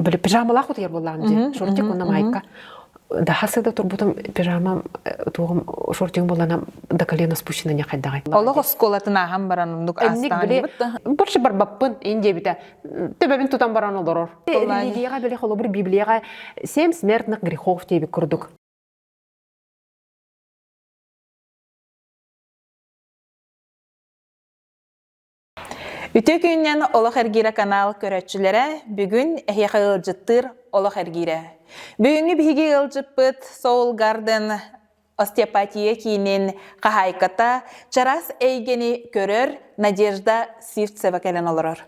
Били пижамалаах утуйар буоллаҕым дии. Шортик уонна майка. Даха сыда турбутум пижамам туоҕум шортигым буоллана до колена спущена не хайдаҕай. Олох оскуолатын ааһан баран оннук Энник били больше барбаппын ин диэбитэ. Төбөбүн тутан баран олорор. Религияҕа били холобур Библияҕа семь смертных грехов диэбит курдук. Үтүө күнүнэн Олох эргиирэ канал көрөөччүлэрэ бүгүн эһиэхэ ыалдьыттыыр Олох эргиирэ. Бүгүҥҥү биһиги ыалдьыппыт Soul Garden остеопатия киинин хаһаайката чараас эйгэни көрөр Надежда Сивцева кэлэн олорор.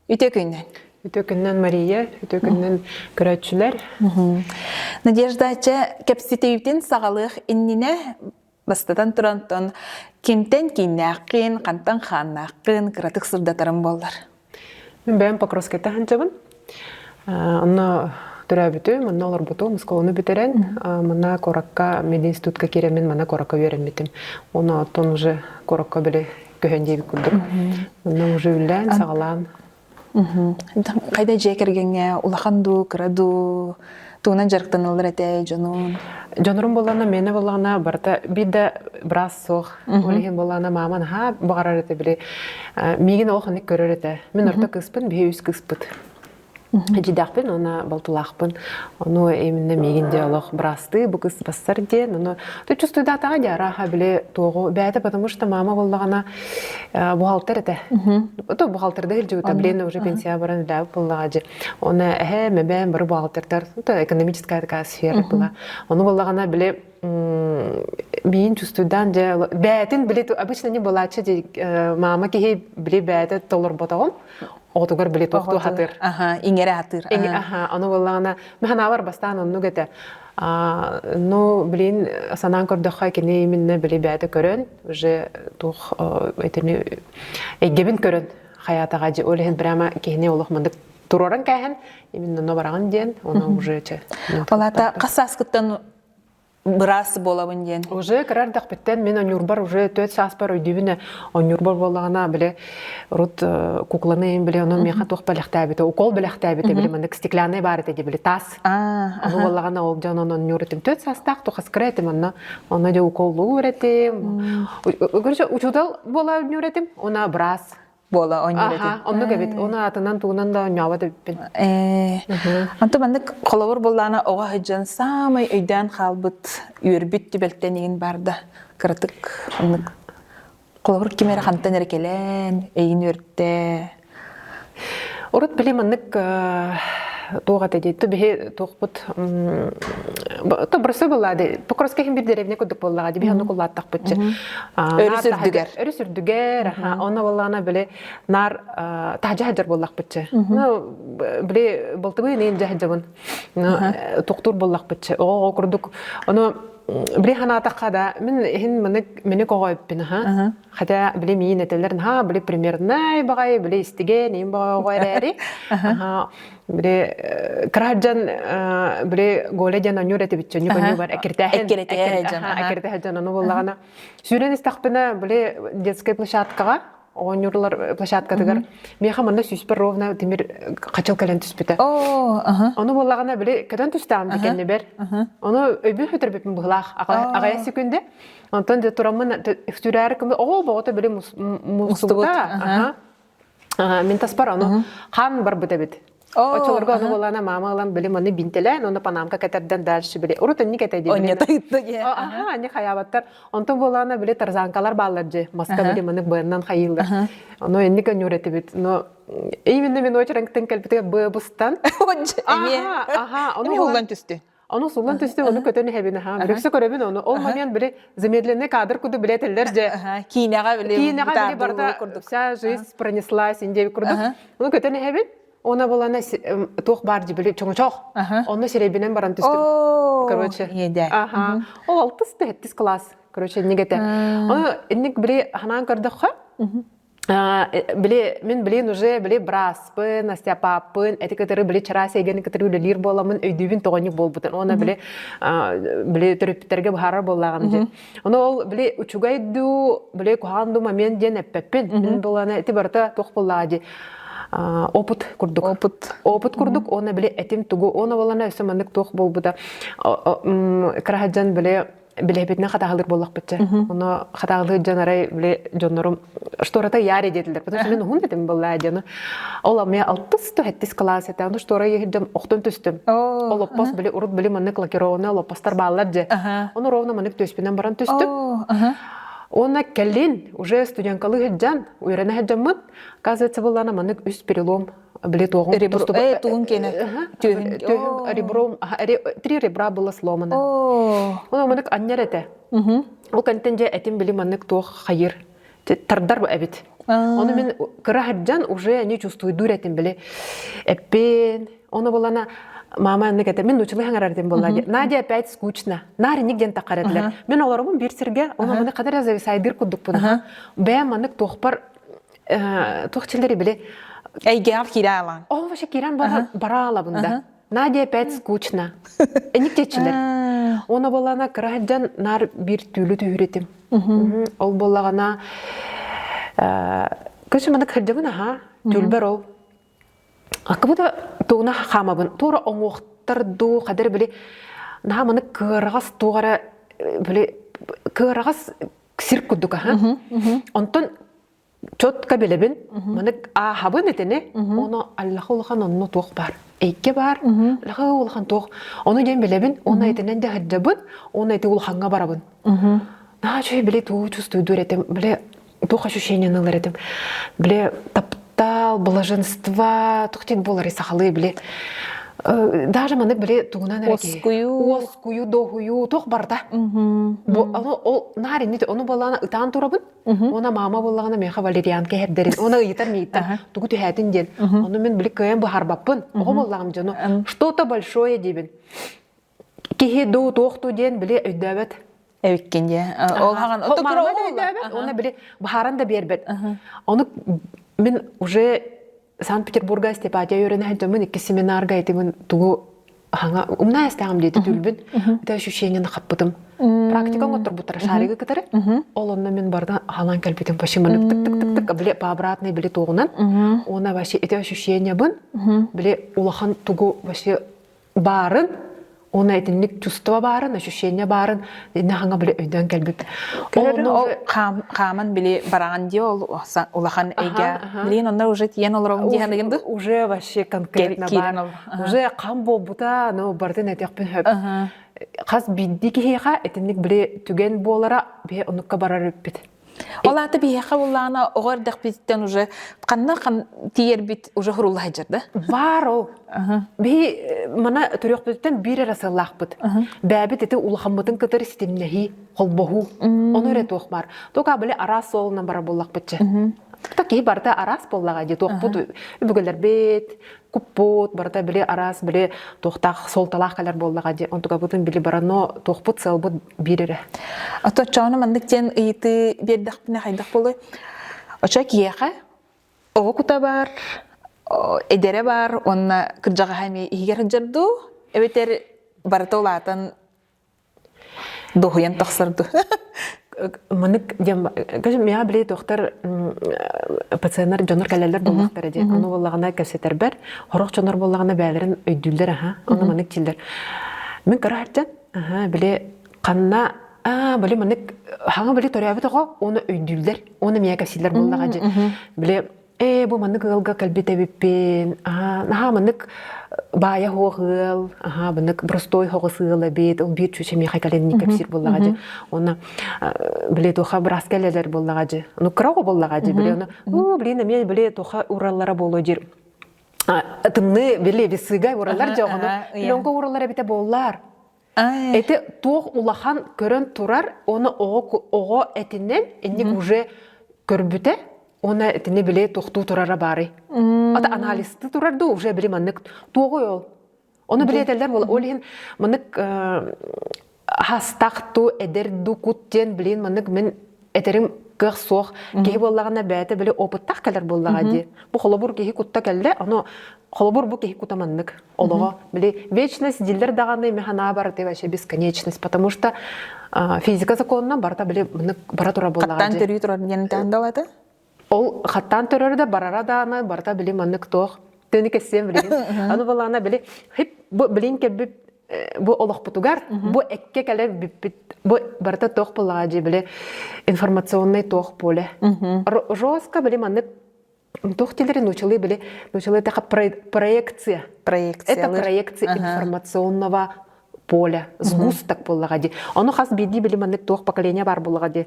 Үтүө күнүнэн. Үтүө күнүнэн Мария, үтүө күнүнэн көрөөччүлэр. Надежда, чэ кэпсэтиибитин саҕалыах иннинэ Бастатан турантан кимтэн кииннээххин, хантан хааннааххын кыратык сырдатарым буоллар. Мин бэйэм Покровскайта сылдьабын. Онно төрөөбүтүм, онно олорбутум, оскуоланы бүтэрэн, манна куоракка мединститутка киирэммин манна куоракка үөрэммитим. Оны оттон уже куоракка били көһөн диэбит курдук. Онно уже үллээн, саҕалаан Хайда дьиэ кэргэҥҥэ улахан дуу, кыра дуу тугунан дьарыктаналлар этэ дьонун? Дьонорум буоллаҕына, миэнэ буоллаҕына барыта биир да быраас суох. Ол иһин буоллаҕына маама наһаа баҕарар этэ били миигин олох оннук көрөр этэ. Мин орто кыыспын, биһи үс кыыспыт. Дьидэхпин уонна балтылаахпын. Ону именно миигин дьэ олох быраастыы бу кыс бассар диэн. Ону ты чувствуйдаатаҕа дии арааһа били туоҕу бэйэтэ потому что мама буоллаҕына бухгалтер этэ. То бухгалтерда сылдьыбыта, блин, уже пенсия баран үлээбит буоллаҕа дьи. Оны эһэ, мэбээн бары бухгалтердар, то экономическая такая сфера была. Ону буоллаҕына били миин чувствуйдаан дьэ бээтин били обычно не былааччы ди мама киһи били бээтэ толорботоҕун оҕотугар били туохтуу хатыр. Аха, иҥэрэ хатыр. Аха, ону буоллаҕына механаабар бастаан оннук этэ. Ну, блин, санаан көрдөххө кини именно били бээтэ көрөн, уже туох этини эйгэбин көрөн хаятаҕа дьи ол иһин прямо киһини олох мындык туруоран кээһэн именно но бараҕын диэн ону уже че Палата хас сааскыттан быраас буолабын диэн. Уже кыра эрдэхпиттэн мин онньуурбар уже төрт сааспар өйдүүбүн онньуурбар буоллаҕына били урут кукланы им били ону миэхэ туох бэлэхтээбитэ укол бэлэхтээбитэ били маннык стеклянный баар этэ били таас ону буоллаҕына ол дьон онон онньуур этим төрт саастаах тухас кыра этим онно онно дьэ уколлуур этим короче учуутал буола онньуур этим уна быраас буола оонньуур этим. Оннук эбит. Оны атынан тугунан да оонньообот эбиппин. Онто маннык холобур буллаана оҕо сылдьан саамай өйдөөн хаалбыт үөрбүт түбэлтэн игин барда. Кыратык оннук холобур ким эрэ хантан эрэ кэлэн эйин үөртэ. Урут били маннык туох этэ дии биһи туохпут то бырсы буолла ди Покровскай иһин бир деревня курдук буоллаҕа ди биһи оннук улааттахпытчы Өрүс үрдүгэр. Өрүс үрдүгэр, онно буоллаҕына били наар таһдьа сылдьар буоллахпытчы. Ну били балтыбы инин дьаһдьабын. Туктуур буоллахпытчы. Оҕо курдук ону били ханаатахха да мин иһин маны мини коҕойппин аха. Хотя били миин этэлэр наһаа били примернай баҕайы били истигэ ним баҕайы оҕо эрээри. Аха били кыраһардьан били Голя диэн онньуур этибит чөннүк онньуу бар эккиртээһин эккиртээһин дьон ону буоллаҕына сүүрэн истэхпинэ били детскай площадкаҕа оонньуурлар площадкатыгар миэхэ манна сүүспэр ровно тимир хачыл кэлэн түспүтэ. Ону буоллаҕына били көтөн түстэҕим дикэннибэр. Ону өйбүн хөтөрбүппүн быһылаах аҕая секүндэ. Онтон дьэ тураммын сүүрээри кымы оҕо боҕото били мустубута. Мин таспар ону хаан барбыт эбит. Оччолорго ону буолана мама ылан били маны бинтэлээн оны панамка кэтэрдэн дальше били урут инник этэ дии. Аха, анни хаябаттар. Онтон буолана били тарзанкалар бааллар же маска били маны быаннан хайыыллар. Ону инник өнүр этибит. Но именно мен очеренгтен кэлбитигэр быабыстан. Аха, аха, ону улан түстү. Ону суллан түстэ, ону көтөн иһэбин, аха. Бүрүксэ көрөбүн ону. Ол момент били замедленный кадр курдук билетеллер же. Киинэҕэ били Киинэҕэ били барыта вся жизнь пронеслась индия курдук. Ону көтөн иһэбин. Она была туох баар дии били чоҥочоох. Онно сирэйбинэн баран түстүм. Короче. Аха. Ол алтыс тэттис класс. Короче, инник этэ. Ону инник били ханаан көрдөххө, били мин билин уже били браспын, остеопаппын, эти кытары били чараас эйгэни кытары үлэлиир буоламмын өйдүүбүн тоҕонньук буолбутун. Уонна били били төрөппүттэргэ быһаарар буоллаҕым дии. Ону ол били учугай дуу, били куһаҕан дуу момент диэн эппэппин. Мин буолана ити барыта туох буоллаҕа дии. Опыт курдук. Опыт. Опыт курдук, уонна били этим тугу, уонна буолана өссө маннык туох буолбута кыраһадьан били билэбитинэн хатаһалыыр буоллахпытча. Ону хатаһалыыр дьон арай били дьоннорум штората яре диэтилэр. Потому что мен уһун этим была дьону. Ол мен алтыс то хэттис класс этэ. Ону штора ехирдем охтон түстүм. Олоппос били урут били маннык лакированный олоппостар бааллар же. Ону ровно маннык төспүнэн баран түстүм. Уонна кэлин уже студенткалыы сылдьан, үөрэнэ сылдьаммын, оказывается, буоллаана маннык үс перелом били туоҕум тугун киэнэ түөһүн ребром три ребра было сломано. Ону маннык анньар этэ. Ол кэнтэн дьэ этим били маннык туох хайыр тардар эбит. Ону мин кыра сылдьан уже не чувствуйдуур этим били эппин Ону булана мама аннык этэ мин нучулы хаҥарар этим буолла Надя опять скучно. Наар инник диэн таххар этилэр. Мин олоробун биир сиргэ, ону маны кадыр зависайдыр курдукпун. Бэйэм маннык туохпар туох чилери били Эйгэҕэр киирэ алаан. Ол вообще киирэн бара алабын да. Надя опять скучно. Эник течилер. Оны болана кыра сылдьан наар биир түүлү түһүр этим. Ол боллагана көсү маннык сылдьабын аха түлбэр ол Акыбыта тугуна хаамабын туора оҥуохтар дуу хадыр били наһаа маны кыараҕас туох эрэ били кыараҕас сир курдук аха онтон четко билэбин маны ааһабын этини ону аллаха улахан онно туох баар эйгэ баар аллаха улахан туох ону диэн билэбин уонна итинэн дьаһырдьабын уонна ити улахаҥҥа барабын наһаа үчүгэй били туу чувствуйдуур этим били туох ощущениены ылар этим били таптал блаженство туох диэн буоларый сахалыы били даже маннык били тугунан эрэ Уоскуйуу. уоскуйуу доһуйуу туох барда бу ол наар иннит ону буоллаҕына ытаан турабын уона мама буоллаҕына миэхэ валерианка иһэрдэрин уона ыйытар мииттэн тугу түһээтин диэн ону мин били кыайан быһаарбаппын оҕо буоллаҕым дьону что-то большое диибин киһи дуу туох дуу диэн били өйдөөбөт Эбиккин дии. Ол хаҕан ото кыра өйдөөбөт уонна били баһааран да биэрбэт. Ону мин уже Санкт-Петербурга Степатия үөрэнэ сылдьаммын икки семинарга этибин тугу хаҥа умна эстээҕим диэти түлбүн это ощущениены хаппытым. Практика оҥотторбуттара шаригы кытары. Ол онно мин барда халан кэлбитим вообще маннык тык тык тык тык били по обратной били туоҕунан уонна вообще ити ощущениебын били улахан тугу вообще баарын уонна итинник чувство баарын, ощущение баарын инне хаҥа били өйдөөн кэлбит. Ол хааман били бараҕан дии ол улахан эйгэ. Билигин онно уже тиийэн олоробун дии саныгын ду? Уже вообще конкретно бар. Уже хам буолбута, ну бартын этиэхпин хөп. Хас биирдии киһиэхэ итинник били түгэн буолара биһи оннукка барар эппит. Ол аата биһиэхэ буллаҕына оҕо эрдэхпититтэн уже ханна тиийэрбит уже хурулла сылдьар да? Баар ол. Биһи мана төрүөхпүтүттэн биир эрэ сыллаахпыт. Бээбит ити улахаммытын кытары ситимнэһии, холбоһуу. Ону эрэ туох баар. Тока били араас суолунан барар буоллахпытча. Та киһи барыта араас буоллаҕа дии туохпут үбүгэлэрбит, куппут барыта били араас били туохтаах суолталаах кэлэр буоллаҕа дии онтукабытын били барано туохпут сыалбыт биир эрэ. Оточчоону маннык диэн ыйытыы биэрдэхпинэ хайдах буолуой? Очо киһиэхэ оҕо кута баар, эдэрэ баар уонна кырдьаҕаһа эмиэ иһигэр сылдьар дуу, эбэтэр барыта улаатан Дуһуйан тахсар дуу? Маннык диэн миэхэ били туохтар пациеннар дьоннор кэлэллэр буоллахтара дии. Ону буоллаҕына кэпсэтэрбэр сорох дьоннор буоллаҕына бэйэлэрин өйдүүллэр аха. Ону маннык дииллэр. Мин кыра сылдьан аха били ханна аа били маннык хаҥа били төрөөбүт оҕо уонна өйдүүллэр уонна миэхэ кэпсииллэр буоллаҕа дии. Били Ээ, бу маннык ыалга кэлбит эбиппин. Аһаа, наһаа маннык баайа суох ыал, аһаа, маннык простой соҕус ыал эбит. Ол биир чүчэ миэхэ кэлэн инник кэпсиир буоллаҕа дьэ. Уонна били туоха быраас кэлэлэр буоллаҕа дьэ. Ну кыра оҕо буоллаҕа дьэ, били ону, уу, блин, эмиэ били туоха ураллара буолуо диир. Тымныы били весыга ураллар дьэ оҕону. Пленка ураллар эбитэ буоллар. Эти туох улахан көрөн турар, оны оҕо оҕо этинэн инник уже көрбүтэ, уонна итини били туохтуу турара баарый. Ата анализты турар дуу, уже били маннык туоҕуй ол. Ону били этэллэр буола. Ол иһин маннык хастах ту эдэр ду кут диэн билин маннык мин этерим кыах суох киһи буоллаҕына бэйэтэ били опыттаах кэлэр буоллаҕа дии. Бу холобур киһи кутта кэллэ, ону холобур бу киһи кута маннык олоҕо. Били вечность дииллэр даҕаны мин санаабар ты вообще бесконечность, потому что физика законунан барыта били маннык бара тура буоллаҕа Хаттаан дии. төрүү турар диэн таандалата? Ол хаттаан төрөр да барара даана барыта били маннык туох тыны кэссиэн билигин. Аны балаана били хип бу билин кэлбит бу олохпутугар бу экке кэлэр бүппүт бу барыта туох буоллаҕа дии били информационный туох поле. Жестко били маннык туох дииллэр нуучалыы били нуучалыы тэха проекция. Проекция. Это проекция информационного поля сгусток буоллаҕа дии. Ону хас биирдии били маннык туох поколение бар буоллаҕа дии.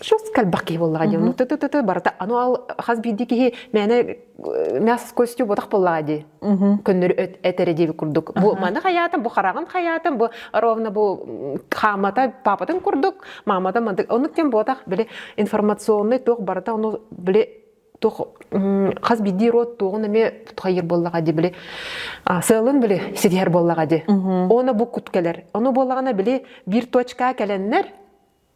Жестко элбэх киһи буоллаҕа дии. Ну ты барыта anu ал хас биирдии киһи мээнэ мясо с костью ботах буоллаҕа дии. Көннөрү этэрэ диэби курдук. Бу маны хайаатым, бу хараҕын хайаатым, бу ровно бу хаамата папатын курдук, мамата мантык. Оннук тем ботах били информационный туох барыта ону били туох хас биирдии род туоҕун эмиэ хайыр буоллаҕа дии били сыалын били ситиһэр буоллаҕа дии. Оны бу кут кэлэр. Ону буоллаҕына били биир точка кэлэннэр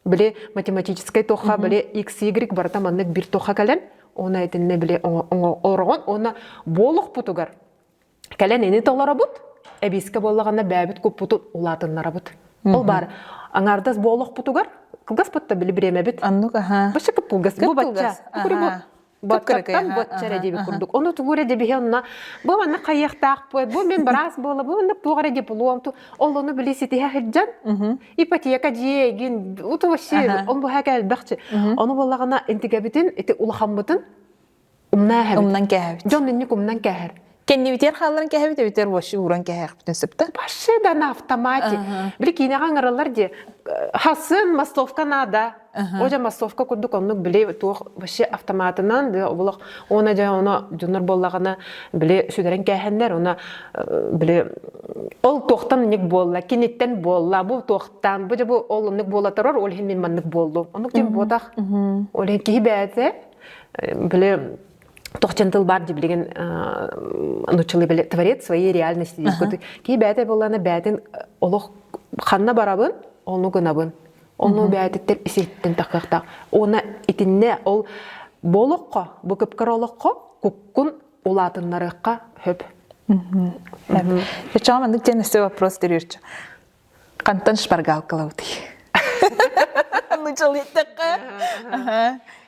били математическай туохха били x y барыта маннык биир туохха кэлэн оны этинне били ороҕон уонна буолуохпутугар кэлэн ини толоробут эбиискэ буоллаҕына бээбит куппутун улаатыннарабыт ол баар аҥаардас буолуохпутугар кылгаспыт да били бириэмэбит Оннук аха. бачча кылгас бу бачча Баттаттан бачча эрэ диэбит курдук. Ону тугу эрэ дебиһэ онно бу манна хайыахтаахпыт, бу мин быраас буола, бу маннык туох эрэ диплом, ол ону били ситиһэ сылдьан ипотека дьиэгин, уту вообще он бу хака элбэхчи. Ону буоллаҕына интигэбитин, ити улахаммытын умнаа эһэбит. Умнан кээһэбит. Дьон инник умнан кээһэр. Кэннибитигэр хаалларан кээһэбит эбитэр вообще ууран кээһэхпитин сөптө. Вообще да на автомате. Били киинэҕэ ыҥыраллар дии. Хасын массовка надо. О дьэ массовка курдук оннук били туох вообще автоматынан олох уона дьэ оно дьоннор буоллаҕына били сүтэрэн кээһэннэр она били ол туохтан оннук буолла киниттэн буолла бу туохтан бу дьэ бу ол оннук буола турар ол иһин мин маннык буоллум оннук диэн буотах ол иһин киһи бэйэтэ били тохчен тыл бар билигин нуччалыы били творец своей реальности киһи бэйэтэ буоллаҕына бэйэтин олох ханна барабын ону гынабын Ону бэйэтиттэн иситтэн тахыахтаах. Уонна итиннэ ол бу олоххо, бу кыпкара олоххо куккун улаатыннарыахха хөп. Чаҕа маннык диэн өссө вопрос төрүүрчү. Хантан шпаргалкалабытый? Нучалыйтакка.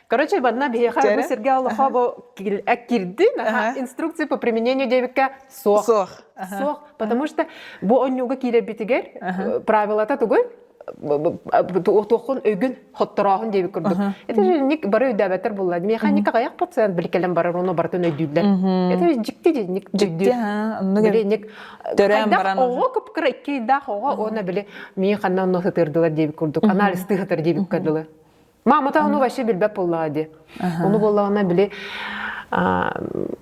Короче, манна биһиэхэ бу сиргэ олохо бу кирдин инструкция по применению диэбиккэ суох. Суох. Суох, потому что бу онньууга киирэрбитигэр правилата тугуй? Туоххун өйгүн хотторооһун диэбит курдук. Это же ник бары өйдөөбөттөр булла. Механика каяк пациент биликелен барар ону барытын өйдүүллэр. Это же дьикти ди ник Дьикти, Били ник төрөөн баран оҕо кыпкыра икки ыйдаах оҕо уонна били мии ханна онно сытырдылар диэбит курдук. Анализ тыһытыр диэбит кадылы. Мамата ону вообще билбэт буоллаҕа дии. Ону буоллаҕына били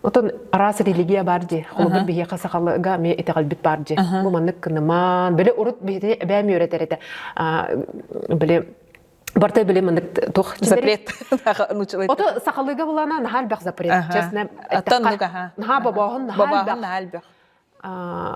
отон араас религия бар дии. Холобур биһиэхэ сахалыга эмиэ итэҕэлбит бар дии. Бу маннык кынымаан, били урут биһиги эбээм үөрэтэр этэ. Били барта били маннык туох запрет. Ото сахалыга булана наһаа элбэх запрет. Честно, наһаа бобооһун наһаа элбэх.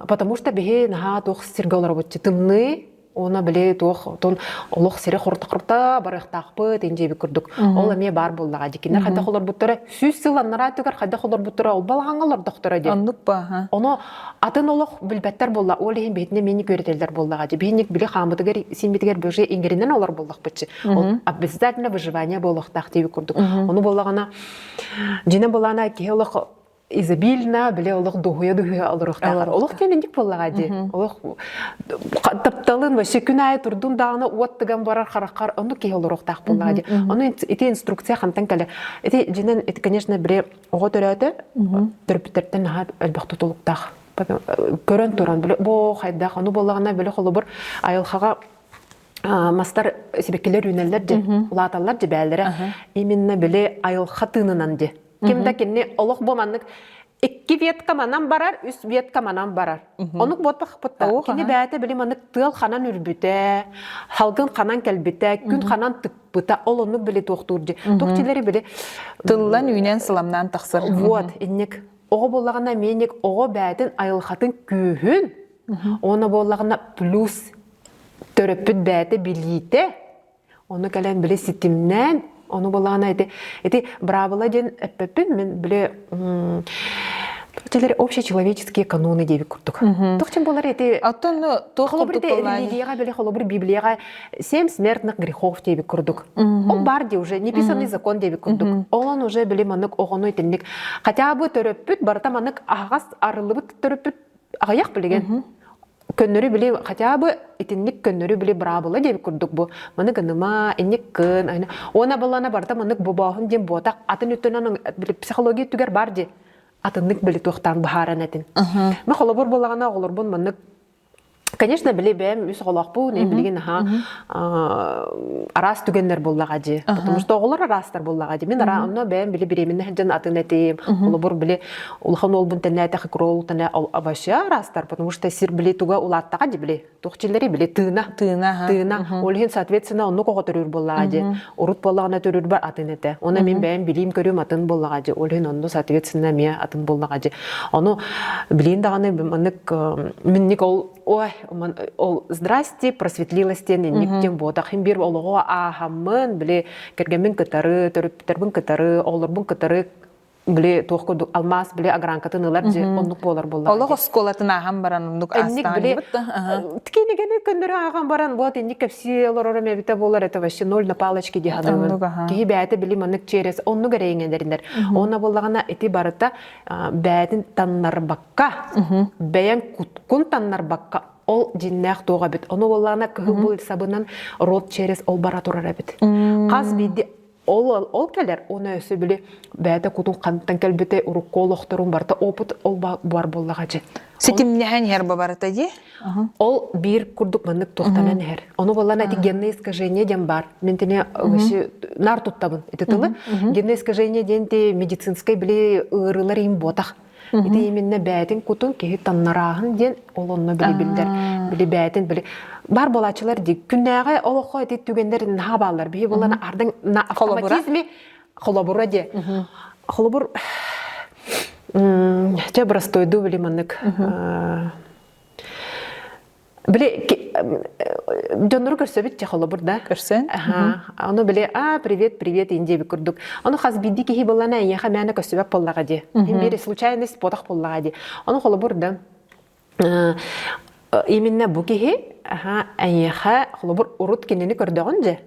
Потому что биһи наһаа туох сиргэ олоробут тымныы уонна били туох отон олох сири хорта-хорта барыахтаахпыт индиэби курдук ол эмиэ баар буоллаҕа дикиннэр хайдах олорбуттара сүүс сыл аннараа өттүгэр хайдах олорбуттара ол балаҕаҥҥа олордохторо диэн оннук ба ону атын олох билбэттэр буолла ол иһин биһитинэ минник үөрэтэллэр буоллаҕа дии биһинник били хааммытыгар сииммитигэр бөже иҥэринэн олор буоллахпытчы ол обязательно выживание буолуохтаах диэби курдук ону буоллаҕына дьинэ буолаана киһи олох изобильно, били олох дуһуйа-дуһуйа олоруохтаахтар. Олох диэн инник буоллаҕа дии. Олох тапталын вообще күн аайы турдун даҕаны уот тыган барар хараххар оннук киһи олоруохтаах буоллаҕа дии. Ону ити инструкция хантан кэлэ. Ити дьинэн ити конечно били оҕо төрөөтө төрөппүттэртэн наһаа элбэх тутулуктаах. Көрөн туран били боо хайдах ону буоллаҕына били холобур айылҕаҕа мастар сибэккилэр үүнэллэр дьэ улааталлар дьэ бээлэрэ именно били айылҕа тыынынан дьэ Ким да кинини олох бу маннык икки ветка манан барар, үс ветка манан барар. Онук буотпахпытта. Кини бэйэтэ били маннык тыал ханан үрбүтэ, халгын ханан кэлбитэ, күн ханан тыкпыта, ол оннук били туохтуур дьи. Туох дьилэри били тыллан үүнэн сыламнаан тахсар. Вот, инник оҕо буоллаҕына эмиэ оҕо бэйэтин айылҕатын күүһүн, уонна буоллаҕына плюс төрөппүт бэйэтэ билиитэ Ону кэлэн били ситимнээн, ону былаана ити ити быраабыла диэн эппэппин мин били. Телер общечеловеческие каноны диэбит курдук. Тохчун болар эти Оттон туох холобур курдук ити буоллаҕай? религияҕа били холобур Библияҕа семь смертных грехов диэбит курдук. Ол бар ди уже неписанный закон диэбит курдук. Олон уже били маннык оҕону итинник хотя бы төрөппүт барыта маннык аһаҕас арыллыбыт төрөппүт аҕыйах билигин. Көннөрү били хотя бы итинник көннөрү били быраабыла диэбит курдук бу маны гыныма инник гын уона балана барыта маннык бобооһун диэн буотах атын өттүнэн били психология өттүгэр бар ди атыннык били туохтаан быһааран этин. Мен холобур буоллаҕына оҕолорбун маннык Конечно, били бэйэм үс оҕолоохпун, мен билигин аха араас түгэннэр буоллаҕа дии. Потому что оҕолор араастар буоллаҕа дии. Мин ара онно бэйэм били беременна сылдьан атын этим. Холобур били улахан уолбун тэнээтэх икрол тэнэ вообще араастар, потому что сир били туга улааттаҕа дии били. Туох дьиллэри били тыына. Тыына. Тыына. Ол иһин, соответственно, оннук оҕо төрүүр буоллаҕа дии. Урут буоллаҕына төрүүрбэр атын этэ. Оны мин бэйэм билиим көрүүм атын буоллаҕа дии. Ол иһин онно, соответственно, эмиэ атын буоллаҕа дии. Ону билиин даҕаны маннык минник ол ой ол здрасте просветлилась диэн инник диэн буотах хин биир олоҕу ааһаммын били кэргэммин кытары төрөппүттэрбин кытары оҕолорбун кытары били туох курдук алмаас били огранкатын ылар же оннук буолар буолла Олох оскуолатын ааһан баран оннук инник аастаан били дибит да кинигени көннөрү ааҕан баран вот инник кэпсии олорор эбитэ буолар это вообще ноль на палочке дии саныыбын киһи бэйэтэ били маннык через оннук эрэйиҥэлэринэр онно буоллаҕына ити барыта бэйэтин таннарбакка бэйэҥ куткун таннарбакка ол дьиннээх туох эбит ону буоллаҕына кыһыл бу сабынан рот через ол бара турар эбит хас биирди ол ол кэлэр оны өссө били бэйэтэ кутун хантан кэлбите урукку олохторун барыта опыт ол бар буоллаҕа дьи Ситимнэһэн иһэр бу барыта дии. Ол биир курдук маннык туохтанан иһэр. Ону буоллаҕына ити генное искажение диэн баар. Мин тини вообще нар туттабын ити тылы. Генное искажение диэн ти медицинскэй били ыарыылар иин буотах. Ити именно бээтин кутун киһи таннарааһын диэн ол онно били биллэр. Били бээтин били бар буолааччылар ди күннээҕи олоххо ити түгэннэр наһаа бааллар. Биһи буоллаҕына ардыҥ на автоматизме холобура диэ. Холобур чэ простойду били маннык Били дьоннору көрсөбүт че холобур да. Көрсөн. Ону били а привет привет индиэби курдук. Ону хас биирдии киһи буоллана эйиэхэ мээнэ көстүбэт буоллаҕа дии. Биир случайность буотах буоллаҕа дии. Ону холобур да именно бу киһи эйиэхэ холобур урут кинини көрдөҕүн дьэ.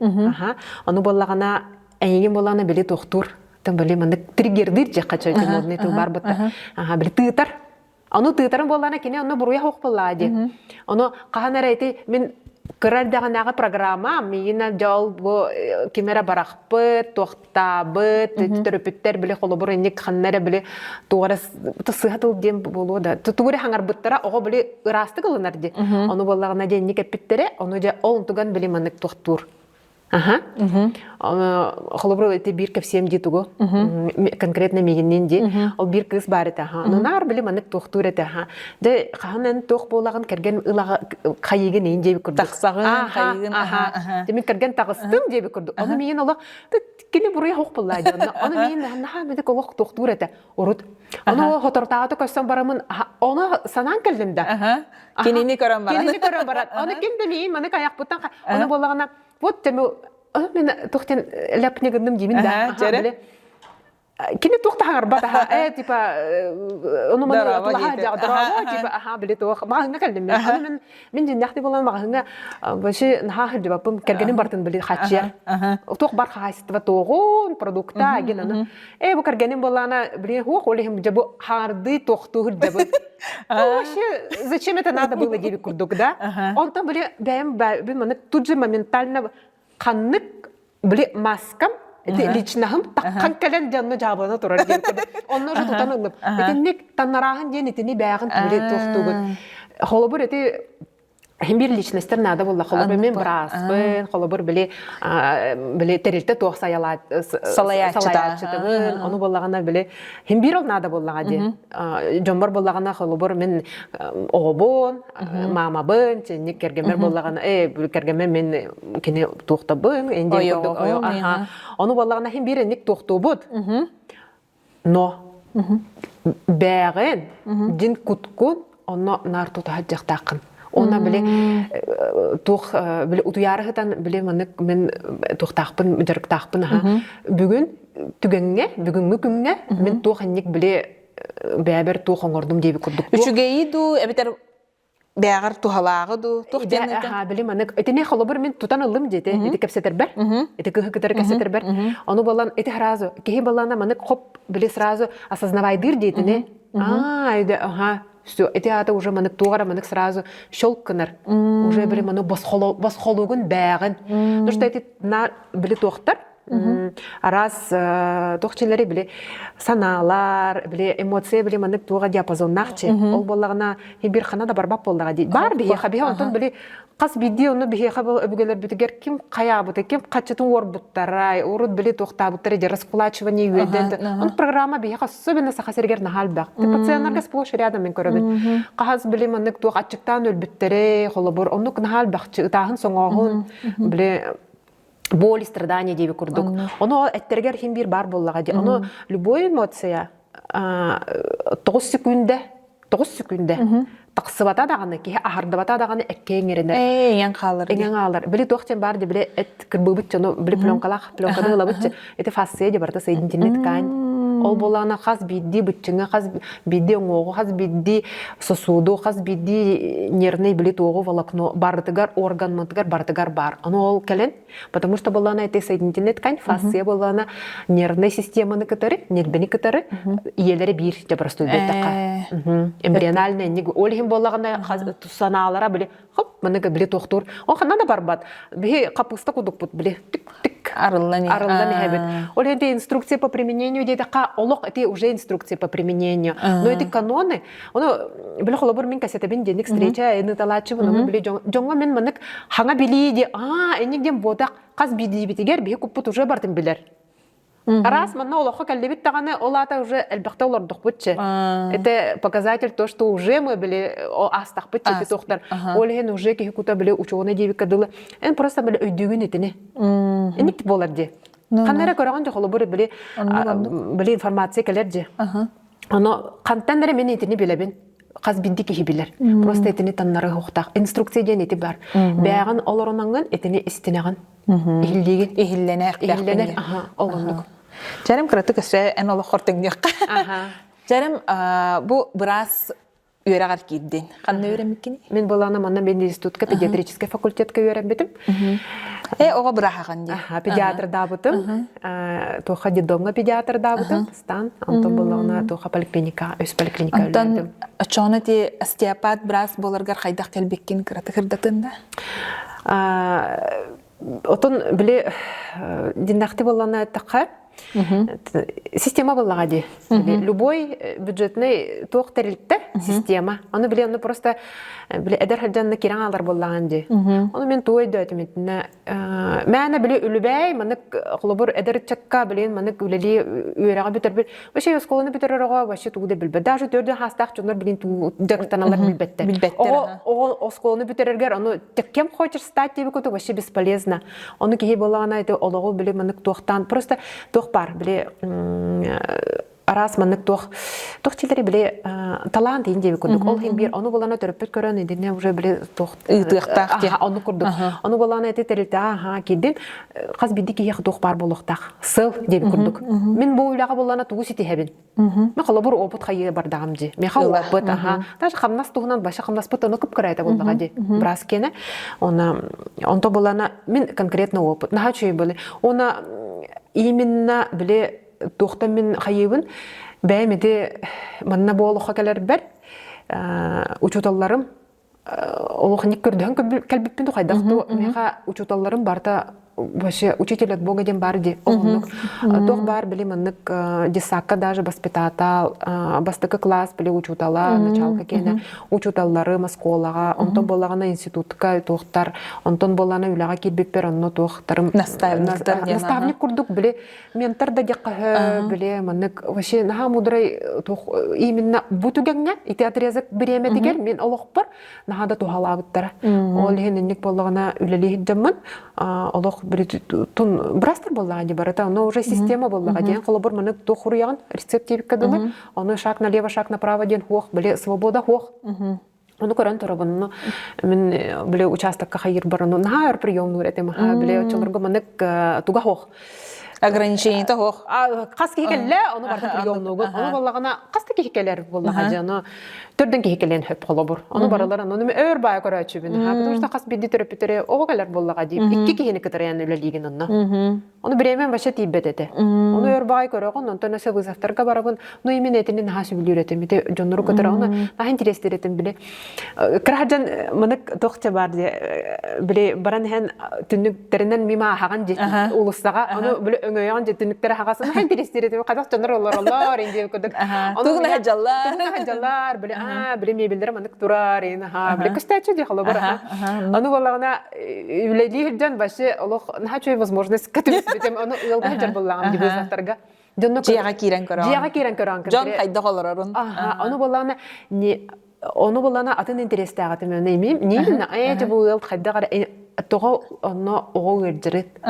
Ону буоллаҕына эйигин буоллаҕына били туохтуур. Били маннык триггердиир дьэххэ чой модный тыл бар бытта. Били тыытар Ону тыытарын буоллаҕына кини онно буруйа суох буоллаҕа дии. Ону хаһан эрэ ити мин кыра эрдэҕинээҕи программа миигин дьол бу ким эрэ барахпыт, туохтаабыт, төрөппүттэр били холобур инник ханна эрэ били туох эрэ сыһа тыл диэн буолуо да тугу эрэ хаҥарбыттара оҕо били ыраастык ылынар дии. Ону буоллаҕына дьэ инник эппиттэрэ, ону дьэ ол онтуган били маннык туохтуур. Аха. Холобур, ити биир кэпсиэм дии тугу. Конкретно миигинниин дии. Ол биир кыыс баар этэ. Ону наар били маннык туохтуур этэ. Дьэ, хаһан эн туох буолаҕын кэргэн ылаҕа хайыгын иин диэбит курдук. Тахсаҕын, хайыгын, аха. Дьэ, мин кэргэн таҕыстым диэбит курдук. Ону миигин олох кини буруйа суох буоллаа дии. Ону миигин наһаа мэдик олох туохтуур этэ урут. Ону хоторутааҕыта көссөн барамын ону санаан кэллим да. Кинини көрөн баран. Кинини көрөн баран. Ону ким да миигин маннык айахпыттан ону буоллаҕына вот тему мен туохтен ляпне гынным диимин да. Чэрэ. Кини туох таһаарбат аха э типа ону маны тулаха дорово типа аха били туох маҕаһыҥҥа кэллим мен аны мен мин дьиннэхти буолан маҕаһыҥҥа вообще наһаа сылдьыбаппын кэргэним бартын били хаччыйар туох бар хаһаайыстыба туоҕун продукта ген аны Ээ, бу кэргэним буоллаҕына, блин, хуох, ол иһин дьэ бу хаардыы туохтуу сылдьабын. Вообще, зачем это надо было диэбит курдук, да? Онтон, били, бэйэм били маннык тут же моментально ханнык били маскам ити личноһым таххан кэлэн дьэ онно дьаабылана турар диэн курдук. Онно уже тутан ыллым. Итинник таннарааһын диэн итини бээҕин били туохтуугун. Холобур, ити Иһин биир личностер наада буолла. Холобур, мен бырааспын, холобур, били, били тэрилтэ туох салайааччытыбын, ону буоллаҕына, били, иһин биир ол наада буоллаҕа дии. Дьоммор буоллаҕына, холобур, мин оҕобун, маамабын, чэнник кэргэммэр буоллаҕына, э, кэргэммэр мин кини туохтабын, индиэн курдук, ону буоллаҕына, иһин биир инник туохтуубут. Но бээҕин дин куткун онно наар тутаһа дьахтааххын. Онно били туох били утуйаары сытан били маннык мин туохтаахпын дьарыктаахпын аха бүгүн түгэҥҥэ бүгүҥҥү күҥҥэ мин туох инник били. бэйэбэр туох оҥордум диэби курдук. Үчүгэйи дуу, эбэтэр бэйэҕэр туһалааҕы дуу, туох диэн Аха, били манык итини холобур мин тутан ыллым диэти, ити кэпсэтэрбэр, ити кыһы кытары кэпсэтэрбэр. Ону балан ити сразу киһи балана манык хоп били сразу осознавайдыыр диэтини. Аа, аха, все, ити аата уже манык туох эрэ манык сразу щелк гынар. Уже били маны босхолугун бээҕин. Ну что ити на били туохтар араас туох чилери били санаалар, били эмоция били манык туоҕа диапазоннаах чи. Ол буоллаҕына бир хана да барбат буоллаҕа дии. Бар биһиэхэ биһи онтон били хас биирдии ону биһиэхэ был өбүгэлэрбитигэр ким хайаабыта, ким хаччытын уорбуттарай, урут били туохтаабыттара дьэ раскулачивание үөдэн. Он программа биһиэхэ особенно Саха сиригэр наһаа элбэх. Пациеннарга сплошь рядом мен көрөбүн. Хас били маннык туох аччыктаан өлбүттэрэ, холобур, оннук наһаа элбэхчи ытааһын соҥооһун, били боль и страдания диэби курдук. Ону эттэригэр хим биир бар буоллаҕа дии. Ону любой эмоция 9 секүндэ 9 секүндэ тахсыбата даҕаны киһи аһардыбата даҕаны эккэ иҥэринэр. Иҥэн хаалар. Иҥэн хаалар. Били туох диэн баар ди били эт кырбыыбыт дьону били пленкалаах пленканы ылабыт ити фасция де барыта соединительный ткань. Ол буолаана хас биирдии быччыҥы, хас биирдии оҥуоҕу, хас биирдии сосуду, хас биирдии нервный били туоҕу волокно барытыгар органмытыгар барытыгар баар. Ону ол кэлэн потому что буоллаана ити соединительный ткань фасция буоллаана нервный системаны кытары, нервини кытары ийэлэри биир дьэ простой диэтэххэ. Эмбриональный ол иһин буоллаҕына санаалара били хоп маныга били туохтуур ол ханна да барбат биһи хапыста кудукпут били тик-тик арыллан арыллан иһэбит ол иһин инструкция по применению диэтэххэ олох ити уже инструкция по применению но эти каноны ону били холобур мин кэсэтэбин диэник встреча ыныталааччыбын ону били дьоҥҥо мин манык хаҥа билии ди аа эник диэн буотах хас биирдиибитигэр биһи куппут уже бартын билэр Араас манна олоххо кэллибит даҕаны, ол аата уже элбэхтэ олордохпут че. Это показатель то, что уже мы били аастахпыт че туохтар. Ол иһин уже киһи кута били ученый диэбиккэ дылы. Эн просто били өйдүүгүн итини. Инник буолар ди. Ханна эрэ көрөҕүн дьэ холобур били били информация кэлэр дьи. Оно хантан эрэ мин итини билэбин. Хас бинди киһи билэр. Просто итини таннары хуохтаах. Инструкция диэн ити бар. Бээҕин олорунаҥҥын итини истинэҕин. Иһиллиигин. Иһиллэнэр. Иһиллэнэр. Аха, ол оннук. Чэрим кыратык өссө эн олоххор тэҥниэххэ. Чэрим бу быраас үөрэҕэр киирдин. Ханна үөрэммиккиний? Мин былаана манна мен институтка педиатрическай факультетка үөрэммитим. Э, оҕо бырааһаҕын дии. Аха, педиатрдаабытым. Туоха детдомҥа педиатрдаабытым. Стан. Онтон буллаҕына туоха поликлиника, үс поликлиника Онтон оччоҕуна ти остеопат быраас буоларгар хайдах кэлбиккин кыратык ырдатын да? Отон били диннахты буоллана эттэххэ система буоллаҕа дии. Любой бюджетный туох тэрилтэ система. Ону били ону просто били эдэр сылдьанна кирэн аалар буоллаҕын дии. Ону мен туой өйдөөтүм итиннэ мээнэ били үлүбээй манык холобур эдэр ыччакка билин манык үлэлии үөрэҕи бүтэрбит вообще оскуоланы бүтэрэр оҕо вообще тугу да билбэт даже төрдүн хаастаах дьоннор билин тугу дьарыктаналар билбэттэр билбэттэр оҕо оҕо оскуоланы бүтэрэргэр ону кем хочешь стать диэби курдук вообще бесполезно ону киһи буоллаҕына ити олоҕу били манык туохтаан просто туох баар били араас маннык туох туох дьиэлэри били талаан тиин диэби курдук ол иһин биир ону булана төрөппүт көрөн итинне уже били туох ыытыахтаах диэн ону курдук ону булана ити тэрилтэҕэ аха киирдим хас биирдии киһиэхэ туох баар буолуохтаах сыл диэби курдук мин бу үлэҕэ буллана тугу ситиһэбин мен холобур опыт хайыы бардаҕым дии меха опыт аха даже хамнас туһунан баша хамнаспыт ону кып-кыра буоллаҕа дии браас киэнэ она онто булана мин конкретно опыт наһаа үчүгэй были она именно били туохтан мин хайыыбын бэйэм ити манна буолуохха кэлэрбэр учууталларым олох көрдөһөн кэлбиппин хайдах ту миэхэ учууталларым барыта вообще учитель от Бога диэн баар ди оннук туох баар били маннык детсадка даже воспитател бастакы класс били учуутала началка киэнэ учууталлары оскуолаҕа онтон буоллаҕына институтка туохтар онтон буоллаҕына үлэҕэ киирбиппэр онно туохтарым наставник курдук били ментор да диэххэ били маннык вообще наһаа мудрай туох именно бу түгэҥҥэ ити отрезок бириэмэтигэр мин олохпор наһаа да туһалаабыттара ол иһин инник буоллаҕына үлэлии сылдьаммын олох тун бырастар буоллаҕа дии барыта ону уже система буоллаҕа диэн холобур маннык туох хуруйаҕын рецепт диэбиккэ дылы ону шаг налево шаг направо диэн хуох били свобода хуох Ону көрөн турабын, ону мин били участокка хайыыр баран, наһаа өр приемнуур этим, аха, били оччолорго маннык туга хоох. Ограничениета суох. Хас киһи кэллэ, ону барытын приемнуугун. Ону буоллаҕына хас да киһи кэлэр буоллаҕа дьэ, ону төрдөн киһи кэлэн хөп холобур. Ону барылар ону өр баайа көрөөччүбүн. Потому что хас биирдии төрөппүттэрэ оҕо кэлэр буоллаҕа дии. Икки киһини кытары үлэлиигин онно. Ону бириэмэм вообще тиийбэт этэ. Ону өр баҕай көрөҕүн, онтон өссө вызовтарга барабын. Ну именно этини наһаа сөбүлүүр этим. Ити дьоннору кытары ону наһаа интерестиир этим били. Кыраһдьан мынык туох баар дии били баран иһэн түннүктэринэн мимо аһаҕан дии уулуссаҕа ону били өҥөйөҕүн дии түннүктэрэ аһаҕас наһаа интерестиир этим. Хайдах дьоннор олороллор инди курдук. Тугун аһадьаллар. Тугун аһадьаллар били аа били мебеллэрэ манык турар ин аха били көстөөччү дии холобур аха. Ону буоллаҕына үлэлии сылдьан вообще олох наһаа үчүгэй возможность түбэспитим ону ыалга сылдьар буоллаҕым дии вызовтарга дьонно дьиэҕэ киирэн көрөҕүн дьиэҕэ киирэн көрөҕүн дьон хайдах олорорун ону буоллаҕына не ону буоллаҕына атын интэриэстээх этим не не именно э бу ыал хайдах эрэ тоҕо онно оҕо ыалдьырыт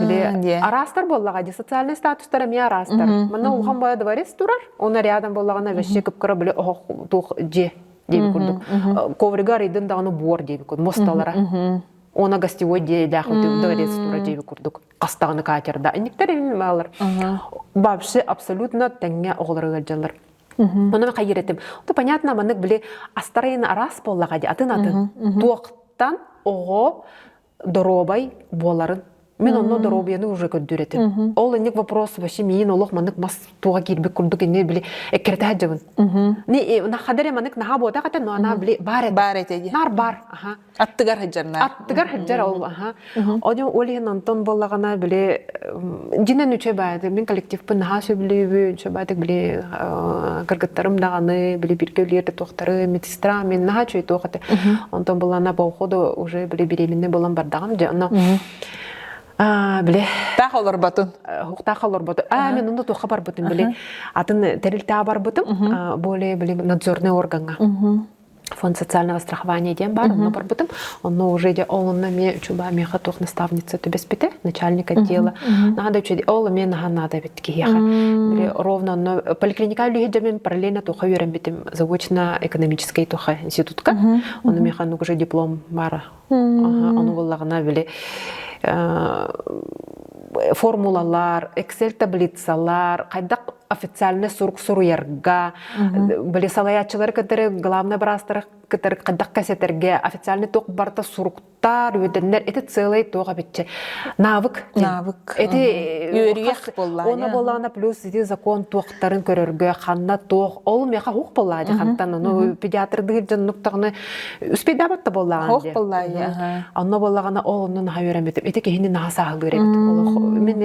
били араастар буоллаҕа дии социальный статустар эмиэ араастар манна улахан боя дворец турар оны рядом буоллаҕына вообще кып-кыра били оһох туох дьиэ диэби курдук коврига арыйдын даҕаны буор диэби курдук мосталара она гостевой дьиэлээх дворец тура диэби курдук хастаҕаны катерда инниктэр баалар вообще абсолютно тэҥҥэ оҕолор ыалдьаллар Ону хайыр этим. То понятно, маннык били астарайын араас буоллаҕа ди атын атын. Туохтан оҕо доруобай буоларын Мин онно доруобуйаны уже көрдүүр этим. Ол инник вопрос вообще миин олох маннык мас туга киирбит курдук инни били эккирэтэ сылдьабын. Ни хадере маннык наһаа буотах этэ, но она били бар этэ. Бар этэ ди. Нар бар. Аха. Аттыгар сылдьар Аттыгар сылдьар ол аха. Ону ол иһин онтон буоллаҕына били дьинэн үчүгэй баайды мин коллективпын наһаа сөбүлүүбүн, үчүгэй баайдык били кыргыттарым даҕаны били биргэ үлэлиир туохтары медсестра мин наһаа үчүгэй туох этэ. Онтон булана по уходу уже били беременный болан бардаҕым дьэ онно били таах олорботун таах олорботу а мен онно туохха барбытым били атын тэрилтэҕэ барбытым более били надзорный органҥа фонд социального страхования диэн баар онно барбытым онно уже де ол онно эмиэ үчүгэй миэхэ туох наставница түбэспитэ начальник отдела наһаа да үчүгэй ол эмиэ наһаа наада эбит киһиэхэ били ровно онно поликлиника үлэһит параллельно туха үөрэммитим заочно экономическай туха институтка ону миэхэ оннук уже диплом баара ону буллаҕына били формулалар excel таблицалар хайдах официально сурук суруйарга били салайааччылары кытары главный быраастары кытары хайдах кэсэтэргэ официальный туох барыта суруктар үөдэннэр эти целый туох эбитче навык навык эти үөрүйэх буоллаа оны буоллаана плюс ити закон туохтарын көрөргө ханна туох ол меха хух буоллаа ди хантан ону педиатрдыыр дьоннук таҕаны успейдаабат да буоллаҕын Хоох буоллаа Онно буоллаҕына ол онно наһаа үөрэммитим. Ити киһини наһаа сааһылыыр эбит. Олох мин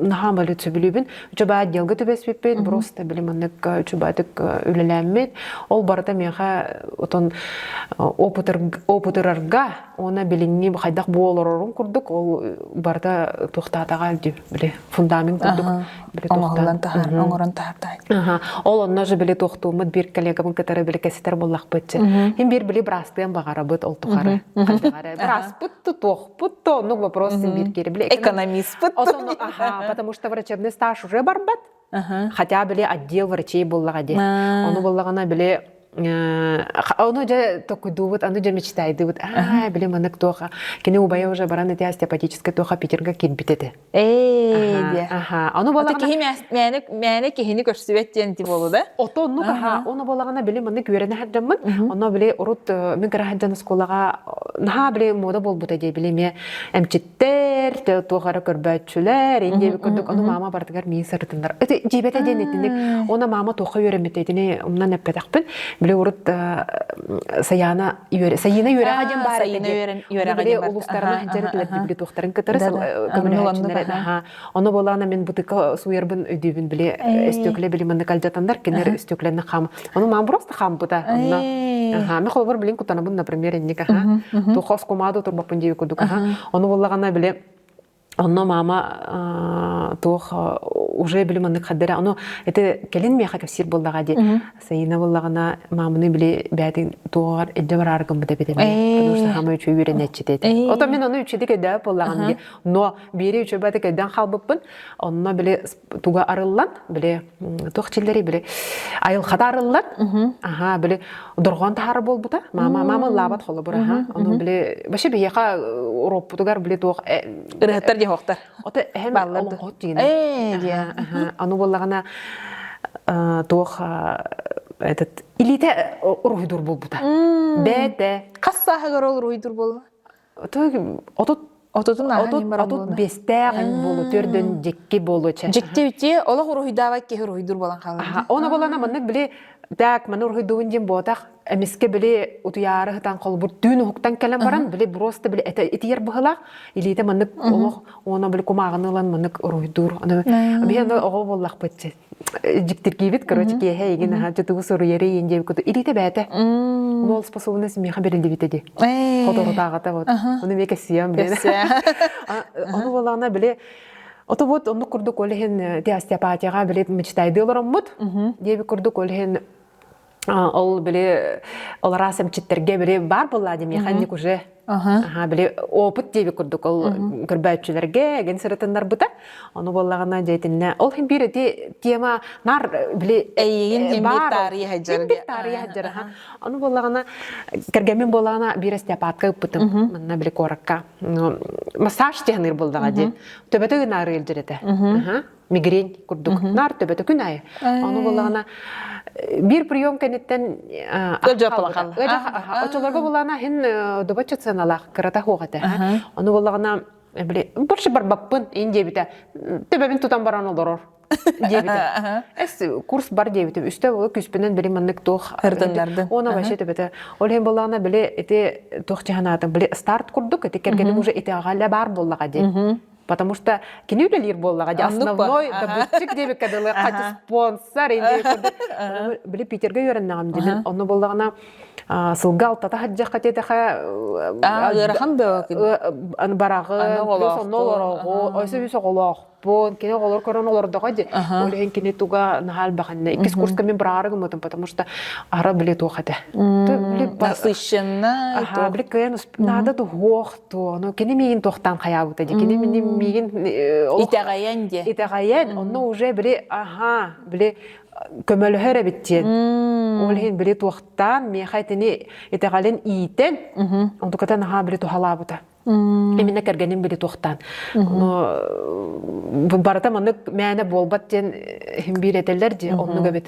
наһаа малют сөбүлүүбүн. Үчүбаа отделга түбэспиппит, просто били маннык үчүбаатык үлэлээммит. Ол барыта миэхэ отон опытырарга уонна билиҥҥи хайдах буолорорун курдук ол барыта туохтаатаҕа били фундамент курдук оҥоһуллан таһаар оҥорон таһаардаай Ол онно же били туохтууммут биир коллегабын кытары били кэситэр буоллахпытчы. Хин биир били бырастыан баҕарабыт ол тухары. Быраспыт то туохпут то оннук вопрос син биир кири. Били экономистпыт. Ага, потому что врачебный стаж уже барбат. Хотя били отдел врачей буоллаҕа дии. Ону буоллаҕына били ону дьэ токуйдуубут, аны дьэ мечтайдыбыт. Аа, били маннык туоха. Кини убайа уже баран ити остеопатическай туоха Питерга киирбит этэ. Ээ диэ. Аха. Ону буоллаҕына киһи мээне мээне киһини көрсүбэт диэн ти буолу да? Ото оннук аха. Ону буоллаҕына били маннык үөрэнэ сылдьаммын. Онно били урут мин кыра сылдьан оскуолаҕа наһаа били мода буолбута дии били эмиэ эмчиттэр, туох эрэ көрбөөччүлэр, ин диэбит курдук ону мама барытыгар миин сырытыннар. Ити дьиибэтэ диэн итинник. Она мама туохха үөрэммитэ итини умнан эппэтэхпин. Били урут Саяна Сайыына үөрэҕэ диэн баар этэ. Үөрэҕэ диэн баар. Улуустарына сылдьар этилэр били туохтарын кытары көмөлөһөөччүлэр Ону буолаана мин бутыка сууйарбын өйдүүбүн били өстүөкүлэ били маннык алдьатаннар кинилэр өстүөкүлэнни хам ону маам просто хампыта онно аха мен холобур билин кутанабын например инник аха туха оскумаада турбаппын диэби курдук аха ону буоллаҕына били Онно мама туох уже били маннык хаддара ону это кэлин миэхэ кэпсиир буоллаҕа дии Сайына буоллаҕына мааманы били бээтин туоҕар илдьэ бараары гыммыт эбит эмиэ потому что хаамай үчүгэй үөрэнээччитэ этэ ото мин ону үчүгэй өйдөөбөт буоллаҕым дии но биири үчүгэйбэтик өйдөөн хаалбыппын онно били туга арыллан били туох чиллэрий били айылхата арыллан аха били дорҕоон таһаара буолбута мама мама ыллаабат холобур аха ону били вообще биһиэхэ уруоппутугар били туох ырыһыттар диэхохтар Ото эһэм олоҥхоһут дигин. Ээ Аны буоллаҕына туох этот илиитэ уруһуйдуур буолбута. Бээтэ. Хас сааһыгар ол уруһуйдуур буолла? Отут Отутун отут биэстээх буолу төрдөн дьикки буолу чэ. Дьикти үтүө олох уруһуйдаабат киһи уруһуйдуур буолан хаалар. Оны болана маннык били так маны уруһуйдуубун диэн буотах эмискэ били утуйаары сытан холбур түүн уһуктан кэлэн баран били просто били этэ итийэр быһылаах илиитэ маннык олох уона били кумааҕыны ылан маннык уруһуйдуур аны биһи аны оҕо буоллахпыт дьиктиргиибит короче киэһэ игин аха тугу суруйары иин диэбит курдук илиитэ бээтэ ол способность миэхэ бэриллибитэ ди хоторутааҕата вот ону эмиэ кэссиэм биле ону буоллаҕына били Ото вот оннук курдук ол иһин ти остеопатияҕа били мечтайды олороммут диэбит курдук ол иһин ол били ол араас эмчиттэргэ били баар буоллаа дии миэхэ уже аха били опыт диэбит курдук ол көрбөөччүлэргэ эгин сырытыннарбыта ону буоллаҕына дьиэтиннэ ол иһин биир ити тема наар били эйигин хин биир таарыйа сылдьар биир таарыйа сылдьар ону буоллаҕына кэргэммин буоллаҕына биир остеопатка ыппытым манна били куоракка массаж диэханыыр буоллаҕа дии төбөтө ынаары илдьэр этэ мигрень курдук наар төбөтө күн аайы ону буоллаҕына биир прием кэнниттэн очолорго буоллаҕына иһин добачча сыаналаах кырата суох этэ ону буоллаҕына били больше барбаппын ин диэбитэ төбөбүн тутан баран олорор диэбитэ эс курс бар диэбитим үстэ була күүспүнэн били маннык туох ырдыннардын уона вообще төбөтө ол иһин буоллаҕына били ити туох чаһанаатын били старт курдук ити кэргэним уже итэҕэлэ баар буоллаҕа дии потому что кини үлэлиир буоллаҕа дии основной добытчик диэбиккэ дылы хати спонсор или били Питергэ үөрэннэҕим дии онно буоллаҕына сылга алтата сылдьахха диэтэхэ ыарахан бөҕө бараҕын плюс онно олороҕу өсө үс оҕолоох Бу кини оҕолор көрөн олордоҕо дии. Ол иһин кини туга наһаа элбэхиннэ. Иккис курска мин быраары гыммытым, потому что ара били туох этэ. Насыщенно. Аха, били кыайан наада туһуох туо. Ну кини миигин туохтаан хайаабыта дии. Кини миигин итэҕэйэн дии. Итэҕэйэн, онно уже били аха, били көмөлөһөр эбит диэн. Ол иһин били туохтаан миэхэ итини итэҕэлин иитэн, онтуката наһаа били туһалаабыта. Именно кэргэним били туохтаан. Но барыта маннык мээнэ буолбат диэн биир этэллэр дии, оннук эбит.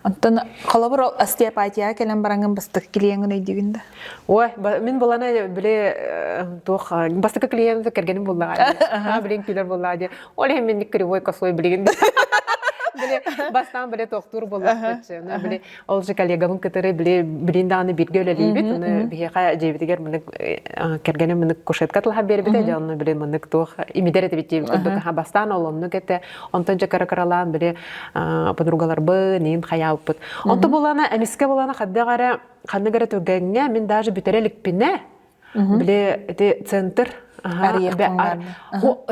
Онтон холобур остеопатияҕа кэлэн бараҥҥын бастакы клиеҥҥин өйдүүгүн да? Ой, мин булана били туох бастакы клиент кэргэним буллаҕа. Аа билин күлэр буоллаҕа дии. Ол иһин минник кривой косой билигин. Били бастаан били тохтуур буоллахпыт. Били Ол же коллегабын кытары били билин даҕаны бииргэ үлэлиибит. Ону биһиэхэ дьиэбитигэр мынык кэргэним мынык кушетка тылаһа биэрбитэ. Дьэ онно били мынык туох имидэр этибит диэбит курдук аха бастаан ол оннук этэ. Онтон дьэ кыра-кыралаан били подругаларбын иин хайаабыппыт. Онто булана эмискэ булана хаддах эрэ ханнык эрэ түгэҥҥэ мин даже бүтэрэ иликпинэ Били ити центр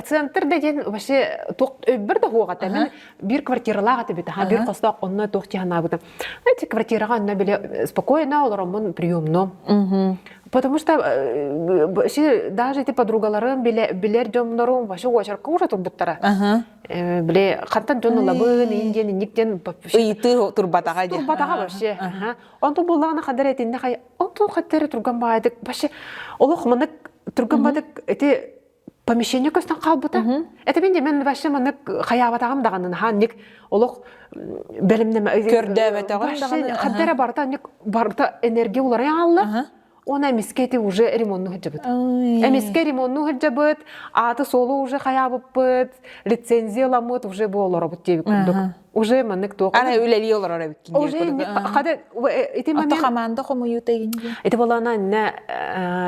центр да диэн вообще туох өйбөр да хуоҕа мен биир квартиралаах этибит аха биир хостоох онно туох тиһанаабытым эти квартираҕа онно били спокойно олороммун приемну потому что вообще даже эти подругаларым билер дьоннорум вообще очерка уже турбуттара били хантан дьон ылабын иин диэн инник диэн ыйытыы турбатаҕа турбатаҕа вообще онтон буоллаҕына хандар этиннэ хай Онтон хаттары турган баайдык вообще олох маннык турган баайдык ити помещение көстөн хаалбыта. Это мен мен вообще маннык хайаабатаҕым даҕаны наһаа олох бэлэмнеме көрдөөбөтөҕүм даҕаны хаттара барыта анник барыта энергия уларыйан хаалла. Она эмискэ ити уже ремонтну сылдьабыт. Эмискэ ремонтну сылдьабыт, ааты суолу уже хайаабыппыт, лицензия ламмыт уже бу олоробут диэбит курдук. Уже маннык туох Ана үлэлии олорор эбиккин Уже хада ити момент команда хомуйуута игин Ити болана инне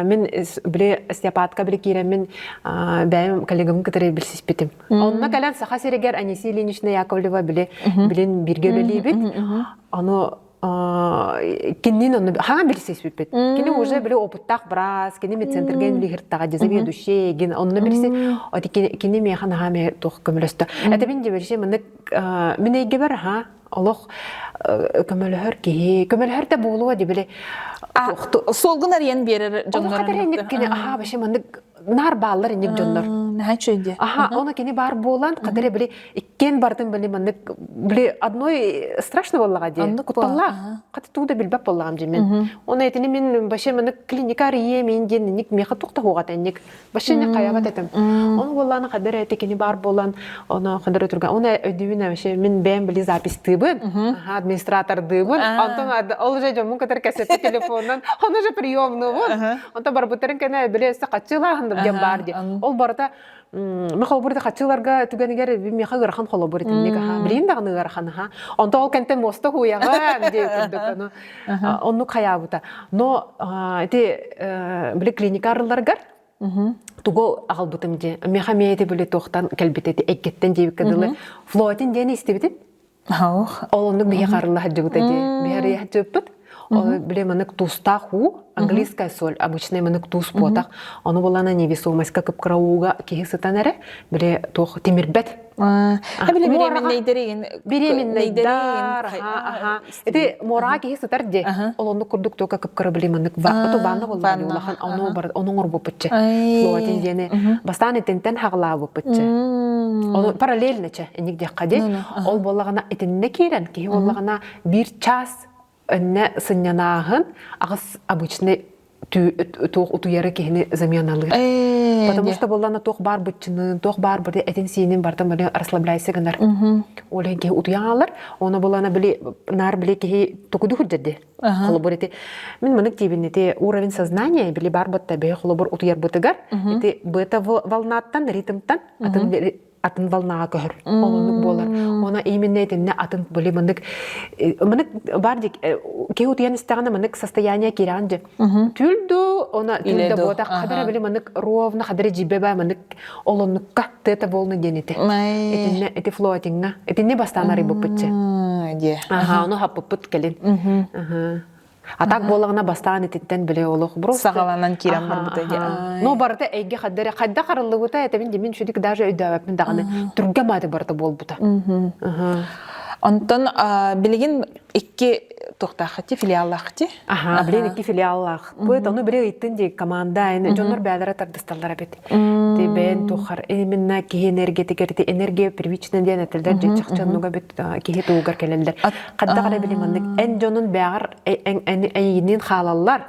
мин били остеопатка били киирэммин бэйэм коллегабын кытары билсиспитим. Онно кэлэн Саха сиригэр Анисия Ильинична Яковлева били билин бирге үлэлиибит. Ону Кинин онно хаҥа билсиспиппит. Кини уже били опыттаах быраас, кини медцентрге үлэһиртаҕа заведующий гин онно билси оти кини миэхэ наһаа ме туох көмөлөстө. Это мин деберши мынык мин эйгебер аха олох көмөлөһөр киһи көмөлөһөр да буолуо ди били Суолгун арыйан биэрэр дьоннор. Олох кини аха вообще маннык наар бааллар инник дьоннор. Наһаа үчүгэй. Аха, оны кини баар буолан, кадары били иккиэн бардым били маннык били одной страшно буоллаҕа дии. Кутталлаах. Хата туу да билбэт буоллаҕым дии мин. Оны этини мин вообще маннык клиника арыйыам мин диэн инник миэхэ туох да хуоҕата инник. Вообще не хаябат этим. Оны буоллааны хадары эти кини баар буолан, оны хадары турган. Оны өйдүүбүн вообще мин бэйэм били запистыыбын. Аха, администратордыыбын. Онтон ол уже дьоммун кытары кэсэтти телефонунан, оны уже приемнуубун. Онто барбыттарын кэнэ били өссө хаччыылааһын диэн баар дии. Ол барыта мен холобур хаччыыларга түгэнигэр миэхэ ыарахан холобур итинник аха. Билигин даҕаны ыарахан аха. Онто ол кэнтэн муоста хуйаҕын диэ курдук ону оннук хайаабыта. Но ити били клиника арылларгар тугу аҕалбытым дии. Миэхэ эмиэ ити били туохтан кэлбит эти эйгэттэн диэбиккэ дылы флотин диэни истибитим. Ол оннук биһи харылла сылдьыбыта дии. Биһи арыйа сылдьыбыппыт. Ол били манык туустаах уу, английская соль, обычный манык туус буотах. Ону булана невесомость-ка кып-кыра ууга киһи сытан эрэ, били туох тимирбэт. Били беременнэйдэригин Беременнэйдэр, аха. Ити муораҕа киһи сытар дии. Ол оннук курдук туока кып-кыра били маннык ото ванна буолла улахан ону бар ону оҥорбуппутча. Флотин диэни бастаан итинтэн хаҕылаабыппытча. Ону параллельно чэ инник диэххэ дии. Ол буоллаҕына итиннэ киирэн киһи буоллаҕына биир час өннө сынньанааһын аҕыс обычный туох утуйары киһини заменалыыр. Потому что буоллана туох баар быччынын, туох баар бары этин-сиинин барытын били расслабляйся гынар. Ол иһин киһи утуйан хаалар. Оны буоллана били наар били киһи тукуду хурдерди. Холобур ити мин мынык диибин ити уровень сознания били бар батта бэйэ холобур утуйарбытыгар ити бета волнаттан ритмтан атын атын волнаҕа көһөр. Ол оннук буолар. Она именно итиннэ атын били мынык мынык бар дик киһи утуйан истэҕинэ мынык состояние киирэҕин дьэ. Түл ду она түл да буотах хадара били мынык ровно хадара жибе ба мынык ол оннукка тета волны диэн ити. Итиннэ ити флотиҥҥа итинне бастаан арыйбыппытчы. Аха, ону хаппыппыт кэлин. А так буоллаҕына бастаан итинтэн били олох просто саҕаланан киирэн барбыта дии. Но барыта эйгэ хаддары хайда харыллыбыта этебин димин шүдүк даже өйдөөбөппүн даҕаны түргэ мааты барыта буолбута. Онтон билигин икки туохтааххыти филиаллааххыти? Аха, билигин икки филиаллаахпыт. Ону били ыйыттын дии команда дьоннор бээлэрэ тардысталлар эбит. Ти бэйэн тухар именно киһи энергетигэр ти энергия первична диэн этэллэр дьэ чахчы оннуга бүт киһи тугугар кэлэллэр. Хадда гара били маннык эн дьонун бэҕэр эйигинин хаалаллар.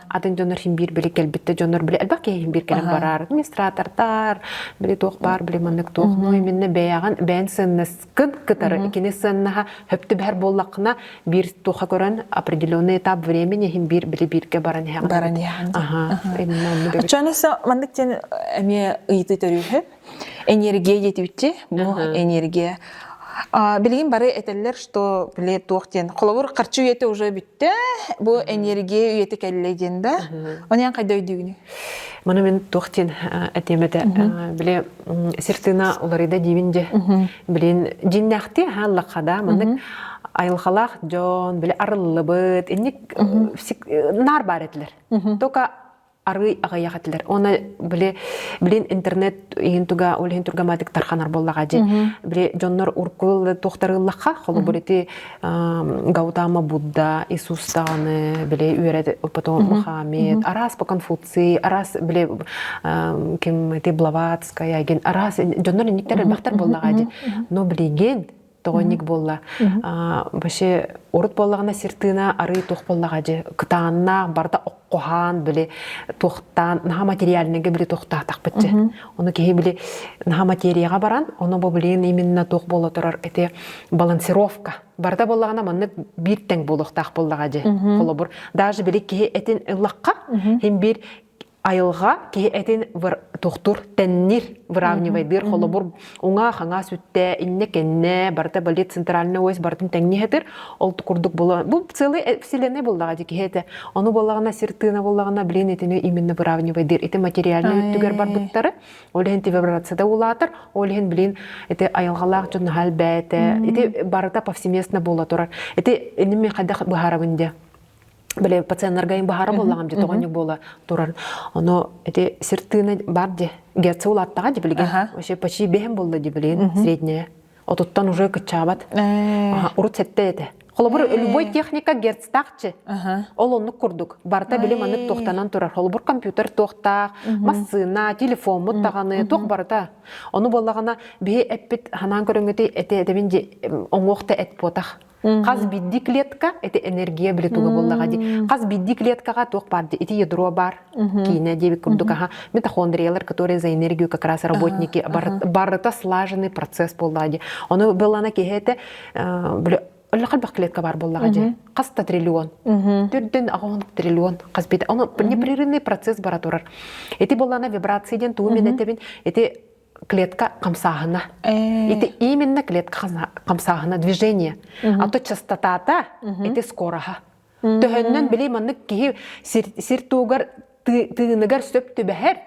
Атын дьоннор хин биир били кэлбитте дьоннор били элбэх киһи хин биир кэлэн барар. Администратордар били туох баар били маннык туох ну именно бэйэҕин бэйэн сыаннаскын кытары кини сыаннаһа хөптү бэһэр буоллаххына биир туха көрөн определенный этап времени иһин биир били бииргэ баран иһэҕин. Баран иһэҕин. Аха, именно оннук эбит. Оччону маннык диэн эмиэ ыйытыы төрүүһү. Энергия диэтибитчи, бу энергия. Билигин бары этэллэр, что били туох диэн холобур харчы үйэтэ уже бүттэ, бу энергия үйэтэ кэллэ диэн да. Оны эн хайда өйдүүгүнүй? Маны мен туох диэн этиэм этэ. Били сир тыына уларыйда диибин дьэ. Билин дьиннээхти хааллахха да маннык айылҕалаах дьон били арыллыбыт инник наар баар этилэр. Только арый аҕыйах этилэр. Уонна били билин интернет иһин туга ол иһин тургаматик тарханар буоллаҕа дьи. Били дьоннор уркул туохтарыллахха холобур ити Гаутама Будда, Иисус даҕаны били үөрэ потом Мухаммед, араас по Конфуций, араас били ким ити Блаватская ген араас дьоннор инниктер элбэхтэр буоллаҕа дьи. Но билигин тоҕонник буолла. Вообще урут буоллаҕына сир тыына арыы туох буоллаҕа дьи кытааннаах барыта оккоһаан били туохтаан наһаа материальныйга били туохтаатахпыт дьи. Ону киһи били наһаа материяҕа баран, ону бу билигин именно туох буола турар ити балансировка. Барыта буоллаҕына маннык биир тэҥ буолуохтаах буоллаҕа дьи. Холобур, даже били киһи этин ыллахха, хим биир. Айылҕа киһи этин туохтуур тэннир, выравнивайдыыр холобур уҥа-хаҥас үттэ, иннэ-кэннэ, барыта балет центральный ось барытын тэҥниһэтир. Ол курдук була бу целый вселенная буоллаҕа дии киһи этэ. Ону буоллаҕына сир тыына буоллаҕына блин итини именно выравнивайдыыр. Ити материальный өттүгэр барбыттары. Ол иһин вибрацията улаатар, ол иһин блин ити айылҕалаах дьон наһаа элбээтэ. Ити барыта повсеместно буола турар. Ити иним мен хайдах быһаарабын дии били пациеннарга им баһара буоллаҕым дии тоҕонньук буола турар. Ону ити сир тыына бар дии. Герца улааттаҕа дии билигин. Вообще почти бэһин буолла дии билигин средняя. Отуттан уже кыччаабат. Урут сетте этэ. Холобур, любой техника герцтаахчы. Ол оннук курдук. Барыта били маннык туохтанан турар. Холобур, компьютер туохтаах, массыына, телефоммут даҕаны, туох барыта. Ону буоллаҕына, биһи эппит ханаан көрөҥҥүтүй эти этэбин дьи оҥуох да эт буотах. Хас биирдии клетка это энергия били туга буоллаҕа дии. Хас биирдии клеткаҕа туох баар дии. Ити ядро баар киинэ диэбит курдук аха митохондриялар, которые за энергию как раз работники барыта слаженный процесс буоллаҕа дии. Ону былана киһи этэ били өлөхөлбөх клетка бар буоллаҕа дии. Хас да триллион. Түрдөн аҕон триллион хас биир. Ону непрерывный процесс бара турар. Ити буоллаҕына вибрация диэн тугу мен этэбин ити клетка хамсааһына. Ити именно клетка хамсааһына, движение. А то частотата ити скороһа. Төһөннөн били маннык киһи сир туугар тыыныгар сөп түбэһэр,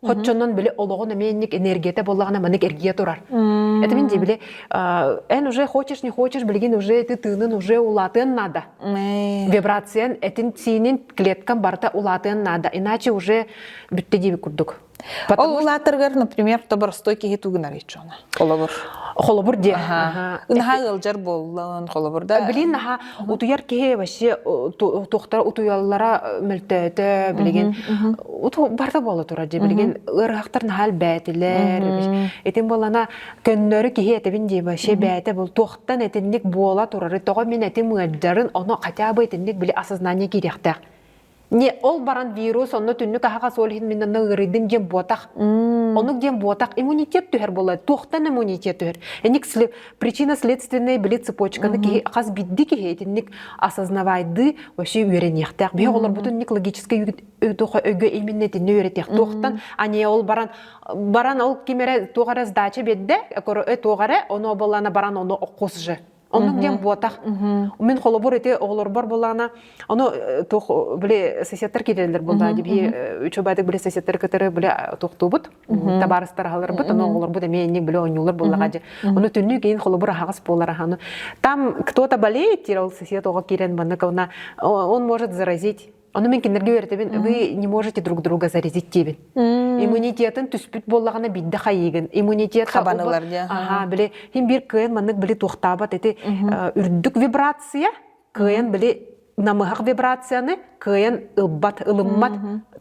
хоччонон били олоҕун эмиэнник энергията буоллаҕына маннык эргийэ турар. Это мин били эн уже хочешь не хочешь билигин уже ты тыынын уже улаатыан надо. Вибрациян этин сиинин клеткам барыта улаатыан надо, иначе уже бүттэ диэби курдук. Ол улаатаргар, например, то боростой киһи тугунар иччона. Холобур. Холобур диэ. Наһаа ыалдьар буоллун, холобур да. Билин наһаа утуйар киһи вообще туохтара утуйаллара мөлтөөтө билигин барда буола турар дии билигин ыарыһахтар наһаа элбээтилэр. Итин буолана көннөрү киһи этэбин дии вообще бээтэ был туохтан этинник буола турары тоҕо мин этим ыалдьарын ону хотя бы итинник били осознание киириэхтээх. Не ол баран вирус онно түннүк аһаҕас ол иһин мин онно ыарыйдым диэн буотах. Онук диэн буотах иммунитет түһэр буолар. Туохтан иммунитет түһэр? Эник причина следственная били цепочканы киһи хас бидди киһи итинник осознавайды вообще үөрэниэхтээх. Биһи олорбутун ник логическай өйгө именно итинни үөрэтиэх. Туохтан ане ол баран баран ол ким эрэ туох эрэ сдача биэрдэ, туох эрэ ону обалана баран ону оккус же. Оннук диэн буотах. Мин холобур ити оҕолорбор буоллаҕына, ону туох били соседтар киирэллэр буоллаа дии үчүгэйдик били соседтары кытары били туохтуубут, табаарыстар аһаларбыт, ону оҕолорбут эмиэ инник били оонньуулар буоллаҕа дии. Ону түннүү кейин холобур аһаҕас буолар аһаны. Там кто-то болеет, ол сосед оҕо киирэн маннык он может заразить. Ону мин кинилэргэ үөрэтэбин, вы не можете друг друга заразить диэбин. Иммунитетын түспүт буоллаҕына биирдэ хайыыгын. Иммунитет хабанылар дии. Аха, били хин биир кыайан маннык били туохтаабат эти үрдүк вибрация, кыайан били намыһах вибрацияны кыайан ылбат, ылыммат,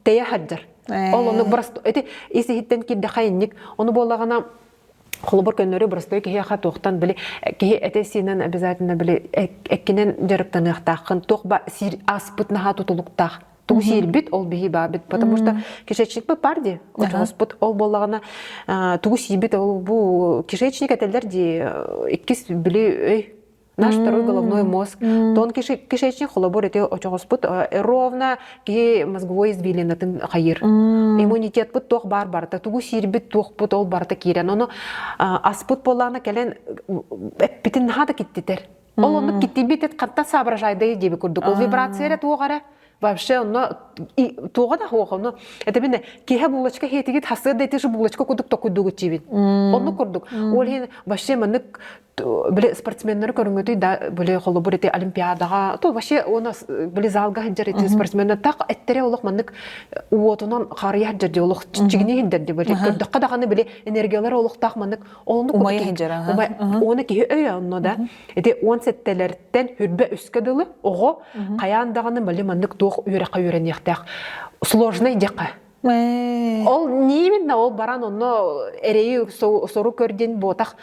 тэйэ сылдьар. Ол ону эти ис иһиттэн киирдэ хайынник. Ону буоллаҕына холобур көннөрү простой киһиэхэ туохтан били киһи этэ-сиинэн обязательно били эккинэн дьарыктаныахтааххын туох ба сиир аспыт наһаа тутулуктаах тугу сиирбит ол биһи баабит потому что кишечникпыт бар дии очоҕоспут ол буоллаҕына тугу сиирбит ол бу кишечник этэллэр дии иккис били өй Наш второй головной мозг. Тон кишечник холобур эти очоҕоспут ровно киһи мозговой извилинатын хайыр. Иммунитетпыт туох бар барыта, тугу сиирбит туохпут ол барыта киирэн. Ону аспыт буоллаҕына кэлэн эппитин наһаа да киттитэр. Ол оннук киттийбит эт хантан соображайдай диэби курдук. Ол вибрация эрэ туох эрэ вообще онно туоҕа да хуох ону это киһи булочка хиэтигит хасыа да ити булочка курдук токуйдугут диибин оннук курдук ол иһин вообще маннык били спортсменнары көрүҥүтүй да били холобур ити олимпиадаҕа то вообще у нас били залга сылдьар ити спортсменнар так эттере олох маннык уотунан харыйа сылдьар дии олох чигини сылдьар дии били көрдөххө даҕаны били энергиялар олохтоох маннык оннук умайа сылдьар уона киһи өйө онно да ити он сэттэлэртэн хүрбэ үскэ дылы оҕо хайаан даҕаны били маннык туох үөрэххэ үөрэниэхтээх сложный диэххэ Ол именно ол баран онно эрэйи сору көрдин буотах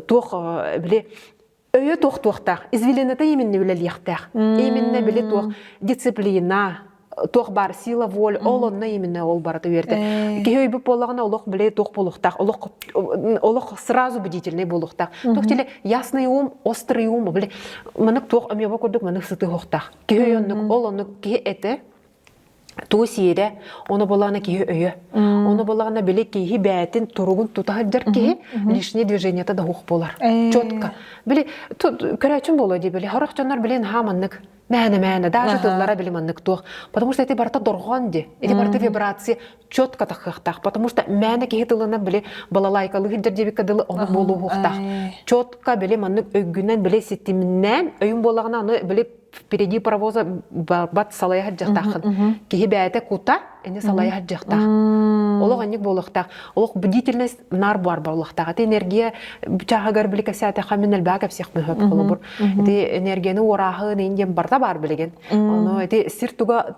туох били өйө туох туохтаах извилината именно үлэлиэхтээх именно били туох дисциплина туох бар сила воля ол онно именно ол барыта үөрдэ киһи өйбүт буоллаҕына олох били туох буолуохтаах олох олох сразу бдительный буолуохтаах туох тиле ясный ум острый ум били манык туох эмиэ курдук манык сытыһуохтаах киһи өй оннук ол оннук киһи этэ. Тугу сиэрэ, ону буоллаҕына киһи өйө. Ону буоллаҕына били киһи бэйэтин туругун тута сылдьар киһи лишний движениета да суох буолар. Четко. Били көрөөччүм буолуо дии били хорох дьоннор били наһаа маннык мээнэ-мээнэ даже тыллара били маннык туох. Потому что эти барыта дорҕоон ди. Эти барыта вибрация четко тахыахтаах. Потому что мээнэ киһи тылынан били балалайкалыы сылдьар диэбиккэ дылы ону буолуохтаах. Четко били маннык өйгүнэн били ситиминэн өйүн буоллаҕына аны били впереди паровоза барбат салайа сылдьыахтааххын. Киһи бэйэтэ кута, эни салайа сылдьыахтаах. Олох анник буолуохтаах. Олох бдительность наар буар буолуохтаах. Ити энергия чааһыгар били кэпсээтэххэ мин элбэҕи кэпсиэхпин сөп холобур. Ити энергияны уорааһын иин диэн барыта баар билигин. Ону ити сир туга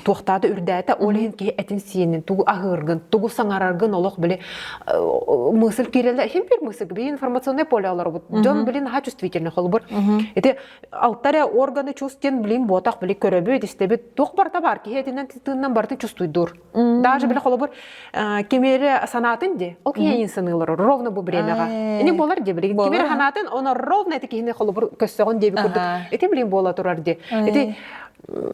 туохтаата үрдээтэ ол иһин киһи этин сиэнин тугу аһыыргын тугу саҥараргын олох били мысль киирэллэр иһин бир мысль би информационное поле олоробут дьон билин наһаа чувствительный холобур ити алта эрэ органы чувствен билин буотах били көрөбүт истэбит туох барыта бар киһи этинэн тыыннан барыты чувствуйдуур даже били холобур кимиэри санаатын ди ол киһи саныылар ровно бу времяҕа ини болар ди билигин кимиэри санаатын оны ровно ити киһини холобур көссөҕүн диэби курдук ити билин буола турар ди ити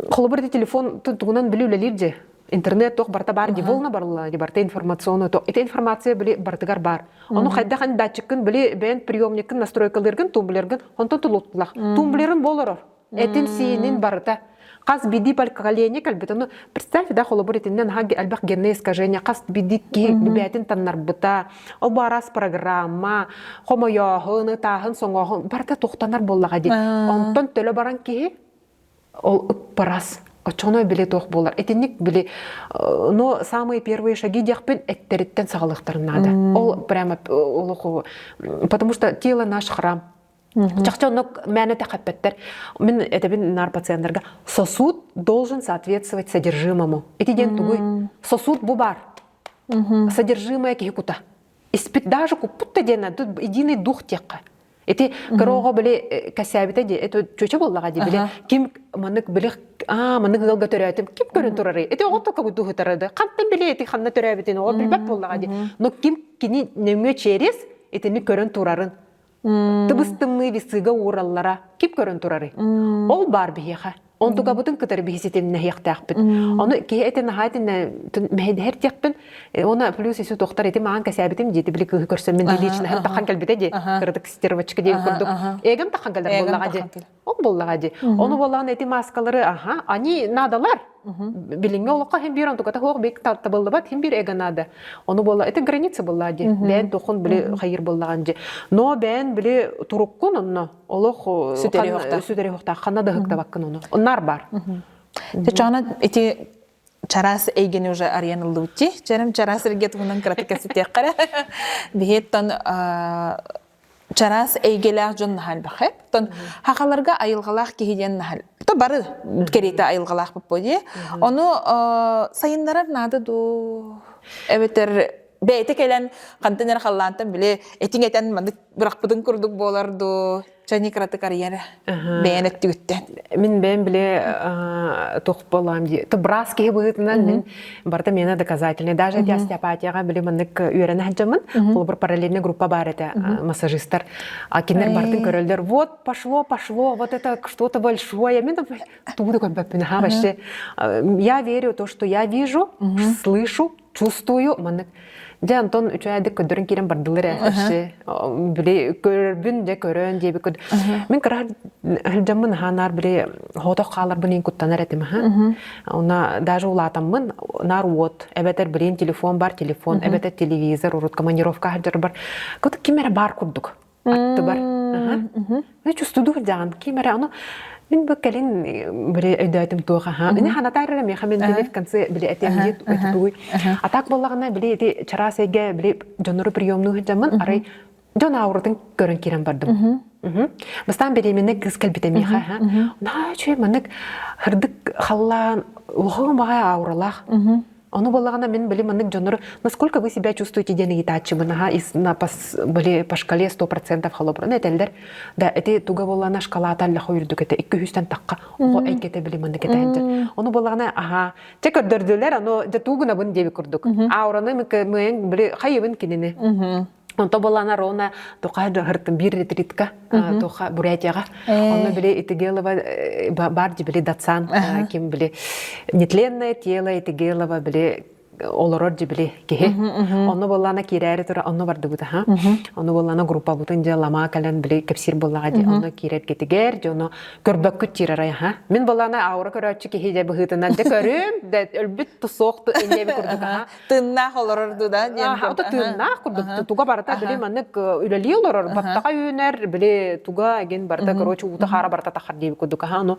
Холобур ити телефон тугунан били үлэлиир дьэ. Интернет туох барыта баар ди волна барылла ди барыта информационный то ити информация били барытыгар баар. Ону хайдах эн датчиккын били бэйэн приемниккын настройкалыыргын тумблергын онтон тулуттулах. Тумблерин болорор. Этин сиинин барыта. Хас биди поколение кэлбит. Ону представь да холобур итиннэн наһаа элбэх генное искажение хас биди киһи бээтин таннарбыта. Ол бу араас программа, хомойооһун, ытааһын, соҥооһун барыта тухтанар буоллаҕа ди. Онтон төлө баран киһи ол ыппарас оччоҕуна били туох буолар итинник били но самые первые шаги диэхпин эттэриттэн саҕалыахтарын наада ол прямо олох потому что тело наш храм чахчы оннук мээнэ тэхэппэттэр мин этэбин наар пациенттарга сосуд должен соответствовать содержимому ити диэн тугуй сосуд бу бар содержимое киһи кута испит даже куппут да диэн тут единый дух диэххэ Ити кыра оҕо били кэсээбитэ дии, это чүөчэ буоллаҕа дии, били ким маннык били аа маннык ыалга төрөөтүм, ким көрөн турарый? Ити оҕо только дууһутара да, хантан билиэ ити ханна төрөөбүтүн оҕо билбэт буоллаҕа дии. Но ким кини нөҥүө через итини көрөн турарын, тыбыс-тымныы весыга уураллара ким көрөн турарый? Ол баар биһиэхэ. Онтукабытын кытары биһи ситимнэһиэхтээхпит. Ону киһи этин наһаа итиннэ мэһэйдэһэр диэхпин, уонна плюс ису тохтор ити маан кэсээбитим диэти били кыыһы көрсөн мин личноһым тахан кэлбитэ дии, кыратык стервочка диэн курдук. Эгем тахан кэлэр буоллаҕа дии. Ол буоллаҕа дии. Ону буоллаҕына ити маскалары, аха, они надалар. Билиҥҥи олоххо хин биир онтуката суох бик табыллыбат хин биир эго надо. Ону буолла это граница буоллаа дии. Бэйэн тухун били хайыр буоллаҕан дии. Но бэйэн били туруккун онно олох сүтэри уохтаах ханна да ыһыктабаккын ону наар бар Чочоона ити чараас эйгени уже арыйан ыллыбытти. Чэрим чараас эрге туһунан кыратык кэситиэххэ Биһиэттэн чараас эйгэлээх дьон наһаа элбэхэ. Тон хахаларга айылҕалаах киһи диэн наһаа то бары кэриэтэ айылҕалаах дии. Ону сайыннарар наада дуу эбэтэр бэйэтэ кэлэн хантан эрэ халлаантан били этиҥ этэн маннык бырахпытын курдук буолар дуу чани кыратык арыйара бэйэн өттүгүттэн мин бэйэм биле туох буолаам дии быраас киһи быһыытынан мин барыта миэнэ доказательный даже эти остеопатияҕа били маннык үөрэнэ сылдьаммын холобур параллельная группа баар этэ массажистар кинилэр барытын көрөллөр вот пошло пошло вот это что-то большое мин тугу да көрбөппүн аха вообще я верю то что я вижу слышу чувствую маннык дьэ Антон үчүгэйдик көрдөрөн киирэн бардылар ээ вообще били көрөрбүн дьэ көрөн диэби көр мин кыра сылдьаммын аһаа наар били хотох хааларбын иин куттанар этим аха уна даже улаатаммын наар уот эбэтэр билин телефон бар телефон эбэтэр телевизор урут командировка сылдьарбар ким эрэ баар курдук аттыбар. Ага. Чувствую дьаҕан ким эрэ ону мин бу кэлин били өйдөөтүм туох аха. Ини ханатаар эрэ миэхэ мен били в конце били этиэм диэт тугуй. А так буоллаҕына били ити чараас эйгэ били дьоннору приемнуу сылдьаммын арай дьон ауратын көрөн киирэн бардым. Бастаан беременна кыыс кэлбитэ миэхэ. Наһаа үчүгэй маннык сырдык халлаан улахан баҕайы ауралаах. Ону буоллаҕына мин били маннык дьоннору насколько вы себя чувствуете диэн ыйытааччыбын аха из на пос были по шкале 100% холобурун этэллэр да эти туга буоллаҕына шкалата аллаха үрдүк этэ икки үстэн тахха оҕо эйгэтэ били маннык этээддэр ону буоллаҕына аха чэ көрдөрдүлэр ону дьэ туугунабын диэби курдук аураны мыйын били хайыбын кинини. Онто буолана ровно туха хыртын биир ретритка туха Бурятияга. Онно били Итигелова бар били датсан ким били нетленное тело Итигелова били олорор дьибили киһи. Онно буоллаана киирээри тура онно бардыбыт аха. Онно буоллаана группабытын дьэ ламаа кэлэн били кэпсиир буоллаҕа дии. Онно киирэргитигэр дьэ ону көрбөккүт тиирэрэй аха. Мин буоллаана аура көрөөччү киһи дьэ быһыытынан дьэ көрүм дэ өлбүт тусуох ту инньэби курдук аха. Тыыннаах олорор дуу да диэн Ото тыыннаах курдук туга барыта били маннык үлэлии олорор баттаҕа үүнэр били туга эгин барыта короче уута хаара барыта тахар диэби курдук аха ону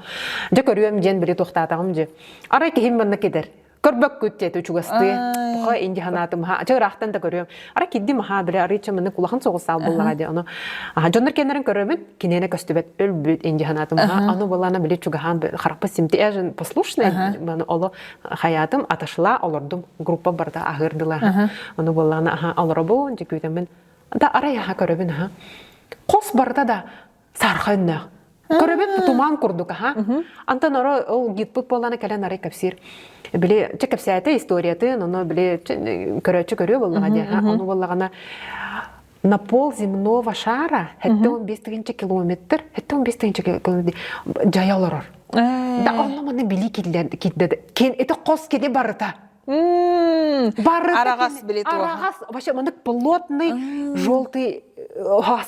дьэ көрүөм диэн били туохтаатаҕым дьэ арай киһим манна кидер көрбөккүт диэти чугастыы туха инди ханаатым ха ча ыраахтан да көрүөм ара киддим аха биле арыыча маны кулахан соҕус саал буллаҕа ди ону аха дьоннор кэннэрин көрөбүн киниэнэ көстүбэт өлбүт инди ханаатым аха ону булана били чугаһаан харахпыт симти эжен послушный маны оло хаятым аташла олордум группа барда аһыырдыла ону буллаана аха олоробун дьэ да арай аха көрөбүн аха хос барыта да саарха өннөөх. Көрөбүт туман курдук аха. Антон оро ол гидпыт буоллана кэлэн арай кэпсиир. Били чэ кэпсээтэ историятын, ону били көрөөччү көрүө буоллаҕа диэ. Ону буоллаҕына на пол земного шара 75 тыһыынча километр, 75 тыһыынча километр дьайа олорор. Да онно маны били киллэр кин это хос кини барыта. Барыта Араҕас били туоһа. Араҕас вообще маннык плотный желтый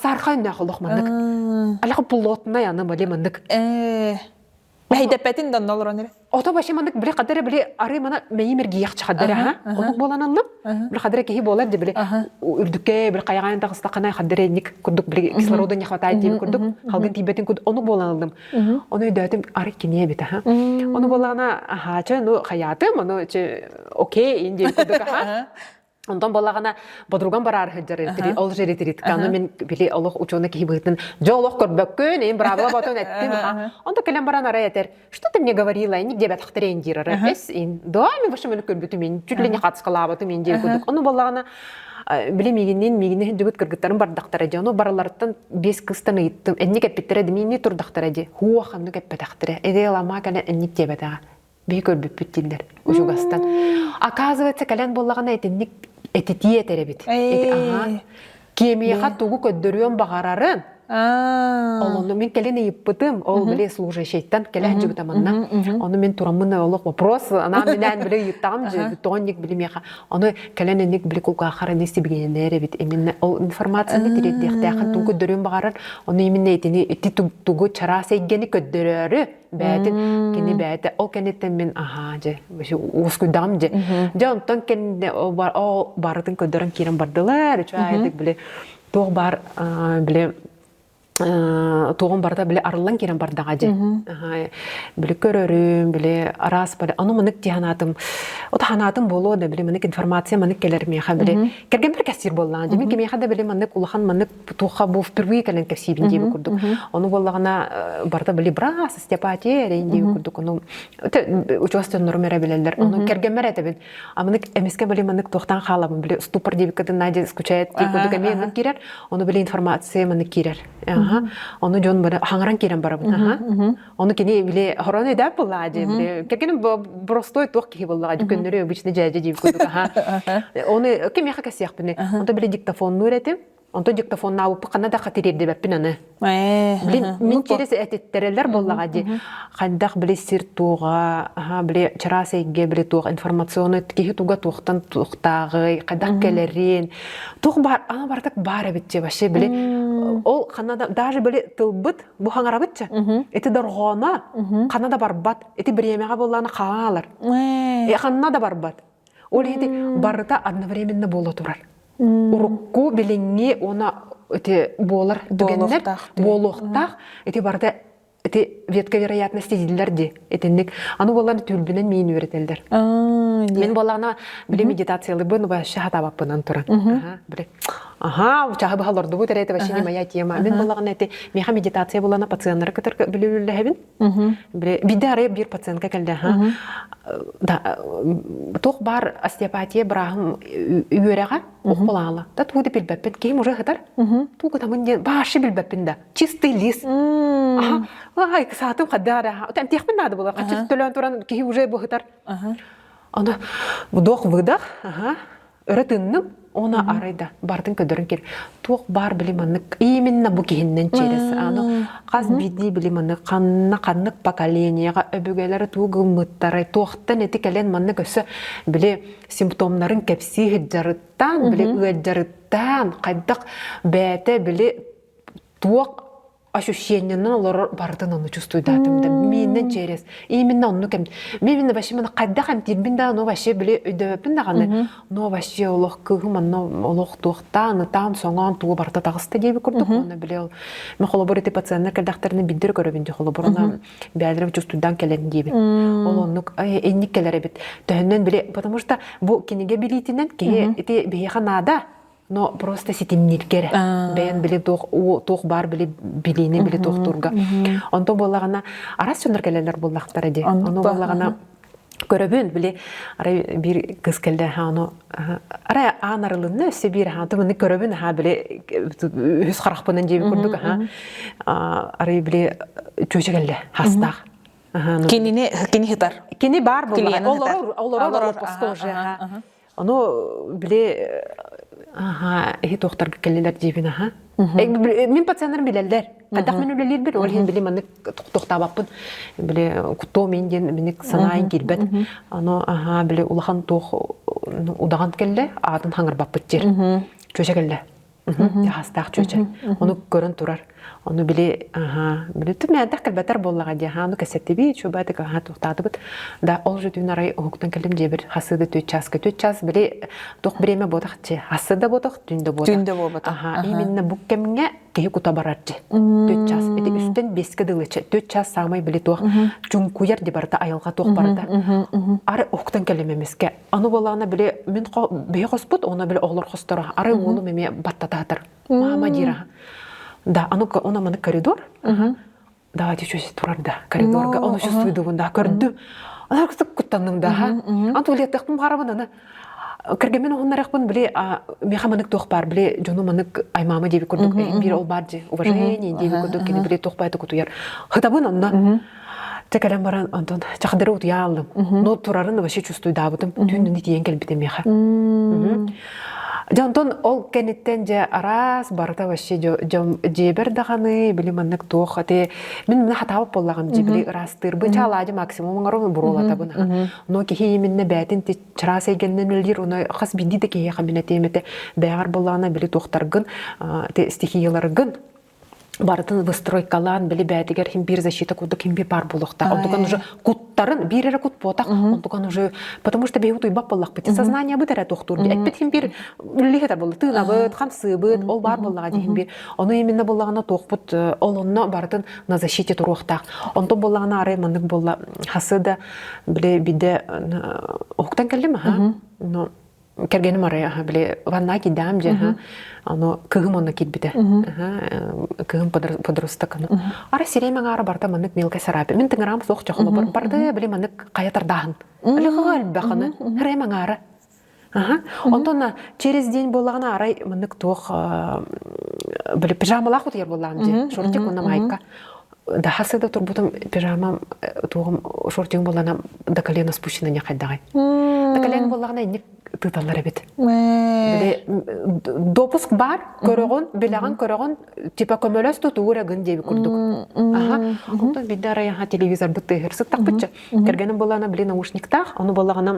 саарха өннөөх олох маннык. Алаха плотный аны били маннык. Мэһэйдэппэтин да онно олорон эрэ. Ото вообще маннык били хадара били ары мана мэйим эргийэхчи хадара ха. Онук буолан аллым. Били хадара киһи буолар ди били үрдүккэ били хайаҕаан тахыстаххына хадара инник курдук били кислорода не хватает диэби курдук халгын тиийбэтин курдук онук буолан аллым. Ону өйдөөтүм, арай киниэ эбит аха. Ону буоллаҕына, аһаача, ну хайаатым, ону че окей, ин диэн курдук аха. Онтон буоллаҕына подругам бараары сылдьар ретри, ол же ретритканы мин били олох учуона киһи быһыытынан дьэ олох көрбөккүн, ин быраабыла ботун эттим аха. Онто кэлэн баран арай этэр, что ты мне говорила, ини диэбэтэхтэрэ ин диир арай эс ин да мен вообще мені көрбүтүм ин чуть ли не хатыскалаабатым ин диир курдук. Ону буоллаҕына били миигинниин миигини сылдьыбыт кыргыттарым бардахтара дии ону барыларыттан биэс кыстан ыйыттым энник эппиттэрэ ди миинни турдахтара дии хуох ханнык эппэтэхтэрэ эдэ кэлэн энник диэбэтэҕэ биһи көрбүппүт дииллэр учугастан оказывается кэлэн буоллаҕына итинник этитии этэр эбит киэмиэхэ тугу көрдөрүөн баҕарарын Ол онно мин кэлин ыйыппытым, ол били служащейтан кэлэ сылдьыбыта манна. Ону мин тураммын олох вопрос, анаан минээн били ыйыттаҕым тоҕо били миэхэ. Ону кэлэн инник били кулгааххар ини сибигинэнээр эбит. Именно ол информацияны тириэрдиэхтээхин тугу көрдөрүөн баҕарар, ону именно итини ити тугу чараас эйгэни көрдөрөөрү бэйэтин кини бэйэтэ ол кэнниттэн мин аһаа дьэ уоскуйдаҕым дьэ. Дьэ онтон кэннэ ол барытын көрдөрөн киирэн бардылар. Үчүгэйдик били туох баар били туоҕум барыта били арыллан киирэн бардаҕа дии. Били көрөрүм, били араас били ону манык дии санаатым. Ото санаатым буолуо да били манык информация манык кэлэр миэхэ били кэргэммэр кэпсиир буоллаҕа дии. Мин кимиэхэ да били манык улахан манык туохха бу впервые кэлэн кэпсиибин диэби курдук. Ону буоллаҕына барыта били брас остеопатия эрэ диэби курдук. Ону учуостоннорум эрэ билэллэр. Ону кэргэммэр этэбин. А манык эмискэ били манык туохтан хаалабын били ступор диэбиккитин Надя скучает дии курдук эмиэ маннык киирэр. Ону били информация маннык киирэр. Ону дьон бары хаҥаран киирэн барабын. Ону кини били хорон өйдөп буллаа дии. Били кэргэним простой туох киһи буллаҕа дии көннөрү обычный дьээдьэ дии курдук. Ону кимиэхэ кэсиэхпиний. Онто били диктофоннуур этим. Онто диктофоннаабыппыт ханна да хатириэрдибэппин аны. Блин, мин через этиттэрэлэр буоллаҕа дии. Хайдах били сир туоҕа, аха били чараас эйгэ били туох информационный киһи туга туохтан туохтааҕый, хайдах кэлэрин, туох баар, ана барытак баар эбит дии вообще били ол ханна да даже били тылбыт бу хаҥарабытча. Ити дорҕооно ханна да барбат. Ити бириэмэҕэ буоллаҕына хаалар. Ханна да барбат. Ол иһити барыта одновременно буола турар. Урукку билиҥҥи уонна ити буолар түгэннэр буолуохтаах. Ити барыта ити ветка вероятности дииллэр дии итинник. Аны буоллар түлбүнэн миин үөрэтэллэр. Мин буоллаҕына били медитациялыыбын вообще хатаабаппынан туран. Били Аха, чаһы быһа олордубут эрэ это вообще не моя тема. Мин буоллаҕына ити миэхэ медитация буолана пациеннары кытары билүүллэһэбин. Биирдэ арай биир пациентка кэллэ да туох баар остеопатия бырааһым үөрэҕэ охполаала да тугу да билбэппин киһим уже сытар тугу гытамын диэн вообще билбэппин да чистый лист аха ай саатым хаддаара эмтиэхпин наада буолар хаччы төлөөн туран киһи уже бу сытар аны вдох выдох ага өрө тынным. Она арайда бартын көдөрөн кел. Туох бар били маннык именно бу киһиннен через аны хас биирдии били маннык ханна ханнык поколениега өбүгэлэри туу гыммыттарай туохтан эти кэлэн маннык өссө били симптомнарын кэпсии сылдьарыттан били ыалдьарыттан хайдах бэйэтэ били туох ощущениенан олорор барытын ону чувствуйдаатым да мииннен через именно оннук эм мен вообще маны хайдах эмтиирбин да ну вообще били өйдөбөппүн даҕаны но вообще олох кыыһым онно олох туохтаан ытаан соҥоон тугу барыта таҕыста диэби курдук уонна били ол мен холобур ити пациеннар кэлдэхтэринэ биирдэр көрөбүн дии холобур она бэйэлэрим чувствуйдаан кэлэн диэбин ол оннук инник кэлэр эбит төһөннөн били потому что бу кинигэ билиитинэн киһи ити биһиэхэ наада но просто ситимнииргэ эрэ бэйэн били туох туох баар били билиини били туохтуурга онтон буоллаҕына араас дьоннор кэлэллэр буоллахтара дии ону буоллаҕына көрөбүн били арай биир кыз кэллэ ону арай аан арылынна өссө биир аха туманы көрөбүн аха били үһүс харахпынан диэби курдук аха арай били чүөчэ кэллэ хастаах Кинини кини хытар. Кини бар буоллаҕа. Олорор олорор олоппоско уже. Ону били аха иһи туохтарга кэллилэр диибин аха. Мин пациеннарым билэллэр. Хайдах мин үлэлиирбин, ол иһин били маннык тохтообоппун. Били куттуом мин диэн миник санаайын киирбэт. Ону аха били улахан туох удаҕан кэллэ, аатын хаҥырбаппыт диир. Чүөчэ кэллэ. Хаастаах чүөчэ. Ону көрөн турар. Ону били, аха, били түмээтэх кэлбэтэр буоллаҕа дии, аха, ону кэсэттибит, чубаатык, аха, туохтаатыбыт. Да, ол же түүн арай уһуктан кэллим дьиэбэр хасыда түөт чааска. Түөт час били туох бириэмэ буотах чи, хасыда буотах, түүн да буотах. Түүн да буолбатах. Аха, именно бу кэмҥэ киһи кута барар дьи. Түөт час. Ити үстэн беске дылы чи. Түөт час самай били туох чуҥкуйар ди барыта айылҕа туох барыта. Ары уһуктан кэллим эмискэ. Аны буоллаҕына били мин биһи хоспут, уонна били оҕолор хосторо. Арай уолум эмиэ баттатаатар. Мама диир Да, аны она маны коридор. Давайте что турар да коридорга. Оны чувствуйдубун да көрдүм. Ана куттанным да. Ан туалеттахпын барабын аны кэргэммин оһуннарахпын били меха манык туох бар били дьону манык аймаама диэби курдук биир ол бар дии уважение диэби курдук кини били туох баайты кутуйар хытабын онно Чэ кэлэн баран онтон чахадары утуйа аллым. Но турарын вообще чувствуйдаабытым. Түүнүн итийэн кэлбитим миэхэ. Дьэ онтон ол кэнниттэн дьэ араас барыта вообще дьиэбэр даҕаны били маннык туох ати мин мына хатаабыт буоллаҕым дьи били ыраастыырбын чаалаадьы максимум оҥоробун буруолатабын но киһи именно бээтин чараас эйгэннэн үлэлиир ону хас биирдии да киһиэхэ мин этиэм этэ бэйэҕэр буоллаҕына били туохтаргын стихияларгын барытын выстройкалаан били бээтигэр хим биир защита курдук хим биир баар буолуохтаах онтукан уже куттарын биир эрэ кут буотах онтукан уже потому что биһиги утуйбат буоллахпыт сознаниябыт эрэ туохтуур эппит хим биир үллиһэтэр буолла тыынабыт хамсыыбыт ол баар буоллаҕа дии хим биир ону именно буоллаҕына туохпут ол онно барытын на защите туруохтаах онтон буоллаҕына арай маннык буолла хасы да били биде уһуктан кэллим аха но кэргэним арай аха били ванна киирдэҕим дьэ аха ону кыһым онно киирбитэ кыһым подросток аны ара сирэйим аҥаара барыта маннык мелкай сарапи мин тыҥыраам суох чохолобор барды били маннык хайа тардааһын өлөхөҕө элбэх аны сирэйим аҥаара Аха. Онтон через день буоллаҕына арай маннык туох били пижамалаах утуйар буоллаҕым дии шортик уонна майка да хасыда турбутум пижамам туоҕум шортигым буоллаҕына до колена спущена не хайдаҕай до колена буоллаҕына инник тыыталлар эбит били допуск бар көрөҕүн билэҕин көрөҕүн типа көмөлөс тутуу эрэ гын диэби курдук аха онтон биирдэ арай аха телевизорбыт тыаһыр сыттахпытча кэргэним буоллаҕына били наушниктаах ону буоллаҕына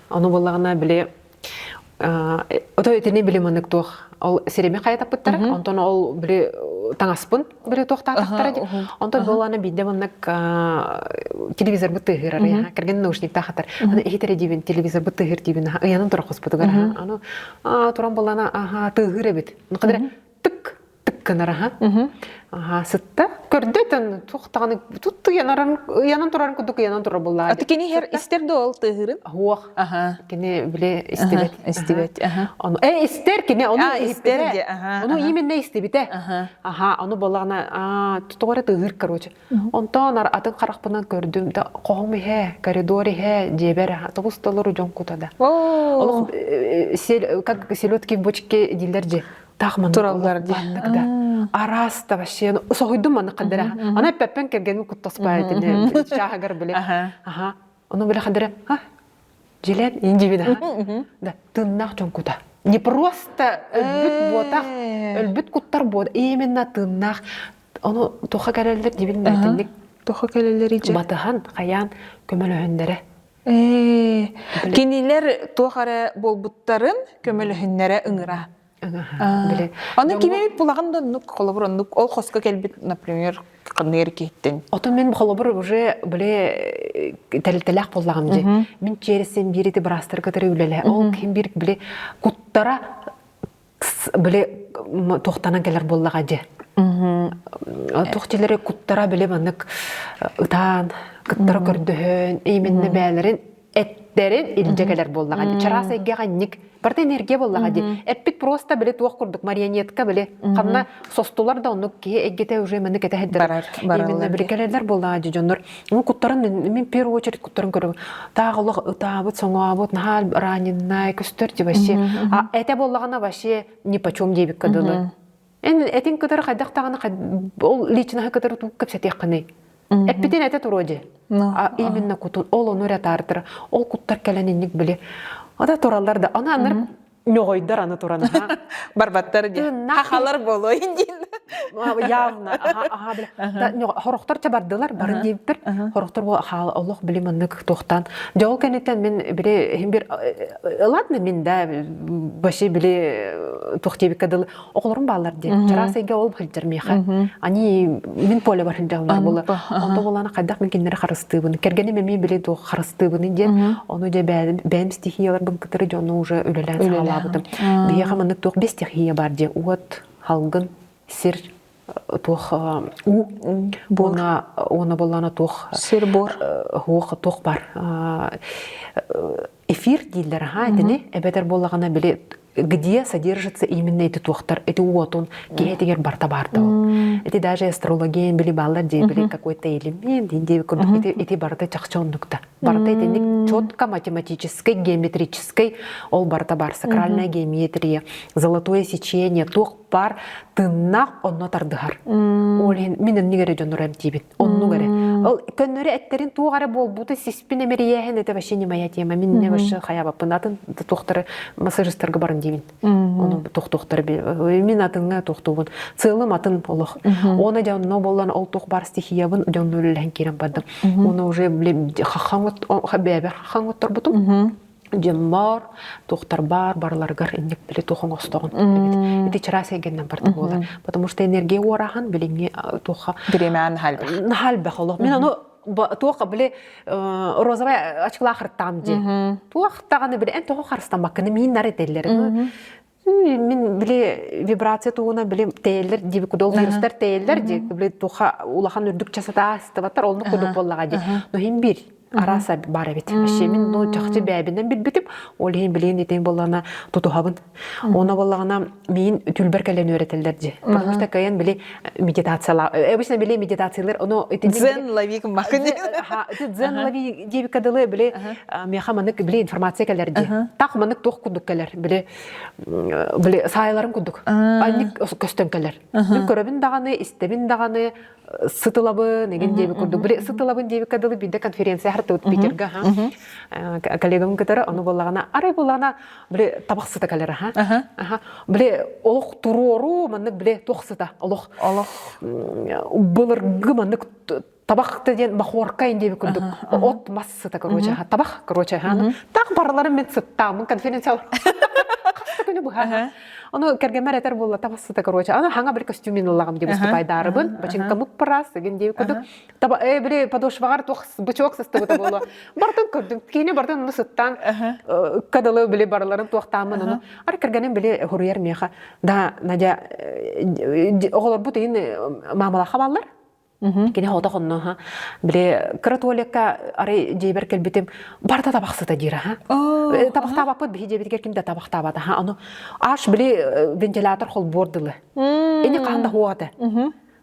Ону буоллаҕына били ото итини били маннык туох ол сирэми хайатаппыттара онтон ол били таҥаспын били туохтаатахтара дии онтон буоллаҕына биирдэ маннык телевизорбыт тыаһыыр арыйа кэргэн наушниктаах хатар аны иһитэрэ диибин телевизорбыт тыаһыыр диибин ыйанан турар хоспутугар аны туран буоллаҕына аха тыаһыыр эбит тык тык гынар аха аха сытта көрдө тон туох даҕаны тут ыйанарын ыйанан турарын курдук ыйанан турар буоллаҕа Аты кини хер истер да ол тыһырын Хуох кини биле истибет истибет ону э истер кини ону истер ону именно истибите аха ону буоллаҕына а тоҕо эрэ тыһыр короче Онтон атын харахпынан көрдүм да хоһум иһэ, коридор иһэ, дьиэбэр тоҕус толору дьон кута да. Олох как селедки в бочке дииллэр дьи. Таах маннык тураллар дии. Да. Араас да вообще соһуйдум маннык хадара. Ана эппэппэн кэргэним куттаспаа этини чааһыгар биле. Аха. Ону биле хадара. Дьилэн индивин аха. Да, тыыннаах дьон кута. Не просто өлбүт буотах, өлбүт куттар буот, именно тыыннаах. Ону туха кэлэллэр дибин бэтинник. Туха кэлэллэр ичи. Батыһан, хайаан көмөлөһөннөрө. Кинилэр туох эрэ буолбуттарын көмөлөһүннэрэ ыҥыра. Аны кими эбит булаҕын да оннук холобур оннук ол хоско кэлбит например ханнык эрэ киһиттэн. Отон мин холобур уже били тэрилтэлээх буоллаҕым дии. Мин через биир ити быраастар кытары үлэлэһэ. Ол ким биир били куттара били туохтанан кэлэр буоллаҕа дии. Туох дьилэри куттара били маннык ытаан, кыттара көрдөһөн, именно бээлэрин эттерин илдьэ кэлэр буоллаҕа дии. Чараас эйгэҕэ инник барыта энергия буоллаҕа дии. Эппит просто били туох курдук марионетка били ханна состулар да оннук киһи эйгэтэ уже маннык этэ сылдьар. Именно били кэлэллэр буоллаҕа дии дьоннор. Ну куттарын мин первую очередь куттарын көрөбүн. Таах олох ытаабыт, соҥообут, наһаа раненная көстөр дии вообще. А этэ буоллаҕына вообще ни почем диэбиккэ дылы. Эн этин кытары хайдах даҕаны ол личноһы кытары тугу кэпсэтиэххиний? Эппитин этэ туруо дии. А именно кутун ол ону эрэ таардыра. Ол куттар кэлэн инник били. Ада тураллар да. Аны аннар ньоҕойдор аны туран аха. Барбаттар дии. Хахалар болой диин. Явно. Аха, аха били. Хорохтор ча бардылар, барын диэбиттэр. Хорохтор бу олох били маннык туохтан. Дьэ ол кэнниттэн мин били иһин бир ладно мин да вообще били туох диэбиккэ дылы оҕолорум бааллар диэн. Чараас эйгэ ол сылдьар миэхэ. Они мин полебар сылдьаллар була. Онто буолана хайдах мин кинилэри харыстыыбын. Кэргэним эмиэ били туох харыстыыбын диэн. Ону дьэ бэйэм стихияларбын кытары дьону уже үлэлээн саҕалаабытым. Биһиэхэ маннык туох бес стихия бар диэн. Уот, халгын, сир, туох уу уона уона буоллаана туох сир буор хуох туох бар эфир дииллэр аха итини эбэтэр буоллаҕына били где содержится именно эти туохтар эти уотун киһи этигэр барта баарда ол эти даже астрология били бааллар дии били какой-то элемент дии курдук ити ити барыта чахчы оннукта барыта итинник четко математическай геометрическай ол барыта бар сакральная геометрия золотое сечение туох бар тыыннаах онно тардыһар ол иһин мин инник эрэ дьоннору эмтиибин оннук эрэ ол көннөрү эттерин туох эрэ буолбута сиспин эмэрийээһин это вообще не моя тема мин не вообще хайабаппын атын туохтары массажистарга барын диибин ону туохтуохтары мин атыҥҥа туохтуубун сыалым атын олох оны дьонно боллан ол туох бар стихиябын дьонно үлэлэһэн киирэн бардым оны уже бэбэр хахаҥотторбутум дьоммор, туохтарбар, барыларыгар инник били туох оҥостоҕун эбит. Ити чараас эйгэннэн барда буолар. Потому что энергия уораһан билиҥҥи туохха Бириэмэҕэ наһаа элбэх. Наһаа элбэх олох. Мин ону туох били розовай очкилаах хыртаам дии. Туох даҕаны били эн тоҕо харыстаммаккыны миин нар этэллэр. Мин били вибрация тугуна били тэйэллэр диби кудол вирустар тэйэллэр ди били туха улахан үрдүк часата астыбаттар оннук кудук буоллаҕа ди. Но хим бир арааса бар эбит. Вообще мин ну чахчы бэйэбинэн билбитим. Ол иһин билигин итин буоллаҕына тутуһабын. Она буоллаҕына миин түлбэр кэлэн үөрэтэллэр ди. Потому что кайан били медитацияла обычно били медитациялар оно Дзен лови махын. Дзен лови диэбиккэ дылы били миэхэ маннык били информация кэлэр ди. Так маннык туох курдук кэлэр. Били били саайаларым курдук. Анник көстөн кэлэр. Мин көрөбүн даҕаны, истэбин даҕаны, сытылабын, эгин диэби курдук. Били сытылабын диэбиккэ дылы биирдэ конференция хартыбыт Питерга, коллегам кытары, ону буоллаҕына, арай буоллаҕына, били табах сыта кэлэр, аха. Били олох туруору, маннык били туох сыта, олох. Олох. Былыргы маннык табах диэн махорка диэби курдук от мас сыта короче табах короче так барыларын мен сыттаамын конференция хаста күнү быһа ону кэргэммэр этэр буолла табах сыта короче аны хаҥа бір костюмин ыллаҕым диэн выступайдаарыбын бачыҥкамыт пырас деген диэби курдук таба э били подошваҕар туох бычок сыстыбыта буолла бартын көрдүм киһини бартын ону сыттаан кадалы били барыларын туохтааммын ону ар кэргэним били хуруйар миэхэ да Надя оҕолорбут иин маамалаха баллар Кини хотох онно били кыра туалекка арай дьиэбэр кэлбитим барыта табахсыта диир аха. Табахтаабаппыт биһи дьиэбитигэр ким да табахтаабат аха. Ону аш били вентилятор холбуор дылы. Ини хаһан да хуоҕата.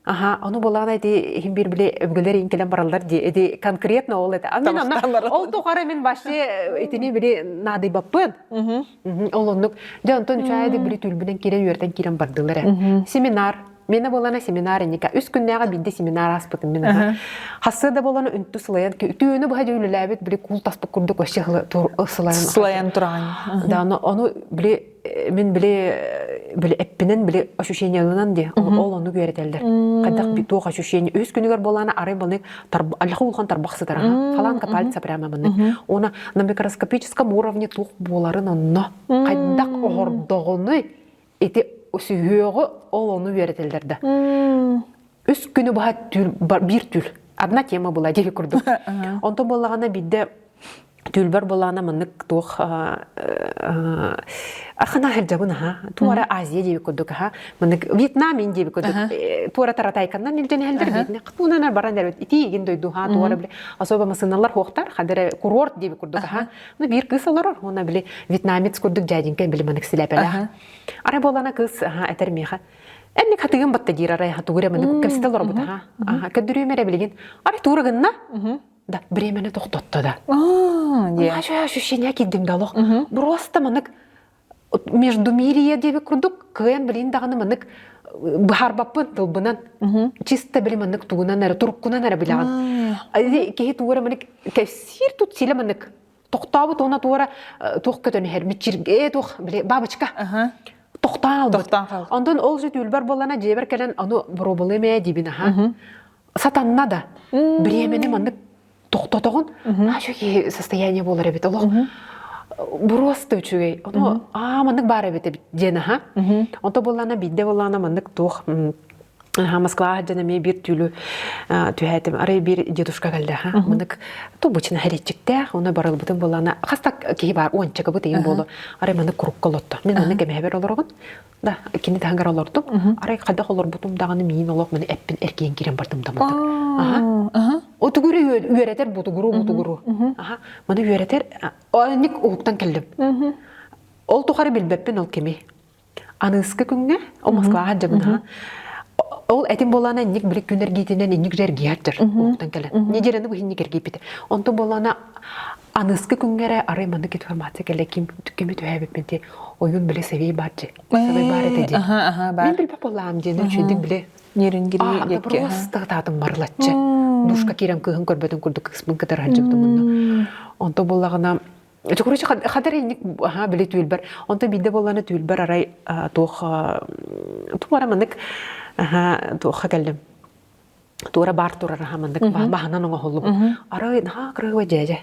Аха, ону булаана ити иһин бир били өбүгэлэр иин кэлэн бараллар дии. Ити конкретно ол это. А мин онно ол тухары мин вообще итини били наадыйбаппын. Ол оннук. Дьэ онтон үчүгэй били түлбүнэн киирэн үөртэн киирэн бардылар. Семинар. Миэнэ буолана семинар инника. Үс күннээҕи биирдэ семинар ааспытым мин аха. Хассы да буолана үнтү сылайан түүнү быһа үлэлээбит били куул таспыт курдук вообще сылайан. Сылайан тураҕын. Да, ону били мин били били эппинэн били ощущениялынан ди ол ону үөрэтэллэр. Хайдах туох ощущение үс күнүгэр буолана арай балык аллаха улахан тарбах сытар фаланга пальца прямо маннык. Она на микроскопическом уровне туох буоларын онно хайдах оһордоҕунуй ити сүһүөҕү ол ону үөрэтэллэр да. Үс күнү быһа түүл биир түүл одна тема была диэки курдук. Онтон буоллаҕына биирдэ Түүлбэр буоллаҕына маннык туох архана сылдьабын аха туора Азия диэбит курдук аха маннык Вьетнам ин диэбит курдук туора таратайканнан илдьэн иһэллэр Вьетнам туунанар баран эрбит итии игин дойду ха туора били особо массыыналар хуохтар хадары курорт диэбит курдук аха ну биир кыыс олорор уонна били вьетнамец курдук дяденька били маннык силээпэлээх арай буолана кыыс аха этэр миэхэ Эмник хатыгын батта диир арай тугу эрэ маннык кэпсэтэ олоробут аха аха көрдөрүөм эрэ билигин арай туура гынна да времени тохтотто да. Ощущение ощущение киирдим да олох. Просто манык междумирие диэби курдук кыайан билин даҕаны манык быһаарбаппын тылбынан чисто били манык тугунан эрэ туруккунан эрэ билэҕин. Киһи тугу эрэ манык кэпсиир тут силэ манык тохтообут уонна туора туох көтөн иһэр мичиргээ туох били бабочка тохтоон албыт. Онтон ол же түүлбэр буоллана дьиэбэр кэлэн ону боруобалыам ээ диибин аха. Сатанна да бириэмэни маннык тохтотоҕун наша киһи состояние буолар эбит олох буруоста үчүгэй ону аа маннык баар эбит эбит диэн аха онто буоллаана биирдэ буоллаана маннык туох Москваҕа сылдьан эмиэ биир түүлү түһээтим. Арай биир дедушка кэллэ аха. Маннык тубучина хэриччиктээх, уна барылбытын буоллаана хас да киһи баар уончакабыт ыйын буолу. Арай маннык курукка олотто. Мин маннык эмэһэбэр олоробун. Да, кини таһыгар олордум. Арай хайдах олорбутум даҕаны миин олох маны эппин эргийэн киирэн бардым да мантык. Аха. Отугуру үөрэтэр бутугуру бутугуру. Аха. Маны үөрэтэр ник уһуктан кэллим. Ол тухары билбэппин ол кими. Аныыскы күҥҥэ ол Москваҕа сылдьабын Ол этим буолаана инник били күн эргиитинэн инник же эргийэр уһуктан кэлэн. Неделяны быһынник эргийбитэ. Онтон буолаана аныскы күҥҥэ эрэ арай маннык информация кэлэ ким кими түһээбиппин ти ойуун биле сэбиэй баар дьи. Сэбиэй баар этэ дии. Мен билбэт буоллаам диэн үчүгэйдик биле. Нерюнгри Просто таатым марылаччы. Душка киирэн кыыһын көрбөтүн курдук кыыспын кытары сылдьыбытым онно. Онто буоллаҕына Короче, хадar инник аха били түүлбэр. Онто биирдэ буоллаана түүлбэр арай туох туора маннык аха туохха кэллим. Туора бар турар аха маннык баһынан оҥоһуллубут. Арай наһаа кырыыба дьээдьэ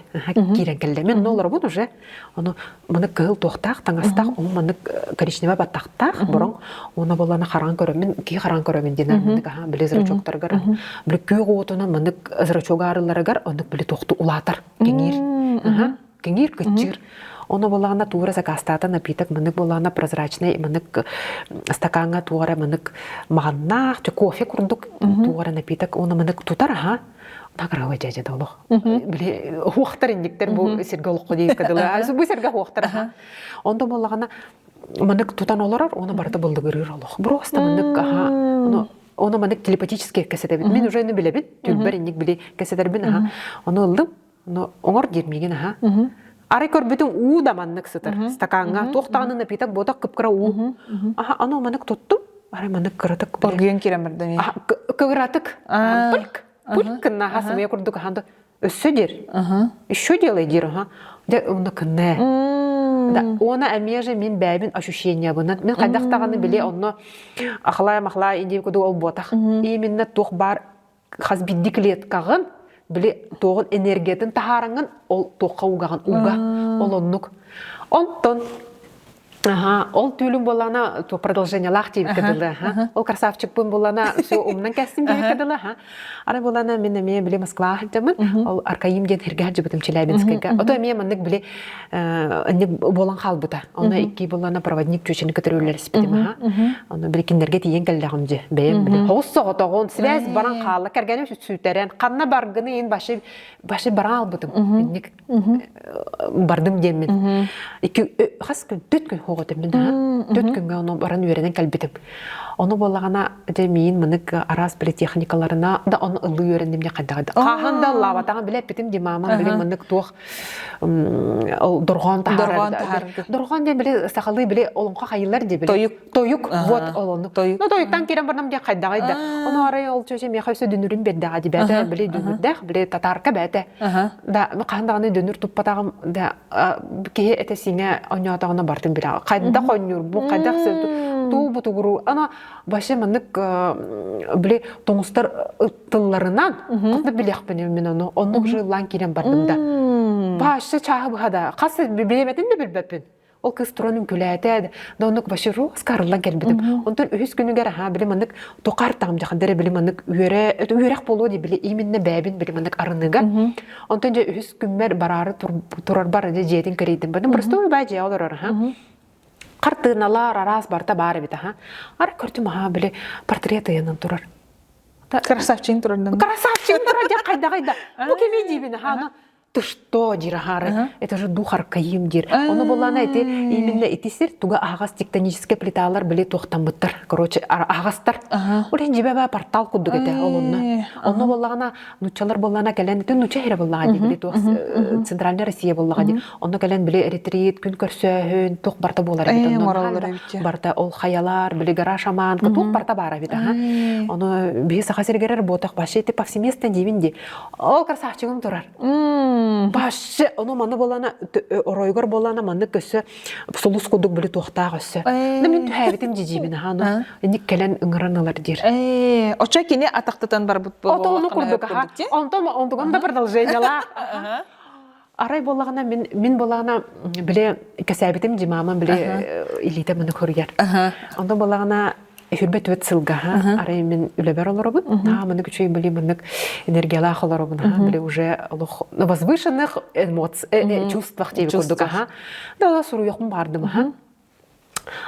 киирэн кэллэ. Мен онно олоробун уже. Ону маннык кыһыл туохтаах, таҥастаах, ону маннык коричневый баттахтаах бороҥ. Уонна буоллаана хараан көрөммүн, киһи хараан көрөмүн диэн маннык аха били зрачоктарыгар били күөх уотунан маннык зрачок аарыларыгар оннук били туохту улаатар, кэҥиир. Аха кэҥиир кыччыыр. Ону буоллаҕына туура заказтаата напиток маннык буоллаҕына прозрачный маннык стакаҥҥа туора маннык маҕаннаах кофе курдук туора напиток уонна маннык тутар аха награва дьээдьэ да олох били хуохтар инниктер бу сиргэ олоххо диэккэ дылы бу сиргэ хуохтар аха онто буоллаҕына маннык тутан олорор уонна барыта быллыгырыыр олох просто маннык аха ону ону маннык телепатически кэсэтэбин мин уже билэбин түлбэр инник били кэсэтэрбин аха ону ыллым Но оҥор диир миигин аха. Арай көрбүтүм уу да маннык сытар стакаҥҥа туох даҕаны напиток буотах кып-кыра уу. Аха аны маннык туттум. Арай маннык кыратык Оргуйан киирэн барда Кыратык. Пульк. Пульк кынна аха сымыйа курдук аха өссө диир. Еще делай диир аха. Дьэ онно кынна. Да, уона эмиэ же мин бэйэбин ощущениябынан мин хайдах даҕаны били онно ахлай-махлай индии курдук ол буотах. Именно туох баар хас биирдии клеткаҕын били туоҕун энергиятын таһаараҥҥын ол туохха угаҕын уга ол оннук онтон Аха, ол түүлүм буоллаҕына то продолжениелаах диэбиккэ дылы аха. Ол красавчикпын буоллаҕына все умнан кэстим диэбиккэ дылы аха. Ары буоллаҕына мин эмиэ били Москваҕа сылдьаммын ол Аркаим диэн сиргэ сылдьыбытым Челябинскайга. Ото эмиэ маннык били инник буолан хаалбыта. Онно икки буоллаҕына проводник чүөчэни кытары үлэлэспитим аха. Ону били кинилэргэ тиийэн кэллэҕим дьэ. Бэйэм били хоҕус соҕотоҕун связь баран хаалла. Кэргэним сүтэрэн ханна баргыны ин башы башы баран албытым. Инник бардым диэммин. Икки хас күн, түт күн хоҕотым мин аха. Түт күҥҥэ ону баран үөрэнэн кэлбитим. Ону буоллаҕына дьэ миин манык араас били техникаларына да ону ыллыы үөрэнним дьэ хайдаҕа да. Хаһан да ыллаабатаҕым билэ эппитим ди маамам били маннык туох ол дорҕоон таһаарар. Дорҕоон диэн били сахалыы били олоҥхо хайылар ди били. Тойук. Тойук вот ол оннук. Тойук. Ну тойуктан киирэн барнам диэн хайдаҕай да. Ону арай ол чөчө миэхэ өссө дүнүрүн биэрдэҕэ ди бээтэ били дүнүрдээх били татаарка бээтэ. Да хаһан даҕаны дүнүр туппатаҕым да киһи этэ сиҥэ онньоотоҕуна бартын билэҕэ. Хайдах онньуурбу, хайдах туу бутугуру. Ана вообще маннык били тоҥустар тылларынан ханна билиэхпин мин ону оннук жыыллаан киирэн бардым да. Вообще чааһы быһа да хас бириэмэтин да билбэппин. Ол кыыс туран үҥкүлээтэ да оннук вообще роска арыллан кэлбитим. Онтон үһүс күнүгэр аха били маннык токар таҕым дьахандара били маннык үөрэ үөрэх буолуо дии били именно бэйэбин били маннык арыныга. Онтон дьэ үһүс күммэр бараары турарбар дьэ дьиэтин кэрийдим. Бардым простой баа дьиэ олорор аха. Хартыыналар араас барта баар эбит аха. Ар көрдүм аха били портрет ыйанан турар. Красавчик турар. Красавчик турар дьэ хайдаҕай да. Бу кими диибин аха ты что диир аһаары это же дух аркаим диир ону буллана ити именно ити сир туга аһаҕас тектоническай плиталар били туохтаммыттар короче аһаҕастар ол иһин дьибэ баа портал курдук этэ ол онно онно буоллаҕына нуччалар буоллаҕына кэлэн ити нучча иһэрэ буоллаҕа дии били туох центральная Россия буоллаҕа дии онно кэлэн били ретрит күн көрсөөһүн туох барта буолар эбит онно барта ол хайалар били гора шаманка туох барта баар эбит аха ону биһи саха сиригэр буотах вообще ити повсеместно диибин дии ол красавчигым турар Башы ону маны болана оройгор болана маннык өссө сулус курдук били туохтаах өссө. Да мин түһээбитим дьидьиибин аха инник кэлэн ыҥыран ылар диир. Очо кини атахтатан барбыт Отону курдук аха. Онтон онтуган да продолжениялаах. Арай буоллаҕына мин мин буоллаҕына били кэсээбитим дьи маамам били илиитэ маны хоруйар. Онтон буоллаҕына Хүрбэ түөт сылга арай мин үлэбэр олоробун. Аа маннык үчүгэй били маннык энергиялаах олоробун аха били уже олох возвышенных эмоций чувствах диэби курдук аха. Да суруйуохпун баардым аха.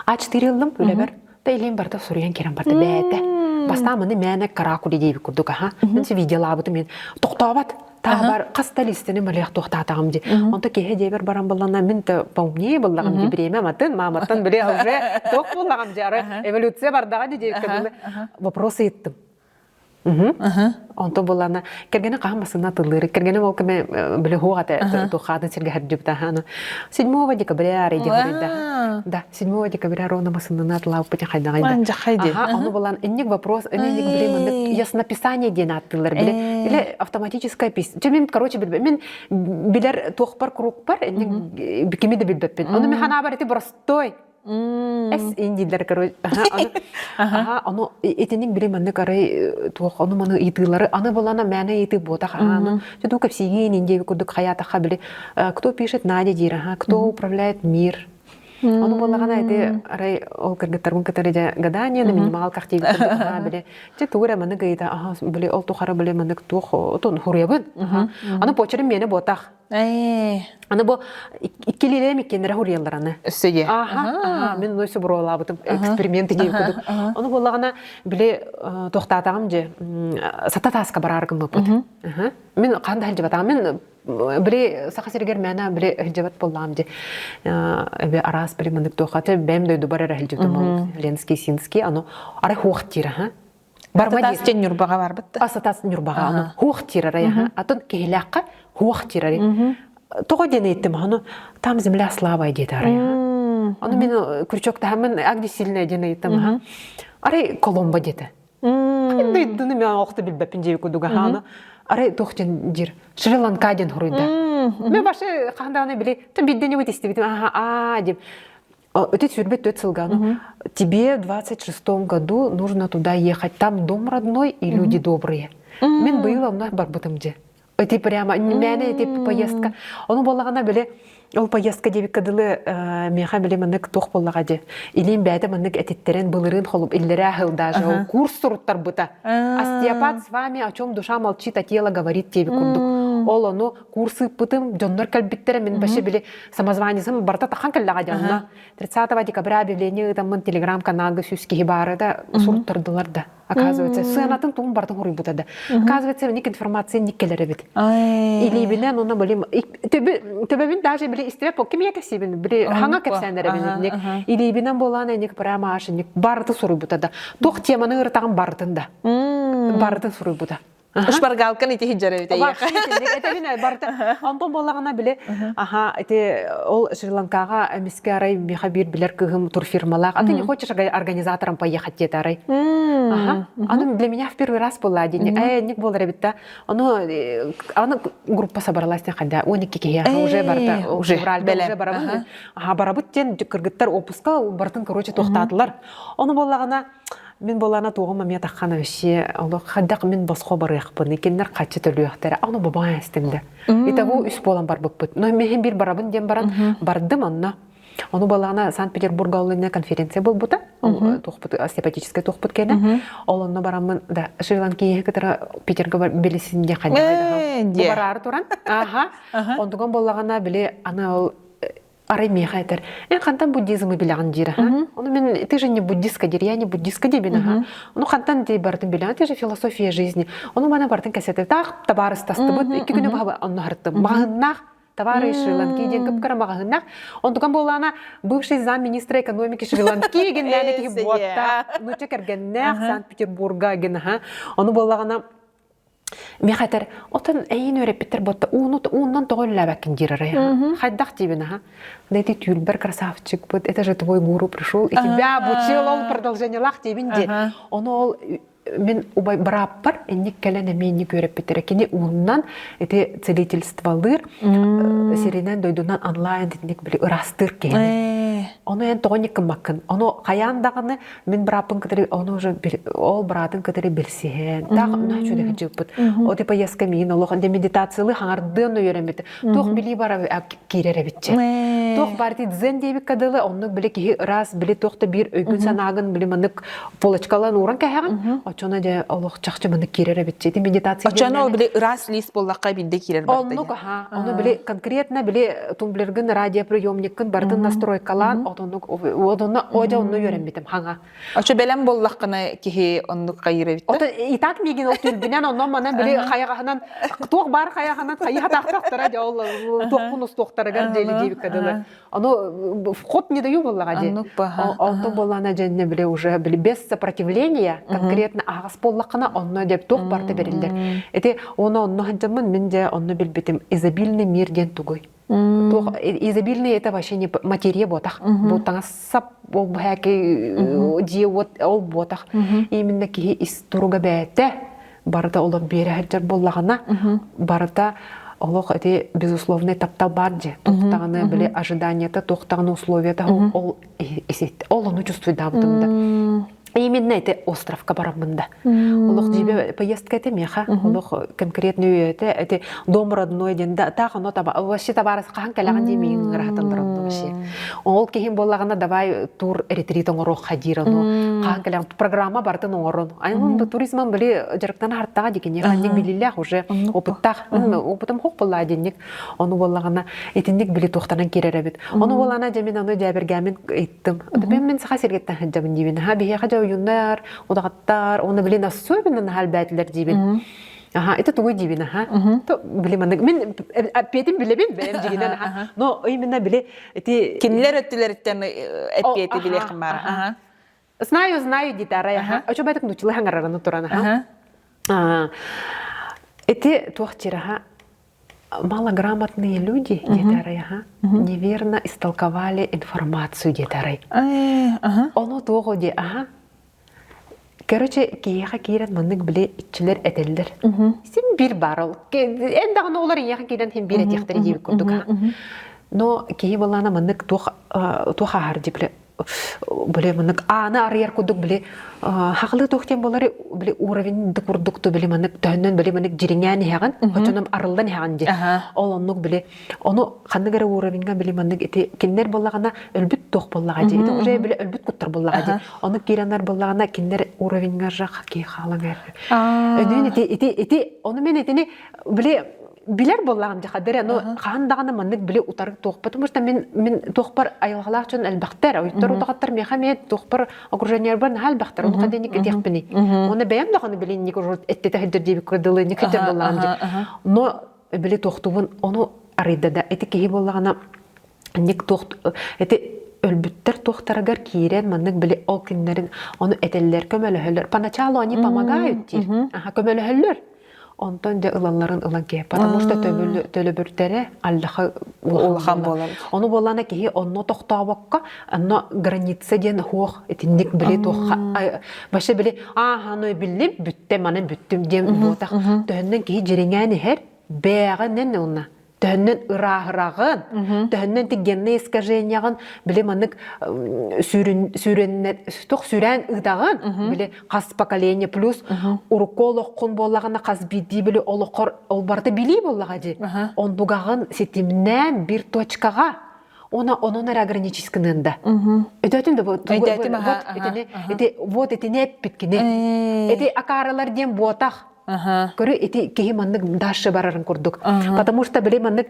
А4 ыллым үлэбэр. Да илиим барда суруйан кирэн барда бээтэ. Бастаан маны мээнэ каракули диэби курдук аха. Мин видеолаабытым мен тохтообот Таабар хас да листини малиах туохтаатаҕым ди. Онто киһи диэбэр баран буллана мин да поумнее буллаҕым ди бириэмэ матын мааматтан били уже туох буллаҕым ди ары эволюция бардаҕа ди диэбиккэ вопрос ыйыттым. Онто буллана кэргэнэ хаһан басына тыллыыр. Кэргэним ол кэме били хуох ате тухаатын сиргэ хәрдүбүтэ аны 7 декабря арый да. Да, 7 декабря ровно басынына атлааппыт хайдаҕай да. Ага, ону булан инник вопрос, инник били маннык яснописание диэн ааттыылар били. Или автоматическая пись. Че мин, короче, билбэт. Мин билэр туохпар курукпар инник кими да билбэппин. Ону мен ханаабар ити простой. Эс индилер, короче. Ага, ону итинник били маннык арай туох ону маны ыйытыылары аны булана мээнэ ыйытыы буотах ааны. Чэ кэпсиигин индиэби курдук хаятаха били кто пишет Надя диир, ага, кто управляет мир. Ону буоллаҕына ити арай ол кыргыттарбын кытары дьэ гадание на минималках диэбит курдук аһаа били дьэ тугу эрэ маннык ыйыта аһаа били ол тухары били маннык туох отон хуруйабын аны почерым миэнэ буотах аны бу иккилиилэм иккиэннэрэ хуруйаллар аны Өссө дьэ. Аха, мин ону өссө буруолаабытым эксперимент диэн курдук. Ону буоллаҕына били туохтаатаҕым дьэ сата тааска бараар гыммыппыт. Мин хаан да сылдьыбатаҕым. Мин били Саха сиригэр мээнэ били сылдьыбат буоллаҕым дии. Эбэ араас били маннык туохха бэйэм дойдубар эрэ сылдьыбытым ол Ленский Синский ону арай хуох диир аха. Барма диир. Тас Ньурбаҕа барбыт да. Асатас Ньурбаҕа ону хуох диир арай аха. Атын киһилээххэ хуох диир арай. Тоҕо диэн ыйыттым ону там земля слабая диэтэ арай аха. Ону мин крючок таһаммын а где сильная диэн ыйыттым аха. Арай Коломбо диэтэ. Дойдуну мен охто билбэппин дии курдук аһааны. Арай туох диэн диир Шри-Ланка диэн хоруйда. Мен башы хаһан даҕаны били тым биддени истибитим аха аа деп. Это сүрбет төт сылгану. Тебе в 26 году нужно туда ехать. Там дом родной и люди добрые. Мен быйыл онно барбытым же. Эти прямо мээнэ эти поездка. Ону буоллаҕына били ол поездка диэбиккэ дылы миэхэ били маннык туох буоллаҕа дии. Илиим бэйэтэ маннык этиттэрин былырыын холуп иллэрээ сыл даже ол курс суруттарбыта. Остеопат с вами о чем душа молчит, а тело говорит диэбит курдук. Ол ону курс ыыппытым, дьоннор кэлбиттэрэ, мин вообще били самозванецым барыта тахан кэллэҕэ дьонно. 30 декабря объявление ыытаммын телеграм-каналга 100 киһи баара да суруттардылар да. Оказывается, сыанатын тугун барытын хоруйбута да. Оказывается, ник информация ник кэлэр эбит. Илиибинэн уна били төбөбүн даже били истибэт по ким кэсибин били хаҥа кэпсээн эрэбин ник илиибинэн буолаан ник прямо аш ник барыты суруйбута да. Туох теманы ырытаҕын барытын да. Барытын суруйбута. Шпаргалкан ити хиджар эбит Этэбин барыта. Онтон буоллаҕына били аха ити ол Шри-Ланкаҕа эмискэ арай миэхэ биир билэр кыыһым турфирмалаах. А ты не хочешь организатором поехать диэтэ арай. Аха. Аны для меня в первый раз была день. Э, ник буолар эбит да. Ону аны группа собралась когда 12 киһи уже барыта уже уже барабыт. Аха барабыт диэн кыргыттар отпуска барытын короче туохтаатылар. Ону буоллаҕына Мин буолаана туоҕум эмиэ таххан вообще олох хайдах мин босхо барыахпын кинилэр хаччы төлүөхтэрэ ону бобоон эстим да. Итого үс буолан барбыппыт. Но мин биир барабын диэн баран бардым онно. Ону буолаана Санкт-Петербурга ол конференция буолбута. Туохпут остеопатическай туохпут кэнэ. Ол онно бараммын да Шри-Ланкиһи кытары Питерга билисин диэн хайдах Бу бараары туран. Аха. Онтуган буоллаҕына били аны ол арай миэхэ этэр эн хантан буддизмы билэҕин диир аха ону мин ты же не буддистка диир я не буддистка диибин аха ону хантан дии барытын билэҕин ты же философия жизни ону мана барытын кэсэтэ таах табаарыстастыбыт икки күнү баһа онно харыттым маҕаһыннаах товары Шри-Ланки диэн кып-кыра маҕаһыннаах онтукан буоллаана бывший замминистра экономики Шри-Ланки гиннээни киһи буотта нуча кэргэннээх Санкт-Петербурга гин аха ону буоллаҕына Миэхэ этэр, отон эйин үөрэппиттэр буотта ууну ууннан тоҕо үллээбэккин диир арай. Хайдах диибин аха. Да эти түүлбэр красавчикпыт, это же твой гуру пришел, и тебя обучил, ол продолжениелаах диибин ди. Ону ол мин убай бырааппар инник кэлэн эмиэ инник үөрэппиттэрэ. Кини ууннан ити целительстволыыр сиринэн дойдунан онлайн итинник били ыраастыыр киһини. Ону эн тоҕо инник гыммаккын? Ону хайаан даҕаны мин бырааппын кытары ону уже ол быраатын кытары билсиһэн таах наһаа үчүгэй дьыппыт о типа поездка миин олох де медитациялы хаҥардыан үөрэммит туох билии бара киирэр эбитче туох бар ти дзен диэбиккэ дылы оннук били киһи ыраас били туох да биир өйгүн санаагын били маннык полочкалан ууран кэһэҕин оччоно дьэ олох чахчы маннык киирэр эбитче ити медитация оччоно ол били ыраас лист буоллахха биирдэ киирэр оннук аха ону били конкретно били тумблергын радиоприемниккын барытын настройкалаан отоннук одонно одя онно үөрэммитим хаҥа Очо бэлэм буоллаххына киһи оннук хайыр эбит Ото и так миигин ол түлбүнэн онон манан били хайаҕаһынан туох баар хайаҕаһынан хайыха тахсахтара дьэ ол туохпун устуохтарыгар диэли диэбиккэ дылы ону вход не даю буоллаҕа дии онтон буоллаана дьэннэ били уже били без сопротивления конкретно аһаҕас буоллаххына онно деп туох барыта бэриллэр ити оны онно ханчаммын мин дьэ онно билбитим изобильный мир диэн тугуй туох изобильный это вообще не материя буотах бу таҥас сап ол бэһээки дьиэ уот ол буотах именно киһи ис туруга бэйэтэ барыта олох биэрэ сылдьар буоллаҕына барыта олох ити безусловный таптал баар дьэ туохтаҕына били ожиданията туохтаҕына условията ол ол ону чувствуйдаабытым да Именно это островка бараммын да. Олох дьиибэ поездка это меха, олох конкретный это это дом родной диэн да таах оно таба вообще табаарыс хаһан кэлэҕин дии миигин ыҥыраһаталлар онно вообще. Ол киһим буоллаҕына давай тур ретрит оҥоруохха диир ону хаһан кэлэҕин программа барытын оҥорон. Аны туризман били дьарыктана хартаҕа дикини ханник билиллээх уже опыттаах опытым хоп буоллаа динник ону буоллаҕына итинник били туохтанан киирэр эбит. Ону буоллаҕына дьэ мин ону дьээбэргээмин ыйыттым. Мен мин саха сиргиттэн сылдьабын диибин. Аха биһиэхэ дьэ ойууннар, удаҕаттар, уонна блин особенно наһаа элбээтилэр диибин. Аха, это тугуй диибин, аха. То били маннык мин эппиэтин билэбин бэйэм дьигинэн аха. Но именно били ити Кинилэр өттүлэриттэн эппиэти билиэххин баар. Аха. Знаю, знаю диэтэ арай аха. Очо байтык нуччалыы хаҥарараны туран аха. Ити туох диир аха малограмотные люди диэтэ арай аха неверно истолковали информацию диэтэ арай. Ону туох дии аха Короче, киһиэхэ киирэн маннык били иччилэр этэллэр. Син биир баар ол. Эн даҕаны олор ийэхэ киирэн син биир этиэхтэрэ диэбит курдук. Но киһи былаана маннык туох туох ааһар дии били били маннык ааны арыйар курдук били хахылыы туох диэн буолар били уровень да курдук ту били маннык төһөннөн били маннык дьириҥээн иһэҕин очонон арыллан иһэҕин дии ол оннук били ону ханнык эрэ уровеньга били маннык ити кинилэр буоллаҕына өлбүт туох буоллаҕа дии ити уже били өлбүт куттар буоллаҕа дии ону киирэннэр буоллаҕына кинилэр уровеньга жах киһи хаалан өнүүн ити ити ити ону мен итини били. билэр буоллаҕым дьэ хадары, но хаһан даҕаны маннык били утары туох, потому что мин мин туохпар айылҕалаах дьон элбэхтэр, ойуттар утаҕаттар миэхэ эмиэ туохпар окружениербар наһаа элбэхтэр, ону хадыник этиэхпиний. Оны бэйэм даҕаны билинник эттэтэ сылдьар диэбит дылы ник сылдьар буоллаҕым дьэ. Но били туохтубун ону арыйда да ити киһи буоллаҕына ник туох ити өлбүттэр туохтарыгар киирэн маннык били ол кинилэрин ону этэллэр көмөлөһөллөр поначалу они помогают диир аха көмөлөһөллөр онтон дьэ ылалларын ылан киһи потому что төлөбүрдэрэ аллаха улахан буолар ону буоллаана киһи онно тохтообокко онно граница диэн хуох итинник били туохха вообще били ааха ну биллим бүттэ манан бүттүм диэн буотах төһөннөн киһи дьириҥээн иһэр бээҕинэн уна төһөннөн ырааһыраҕын, төһөннөн геннай искаженияҕын били маннык сүүрүн сүүрэннэр туох сүүрээн ыытаҕын били хас поколение плюс урукку олоххун буоллаҕына хас биирдии били олоххор ол барыта билии буоллаҕа дии оннугаҕын ситимнээн бир точкаҕа она онон эрэ ограничискыныан да өдөтүн да вот итини ити вот итини эппит кини ити акааралар диэн буотах Көрү ити киһи маннык дальше барарын курдук. Потому что били маннык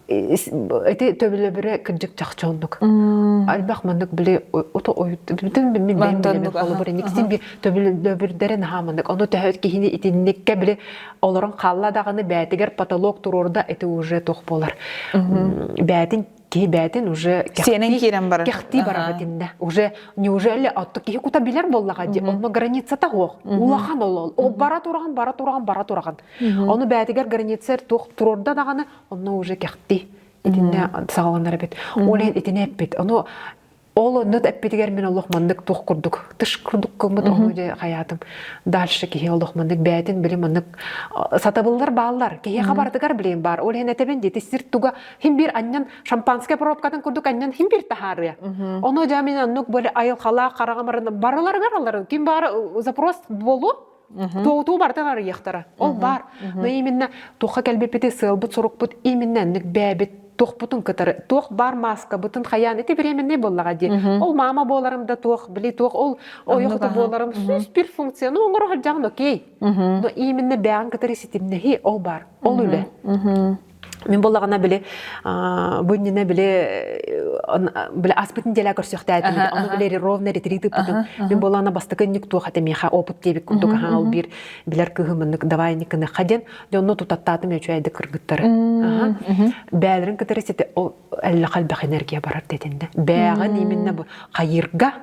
ити төбөлөбүрэ кырдьык чахчы оннук. Альбах маннык били ото бүтүн мин бэйэм билэбин холобур иниксин би төбөлөбүрдэрэ наһаа маннык. Ону төһө киһини итинникке били олорон хаалла даҕаны бээтигэр потолок туруорда ити уже туох буолар. Бээтин киһи бээтин уже сиэнэн киирэн барар кэхтии барар итиннэ уже неужели отто киһи кута билэр буоллаҕа дии онно границата суох улахан ол ол бара тураҕын бара тураҕын бара тураҕын ону бээтигэр граница туох туруорда даҕаны онно уже кэхтии итиннэ саҕаланар эбит ол иһин итини эппит ону ол онно эппитигэр мин олох маннык туох курдук тыш курдук гыммыт ону дьэ хайаатым дальше киһи олох маннык бээтин били маннык сатабыллар бааллар киһиэхэ барытыгар билиэн баар ол иһин этэбин диэти сир туга хим биир анньан шампанское пробкатын курдук анньан хим биир таһаарыа. Ону дьэ мин оннук били айылхалаах хараҕым барыларыгар аларын ким баара запрос болу туоутуу барытын арыйыахтара. Ол баар. Но именно туохха кэлбиппити сыалбыт сорукпут именно оннук бээбит туохпутун кытары туох баар мааскабытын хайаан ити временный буоллаҕа дии. Ол мама буоларым да туох били туох ол ойох да буоларым сүүс бир функция ну оҥоро сылдьаҕын окей. Но именно бэҕин кытары ситимнэһии ол баар. Ол үлэ. Мин буоллаҕына били бу иннинэ били били аспытын дэлэ көрсүөхтээтим ону били ровно ретрит ыппытым мин буоллаҕына бастакы инник туох этэ миэхэ опыт диэбит курдук аһаа ол биир билэр кыыһым маннык давай инник гыныахха диэн дьонно тутаттаатым үчүгэйдик кыргыттары бээлэрин кытары сити ол эллэх элбэх энергия барар дэтиннэ бээҕин именно бу хайырга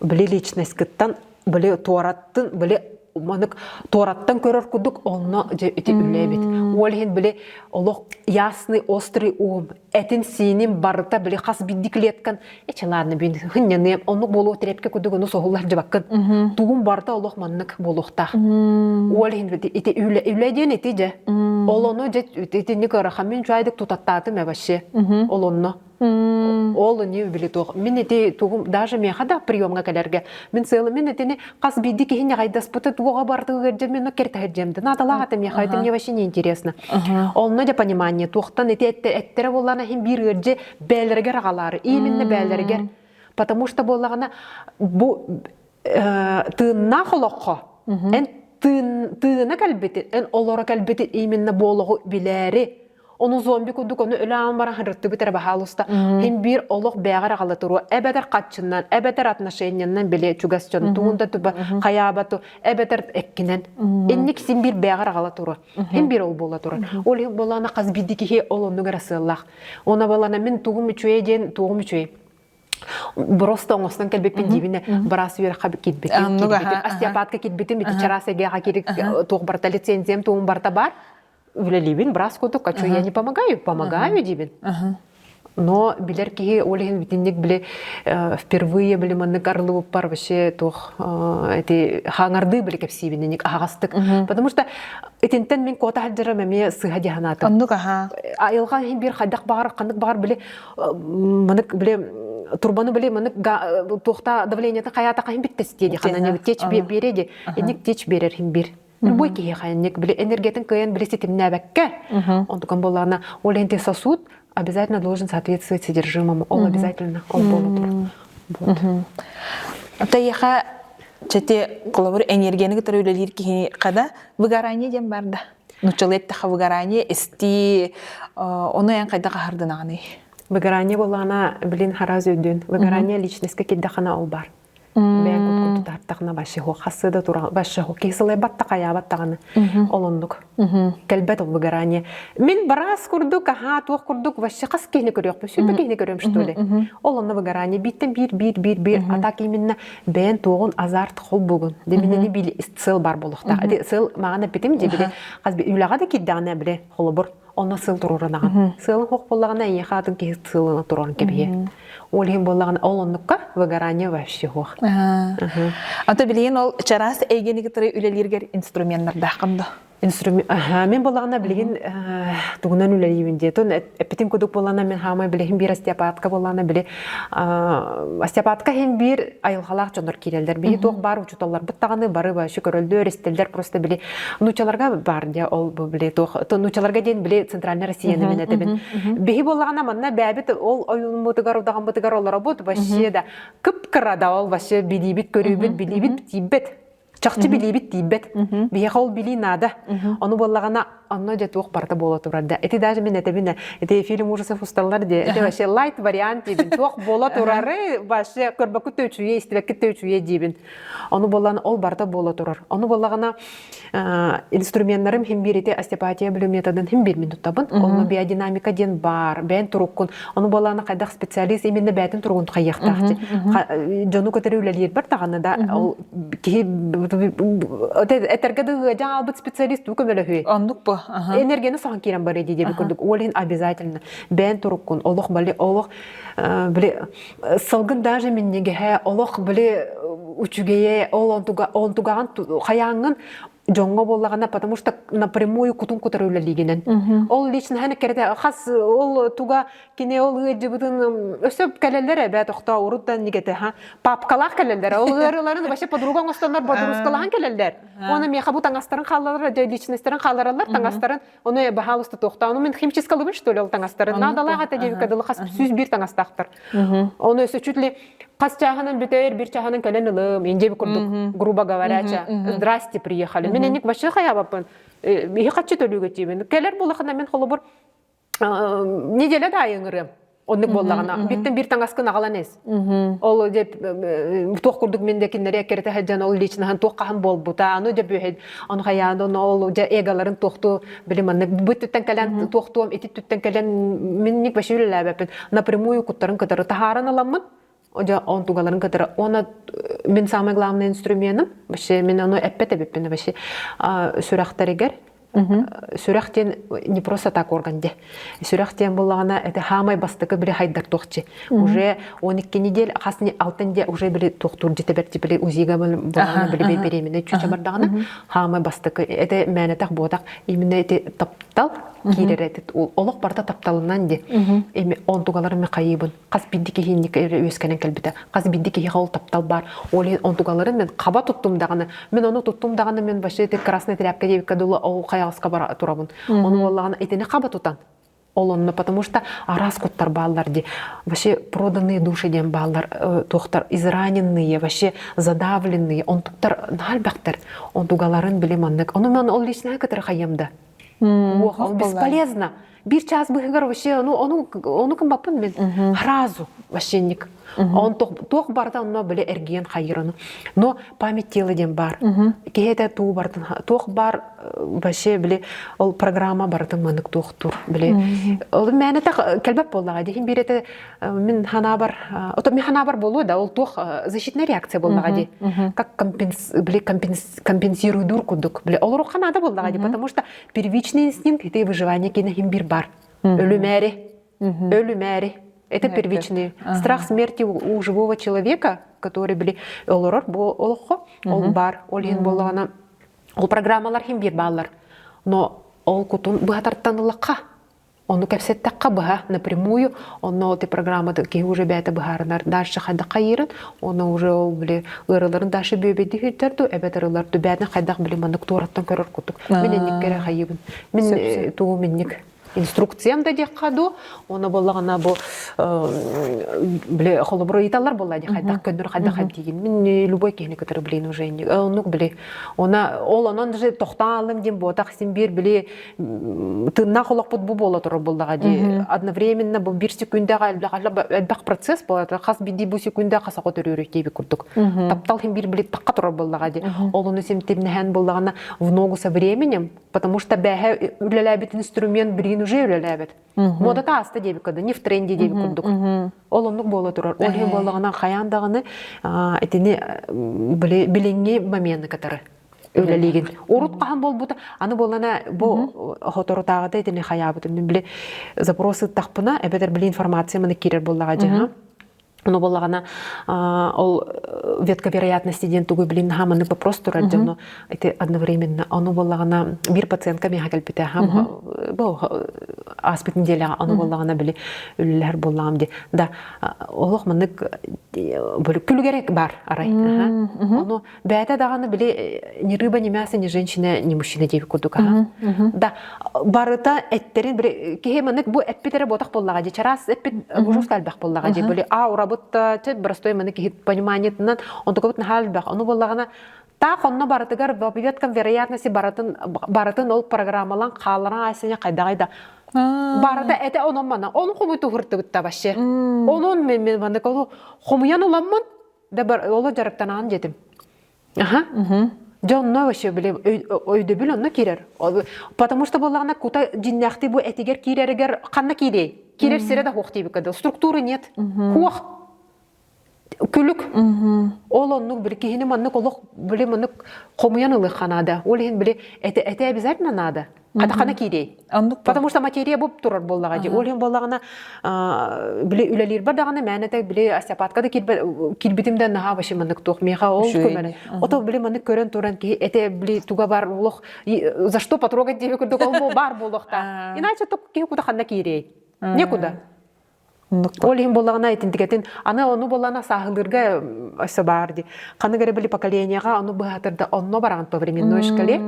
били личностькыттан били туораттын били манык туораттан көрөр курдук онно дьэ ити үлэ эбит ол иһин били олох ясный острый ум этин сиинин барыта били хас биирдии клеткан эчи ладно бин хынньаныам оннук буолуо тирепке курдук ону соһуллар дьыбаккын тугум барыта олох маннык буолуохтаах ол иһин ити үлэ үлэ диэн ити дьэ ол ону дьэ итинник ыарахан мин чуайдык тутаттаатым э вообще ол онно Ол не били туох. Мин ити тугум даже миэхэ да приемҥа кэлэргэ. Мин сыалым мин итини хас биирдии киһи ньаҕайдаспыты туоҕа бардыгар дьэ мен кэртэһэрдьэм да наадалаах это миэхэ это мне вообще не интересно. Онно дьэ понимание туохтан ити эттере буоллаана иһин биир ыардьы бээлэригэр аҕалаары именно бээлэригэр. Потому что буоллаҕына бу тыыннаах олоххо эн тыын тыына кэлбитин эн олоро кэлбитин именно бу олоҕу билээри Ону зомби курдук ону өлөөн баран хырыттыбыт эрэ баһаалыста. Хин биир олох бэҕэр аҕала туруо эбэтэр хаччыннан, эбэтэр отношениянан били чугас дьон тугун да туба хайаабату, эбэтэр эккинэн. Инник син биир бэҕэр аҕала туруо. Хин биир ол буола турар. Ол иһин буолаана хас биирдии киһи ол оннук эрэ сыаллаах. Она буолана мин тугум үчүгэй диэн тугум үчүгэй. Просто оҥостон кэлбиппин диибинэ быраас үөрэххэ киирбитим, киирбитим, остеопатка киирбитим, ити чараас эгэҕэ киирик туох барыта лицензиям тугум барыта бар. Үлэлиибин быраас курдук, а что я не помогаю? Помогаю диибин. Но билэр киһи ол иһин бүтүннүк били впервые били маннык арылыбыппар вообще туох эти хаҥардыы били кэпсиибин инник аһаҕастык. Потому что итинтэн мин куота сылдьарым эмиэ сыыһа дии санаатым. Оннук аха. Айылҕа иһин биир хайдах баҕар ханнык баҕар били манык били турбаны били манык туохта давлениета хайаата хаһын биттес диэди ханан течь биэрэ ди инник течь берер хин бир Любой киһиэхэ инник били энергиятын кыайан били ситимнээбэккэ, онтукан буоллаҕына, ол иһин сосуд обязательно должен соответствовать содержимому, ол обязательно ол буола турар. Вот. Тайыха чете холобур энергияны кытары үлэлиир киһи хада выгорание диэн бар да. Нуччалыы эттэххэ выгорание, эстии, ону эн хайдах аһардынаҕыный? Выгорание буоллаҕына, билин хараас өйдүүн. Выгорание личностька киирдэххинэ ол бар. Бэйэҥ куткун тутаартахына вообще хассы да тура вообще киһи сылайбат да хайаабат даҕаны ол оннук кэлбэт ол выгорание мин бараас курдук аһаа туох курдук вообще хас киһини көрүөхпүн сүрбэ киһини көрүөм что ли ол онно выгорание бииртэн биир биир биир биир а так именно бэйэн туоҕун азарт холбугун дэминени били сыл бар буолуохтаах ити сыл маҕан эппитим дии били хас үлэҕэ да киирдэҕинэ били холобур онно сыл туруоранаҕын. Сыалын суох буоллаҕына эйиэхэ атын киһи сыалына туран кэбиһиэ. Ол иһин буоллаҕына ол оннукка выгорание вообще суох. Ата билигин ол чараас эйгэни кытары үлэлииргэр инструменнардааххын да? Инструмент мен буоллаҕына билигин тугунан үлэлиибин диye. Тон эппитин кудук буоллаҕына мен хаамай билигин биир остеопатка буоллаҕына били остеопатка иһин биир айылҕалаах дьоннор киирэллэр. Биһи туох баар учууталларбыт даҕаны бары вообще көрөллөр, истэллэр просто били нуучаларга баар дьэ ол били туох нуучаларга диэн били центральная Россияны мен этэбин. Биһи буоллаҕына манна бэйэбит ол ойуунмутугар удаҕаммытыгар олоробут вообще да кып-кыра да ол вообще билиибит көрүүбүт билиибит тиийбэт чахчы билиибит тиийбэт. Биһиэхэ ол билии наада. Ону буоллаҕына онно дьэ туох барыта буола турар да. Ити даже мин этэбин ити фильм ужасов усталлар дии. Это вообще лайт вариант диибин. Туох буола турары вообще көрбөккүт да үчүгэй, истибэккит да үчүгэй диибин. Ону буоллаҕына ол барыта буола турар. Ону буоллаҕына инструменнарым хим биир ити остеопатия билим методын хим биир мин туттабын. Онно биодинамика диэн бар, бэйэн туруккун. Ону буоллаҕына хайдах специалист именно бэйэтин туругун хайыахтаах дьону кытары үлэлиирбэр даҕаны да ол киһи этэргэ да ыадьаҥ албыт специалист туу көмөлөһүө. Оннук бу. Энергияны соһон киирэн барыа дии диэбит курдук. Ол иһин обязательно бэйэн туруккун олох бали олох били сылгын даже минньигэһэ олох били үчүгэйэ ол онтугаҕын хайааҥҥын дьоҥҥо буоллаҕына потому что напрямую кутун кутары үлэлиигинэн ол личноһын кэрэтэ хас ол туга кини ол ыалдьыбытын өссө кэлэллэр эбээт тохтоо урут да нигете ха папкалаах кэлэллэр ол ыарыыларын вообще подруга оҥостоннор бодрускалаһан кэлэллэр уонна миэхэ бу таҥастарын хаалларар личностарын хааллараллар таҥастарын ону баһаалыста туохтаа ону мин химчисткалыбын что ли ол таҥастарын наадалаах этэ диэбиккэ дылы хас 101 таҥастаахтар ону өссө чуть ли хас чааһынан бүтэр бир чааһынан кэлэн ылым индиэби курдук грубо говоря здрасте приехали мин инник вообще хайаабаппын иһи хаччы төлүүгэ тиибин кэлэр буолахына мин холобур неделя да айыҥырыам оннук буоллаҕына бииртэн биир таҥаскын аҕалан эс ол дьэ туох курдук мин да кинилэри эккирэтэ сылдьан ол личноһын туох хаһан буолбута аны дьэ бүһэ ону хайаан ону ол дьэ эголарын туохтуу били маннык бу түттэн кэлэн туохтуом ити түттэн кэлэн минник вообще үлэлээбэппин напрямую куттарын кытары таһааран ыламмын дьэ онтугаларын кытары уонна мин самый главный инструменым вообще мин ону эппэт эбиппин вообще сүрэхтэригэр Сүрэх диэн не просто так орган де. Сүрэх диэн буоллаҕына это хаамай бастакы били хайдар туохчи. Уже 12 недель хас алтын де уже били туохтуур дьитэ бэрти били УЗИга буоллаҕына били беременна чүчэ бардаҕына хаамай бастакы это мээнэтэх буотах именно эти таптал киирэр эти олох барыта тапталынан де. Эми онтугаларын хайыбын хас биирдии киһи үөскэнэн кэлбитэ хас биирдии киһиэхэ ол таптал баар ол иһин онтугаларын мен хаба туттум даҕаны мен ону туттум даҕаны мен вообще ити красная тряпка диэбиккэ дылы ол хайаҕаска бара турабын ону буоллаҕына итини хаба тутан ол онно потому что араас куттар бааллар ди вообще проданные души диэн бааллар туохтар израненные вообще задавленные онтуктар наһаа элбэхтэр онтугаларын били маннык ону мен ол личное кытары хайыам да Уох, бесполезно. Бир час быһыгар вообще ону ону ону кымбаппын мен сразу вообще Он туох барда онно биле эргиен хайыр Но память тела диэн бар. Киһи этэ туу бартын туох бар вообще биле ол программа барытын манык туохтур биле ол мээнэ кэлбэт буоллаҕа дихин биир этэ мин ханаабар ото мин ханаабар буолуо да ол туох защитная реакция буоллаҕа ди как компенс били компенсируйдуур курдук били олору ханаада буоллаҕа ди потому что первичный инстинкт это выживание кини хим бир бар өлүмээри өлүмээри это первичный страх смерти у живого человека который били олорор бу олоххо ол бар ол иһин буоллаҕына ол программалар хим бир бааллар но ол кутун быһатартан ыллахха Ону кэпсэттэххэ быһа напрямую, онно ол программада киһи уже бэйэтэ быһаарынар дальше хайдах хайыырын, оны уже ол били ыарыыларын дальше бүөбэйдиһирдэр ду эбэтэр ылар ду бэйэтин хайдах били маннык туораттан көрөр курдук. Мин инник кэрэ хайыыбын. Мин тугу минник. Инструкциям да диэххэ дуу, уонна буоллаҕына бу били холобур ыйыталлар буолла дии хайдах көннөр хайдах эмтиигин. Мин любой киһини кытары блин уже оннук били она ол онон даже тохтоон диэн буотах син биир били тыыннаах олохпут бу буола турар буоллаҕа дии. Одновременно бу биир секундаҕа элбэх элбэх процесс буола турар. Хас биирдии бу секунда хас оҕо төрүүрүй диэбит курдук. Таптал хин биир били тахха турар буоллаҕа дии. Ол ону симтимнэһэн буоллаҕына в ногу со временем, потому что бэһэ үлэлээбит инструмент билигин уже үлэлээбит. Модата ааста диэбит курдук, не в тренде диэбит курдук. Ол оннук буола турар. Ол иһин буоллаҕына хайаан даҕаны итини билиҥҥи момены кытары үлэлиигин. Урут хаһан буолбута, аны буоллана бу хоторутааҕыта итини хайаабытым. Мин били запрос ыттахпына, эбэтэр били информация маны киирэр буоллаҕа дьаһа. Ону буоллаҕына ол ветка вероятности диэн тугу билин наһаа маннык вопрос турар дьону ити одновременно ону буоллаҕына биир пациентка миэхэ кэлбитэ бу ааспыт неделяҕа ону буоллаҕына били үлэлэһэр буоллаҕым ди да олох маннык күлүгэрэ бар арай ону Бэйэтэ даҕаны били ни рыба, ни мясо, ни женщина, ни мужчина диэбит курдук аха. Да, барыта эттерин били киһи маннык бу эппит эрэ буотах буоллаҕа дии чараас эппит ужас элбэх буоллаҕа дии били а урабыт чэ простой маннык киһи пониманиетынан онтукабыт наһаа элбэх ону буоллаҕына таах онно барытыгар попыткам вероятности барытын барытын ол программалан хаалларан айсыня хайдаҕай да барыта этэ онон мана ону хомуйтуһуртыбытта вообще онон мен мен маннык ону хомуйан ыламмын Да бар оло дьарыктанаан диэтим. Аха. Дьэ онно вообще били өйдөбүл онно киирэр. Потому что буоллаҕына кута дьиннээхтии бу этигэр киирэригэр ханна киириэй? Киирэр сирэ да хуох диэбиккэ дылы. Структуры нет. Хуох. Күлүк. Ол оннук били киһини маннык олох били маннык хомуйан ылыахха наада. Ол иһин били этэ этэ обязательно надо. Хата киирей. Оннук Потому что материя бу турар буоллаҕа дии. Ол иһин буоллаҕына били үлэлиирбэр даҕаны мээнэтэ били остеопатка да киирбитим да наһаа вообще маннык туох миэхэ ол көмөрө. Ото били маннык көрөн туран киһи этэ били туга бар олох за что потрогать диэби курдук ол баар буолуохтаах. Иначе киһи куда ханна киирей. Некуда. Ол иһин буоллаҕына итинтикэтин аны ону буоллаҕына сааһылыырга өссө баар дии. Ханнык эрэ били поколениеҕа ону быһаатырда онно бараҕын по временной шкале.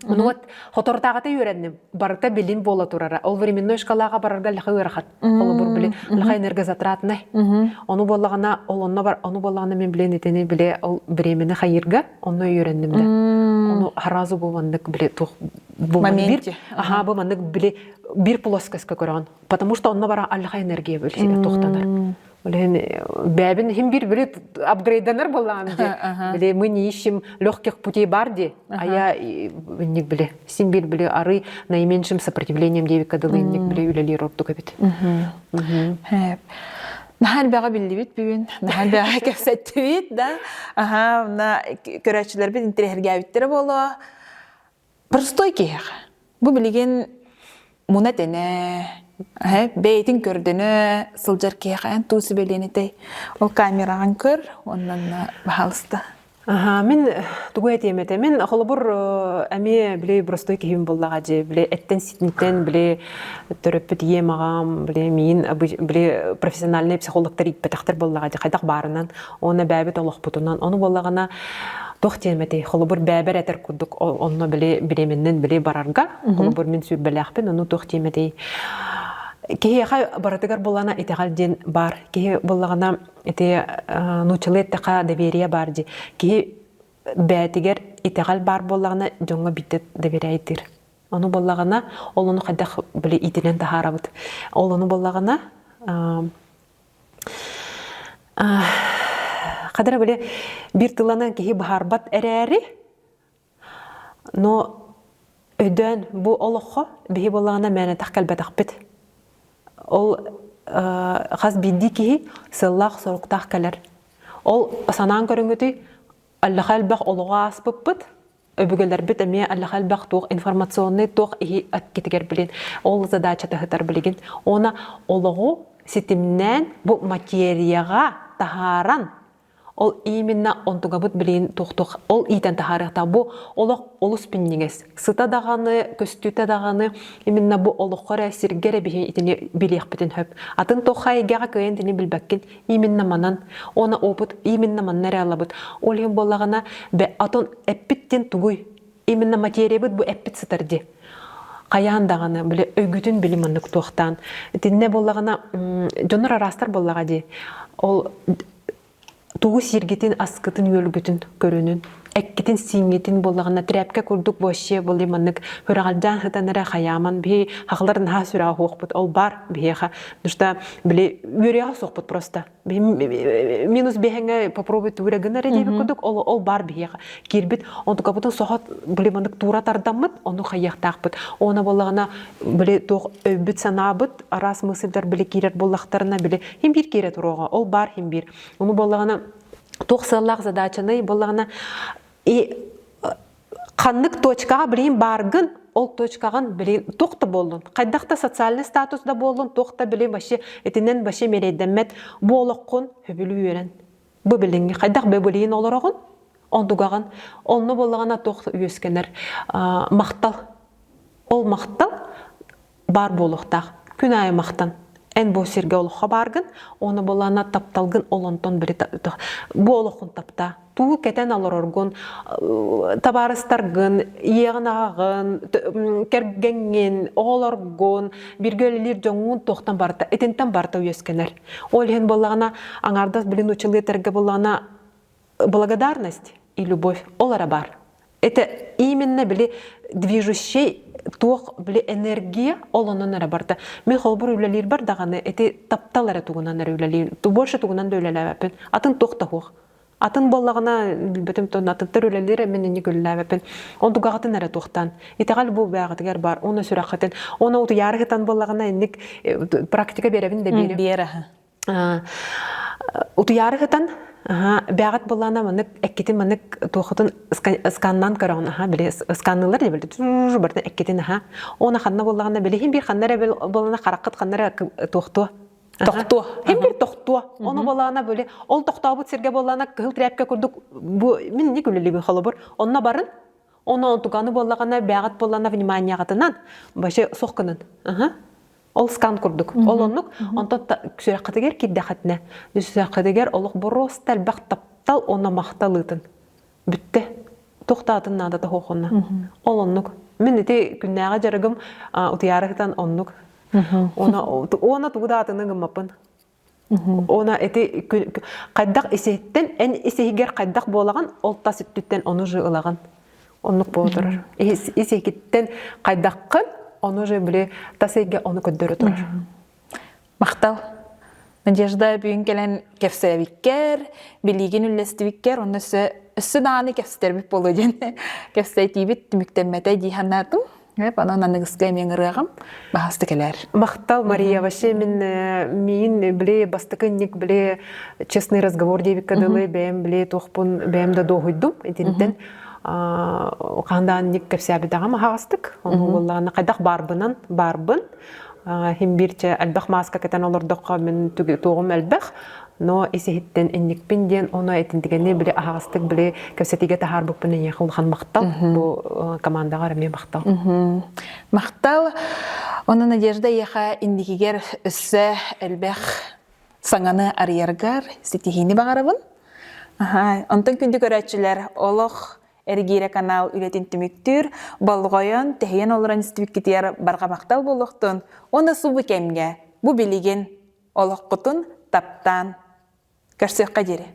Ну вот хоторутааҕыта үөрэнним. Барыта билим буола турара. Ол временной шкалаҕа барарга лаха ыарахан. Холобур били лаха энергозатратный. Ону буоллаҕына ол онно бар ону буоллаҕына мен билен итини биле ол времени хайырга онно үөрэнним да. Ону сразу бу маннык биле туох бу Моменте. Аха бу маннык биле бир плоскостька көрөҕүн. Потому что онно бара аллаха энергия тохтанар. Блин, бэбин хим бир били апгрейданар буллаам ди. Били мы не ищем легких путей бар ди, а я инник били син бир били ары наименьшим сопротивлением девика дылы инник били үлэлиир ордук эбит. Наһаа элбэҕи биллибит бүгүн, наһаа элбэҕи кэпсэттибит, да. Аха, мына көрөөччүлэрбит интэриэһиргээбиттэрэ буолуо. Простой киһиэхэ. Бу билигин муна-тэнэ, бэйэтин көрдөнө сылдьар киһиэхэ эн туу сүбэлиэн этэй? Ол камераҕын көр, оннан баһаалыста. Аха, мин тугу этиэм этэ? Мин холобур эмиэ били простой киһим буоллаҕа дии, били эттэн-ситинтэн били төрөппүт ийэм аҕам, били миин били профессиональный психологтар ииппэтэхтэр буоллаҕа дии, хайдах баарынан Уонна бээбит олохпутунан. Ону буоллаҕына туох диэм этэй, холобур бээбэр этэр курдук онно били бириэмэннэн били барарга, холобур мин сүүрбэлээхпин, ону туох диэм этэй. Киһиэхэ барытыгар буоллаҕына итэҕэл диэн баар. Киһи буоллаҕына ити нууччалыы эттэхэ доверие баар дии. Киһи бээтигэр итэҕэл баар буоллаҕына дьоҥҥо биирдэ доверяйдыыр. Ону буоллаҕына ол ону хайдах били иитинэн таһаарабыт. Ол ону буоллаҕына Хадара били биир тылынан киһи быһаарбат эрээри, но өйдөөн бу олоххо биһи буоллаҕына мээнэтэх кэлбэтэхпит. Ол хас биирдии киһи сыаллаах-соруктаах кэлэр. Ол санаан көрүҥүтүй аллаха элбэх олоҕу ааспыппыт, өбүгэлэрбит эмиэ аллаха элбэх туох информационный туох иһи аккитигэр билин ол задачата ыһытар билигин уонна олоҕу ситимнээн бу материяҕа таһааран ол именно онтугабыт билигин туох-туох ол иитэн таһаарыахтаах бу олох олус пиннигэс сыта даҕаны көстүүтэ даҕаны именно бу олоххо эрэ сиргэ эрэ биһи итини билиэхпитин сөп атын туохха эйгэҕэ кыайан итини билбэккин именно манан уонна опыт именно манна эрэ ылабыт ол иһин буоллаҕына атын эппит диэн тугуй именно материябыт бу эппит сытар дии. Хайаан даҕаны били өйгүтүн били маннык туохтаан. Итиннэ буоллаҕына дьоннор араастар буоллаҕа дии. Ол тугу сииргитин, аскытын, үөлгүтүн көрүнүн, эккитин, сииҥҥитин буоллаҕына тряпка курдук вообще буолли маннык хүрэҕэлдьээн сытан эрэ хайааман биһи хахлар наһаа сүрэҕэ суохпут ол бар биһиэхэ потому что били үөрүйэҕэ суохпут просто минус биэһэҥҥэ попробуй тугу эрэ гынар диэбит курдук ол ол бар биһиэхэ киирбит онтукабытын сохот били маннык туура тардаммыт ону хайыахтаахпыт уонна буоллаҕына били туох өйбүт санаабыт араас мысльдар били киирэр буоллахтарына били хим биир киирэ туруоҕа ол баар хим биир ону буоллаҕына туох сыаллаах задачаны буоллаҕына и ханнык точкаҕа билигин бааргын ол точкаҕын билигин туох да буоллун хайдах да социальный статус да буоллун туох да билигин вообще итинэн вообще мэрэйдэммэт бу олоххун хөбүлүү үөрэн бу билиҥҥи хайдах бөбүлүйэн олороҕун онтугаҕын онно буоллаҕына туох үөскэнэр махтал ол махтал баар буолуохтаах. Күн аайы махтан. Эн бу сиргэ олоххо бааргын, оны булана тапталгын ол онтон били бу олоххун таптаа. Тугу кэтэн олороргун, табаарыстаргын, ийэҕин аҕаҕын, кэргэҥҥин, оҕолоргун, бииргэ үлэлиир дьоҥҥун туохтан барыта, итинтэн барыта үөскэнэр. Ол иһин буоллаҕына, аҥаардас билин училыы этэргэ буоллаҕына, благодарность и любовь ол эрэ баар. Это именно били движущий туох били энергия ол онон эрэ барда. Мен холбур үлэлиирбэр даҕаны эти таптал эрэ тугунан эрэ үлэлиир. Больше тугунан да үлэлээбэппин. Атын туох да суох. Атын буоллаҕына билбэтим тон атыттар үлэлиир мен инник үлэлээбэппин. Он тугаҕытын эрэ туохтаан. Итэҕэл бу бээҕитигэр бар. Оны сүрэххитин. Оны утуйаары хытан буоллаҕына инник практика биэрэбин да биэрим. Биэр Утуйаары сытан бэҕэт буоллаана маннык эккитин маннык туохутун сканнаан көрөҕүн аха били сканныылар дии били барытын эккитин аха уонна ханна буоллаҕына били иһин биир ханна эрэ буоллаҕына хараххыт ханна эрэ туохтуо тохтуо иһин биир тохтуо ону буоллаҕына били ол тохтообут сиргэ буоллаҕына кыһыл тряпка курдук бу мин инник үлэлиибин холобур онно барын ону онтуканы буоллаҕына бэҕэт буоллаҕына вниманияҕытынан вообще суох гынан Ол скан курдук. Ол оннук. Онтон сүрэххитигэр киирдэххитинэ, сүрэххитигэр олох боруоста элбэх таптал уонна махтал ыытын. Бүттэ. Туохтаатын наадата суох онно. Ол оннук. Мин ити күннээҕи дьарыгым утуйаары сытан оннук. Уона уона тугу да атыны гыммаппын. Уона ити хайдах исиһиттэн эн исиһигэр хайдах буолаҕын ол тас өттүттэн ону же ылаҕын. Оннук буола турар. Ис-исиһиттэн хайдаххын ону же били тас эйгэ ону көрдөрө турар. Махтал. Надежда бүгүн кэлэн кэпсээбиккэр, билиигин үллэстибиккэр, онно өссө өссө даҕаны кэпсэтэрбит буолуо диэн кэпсэтиибит түмүктэммэтэ дии санаатым. Онон аныгыска эмиэ ыҥырыаҕым. Баһаста кэлээр. Махтал, Мария. Вообще мин миин били бастакы инник били честный разговор диэбиккэ дылы бэйэм били туохпун бэйэм да дуоһуйдум итинтэн хаандаан ник кэпсээбитэҕим аһаҕастык. Ону буоллаҕына хайдах баарбынан баарбын. Хим биирчэ элбэх мааска кэтэн олордоххо мин туоҕум элбэх. Но ис-иһиттэн инникпин диэн ону этинтигени били аһаҕастык били кэпсэтиигэ таһаарбыппын эйиэхэ улахан махтал. Бу командаҕа эмиэ махтал. Махтал. Онно Надежда эйиэхэ инникигэр өссө элбэх саҥаны арыйаргар ситиһиини баҕарабын. Онтон күндү көрөөччүлэр, олох эргиирэ канал үлэтин түмүктүүр, болҕойон, тэһийэн олорон истибиккитигэр барҕа махтал буолуохтун уонна субу кэмҥэ, бу билигин олоххутун таптаан көрсүөххэ диэри.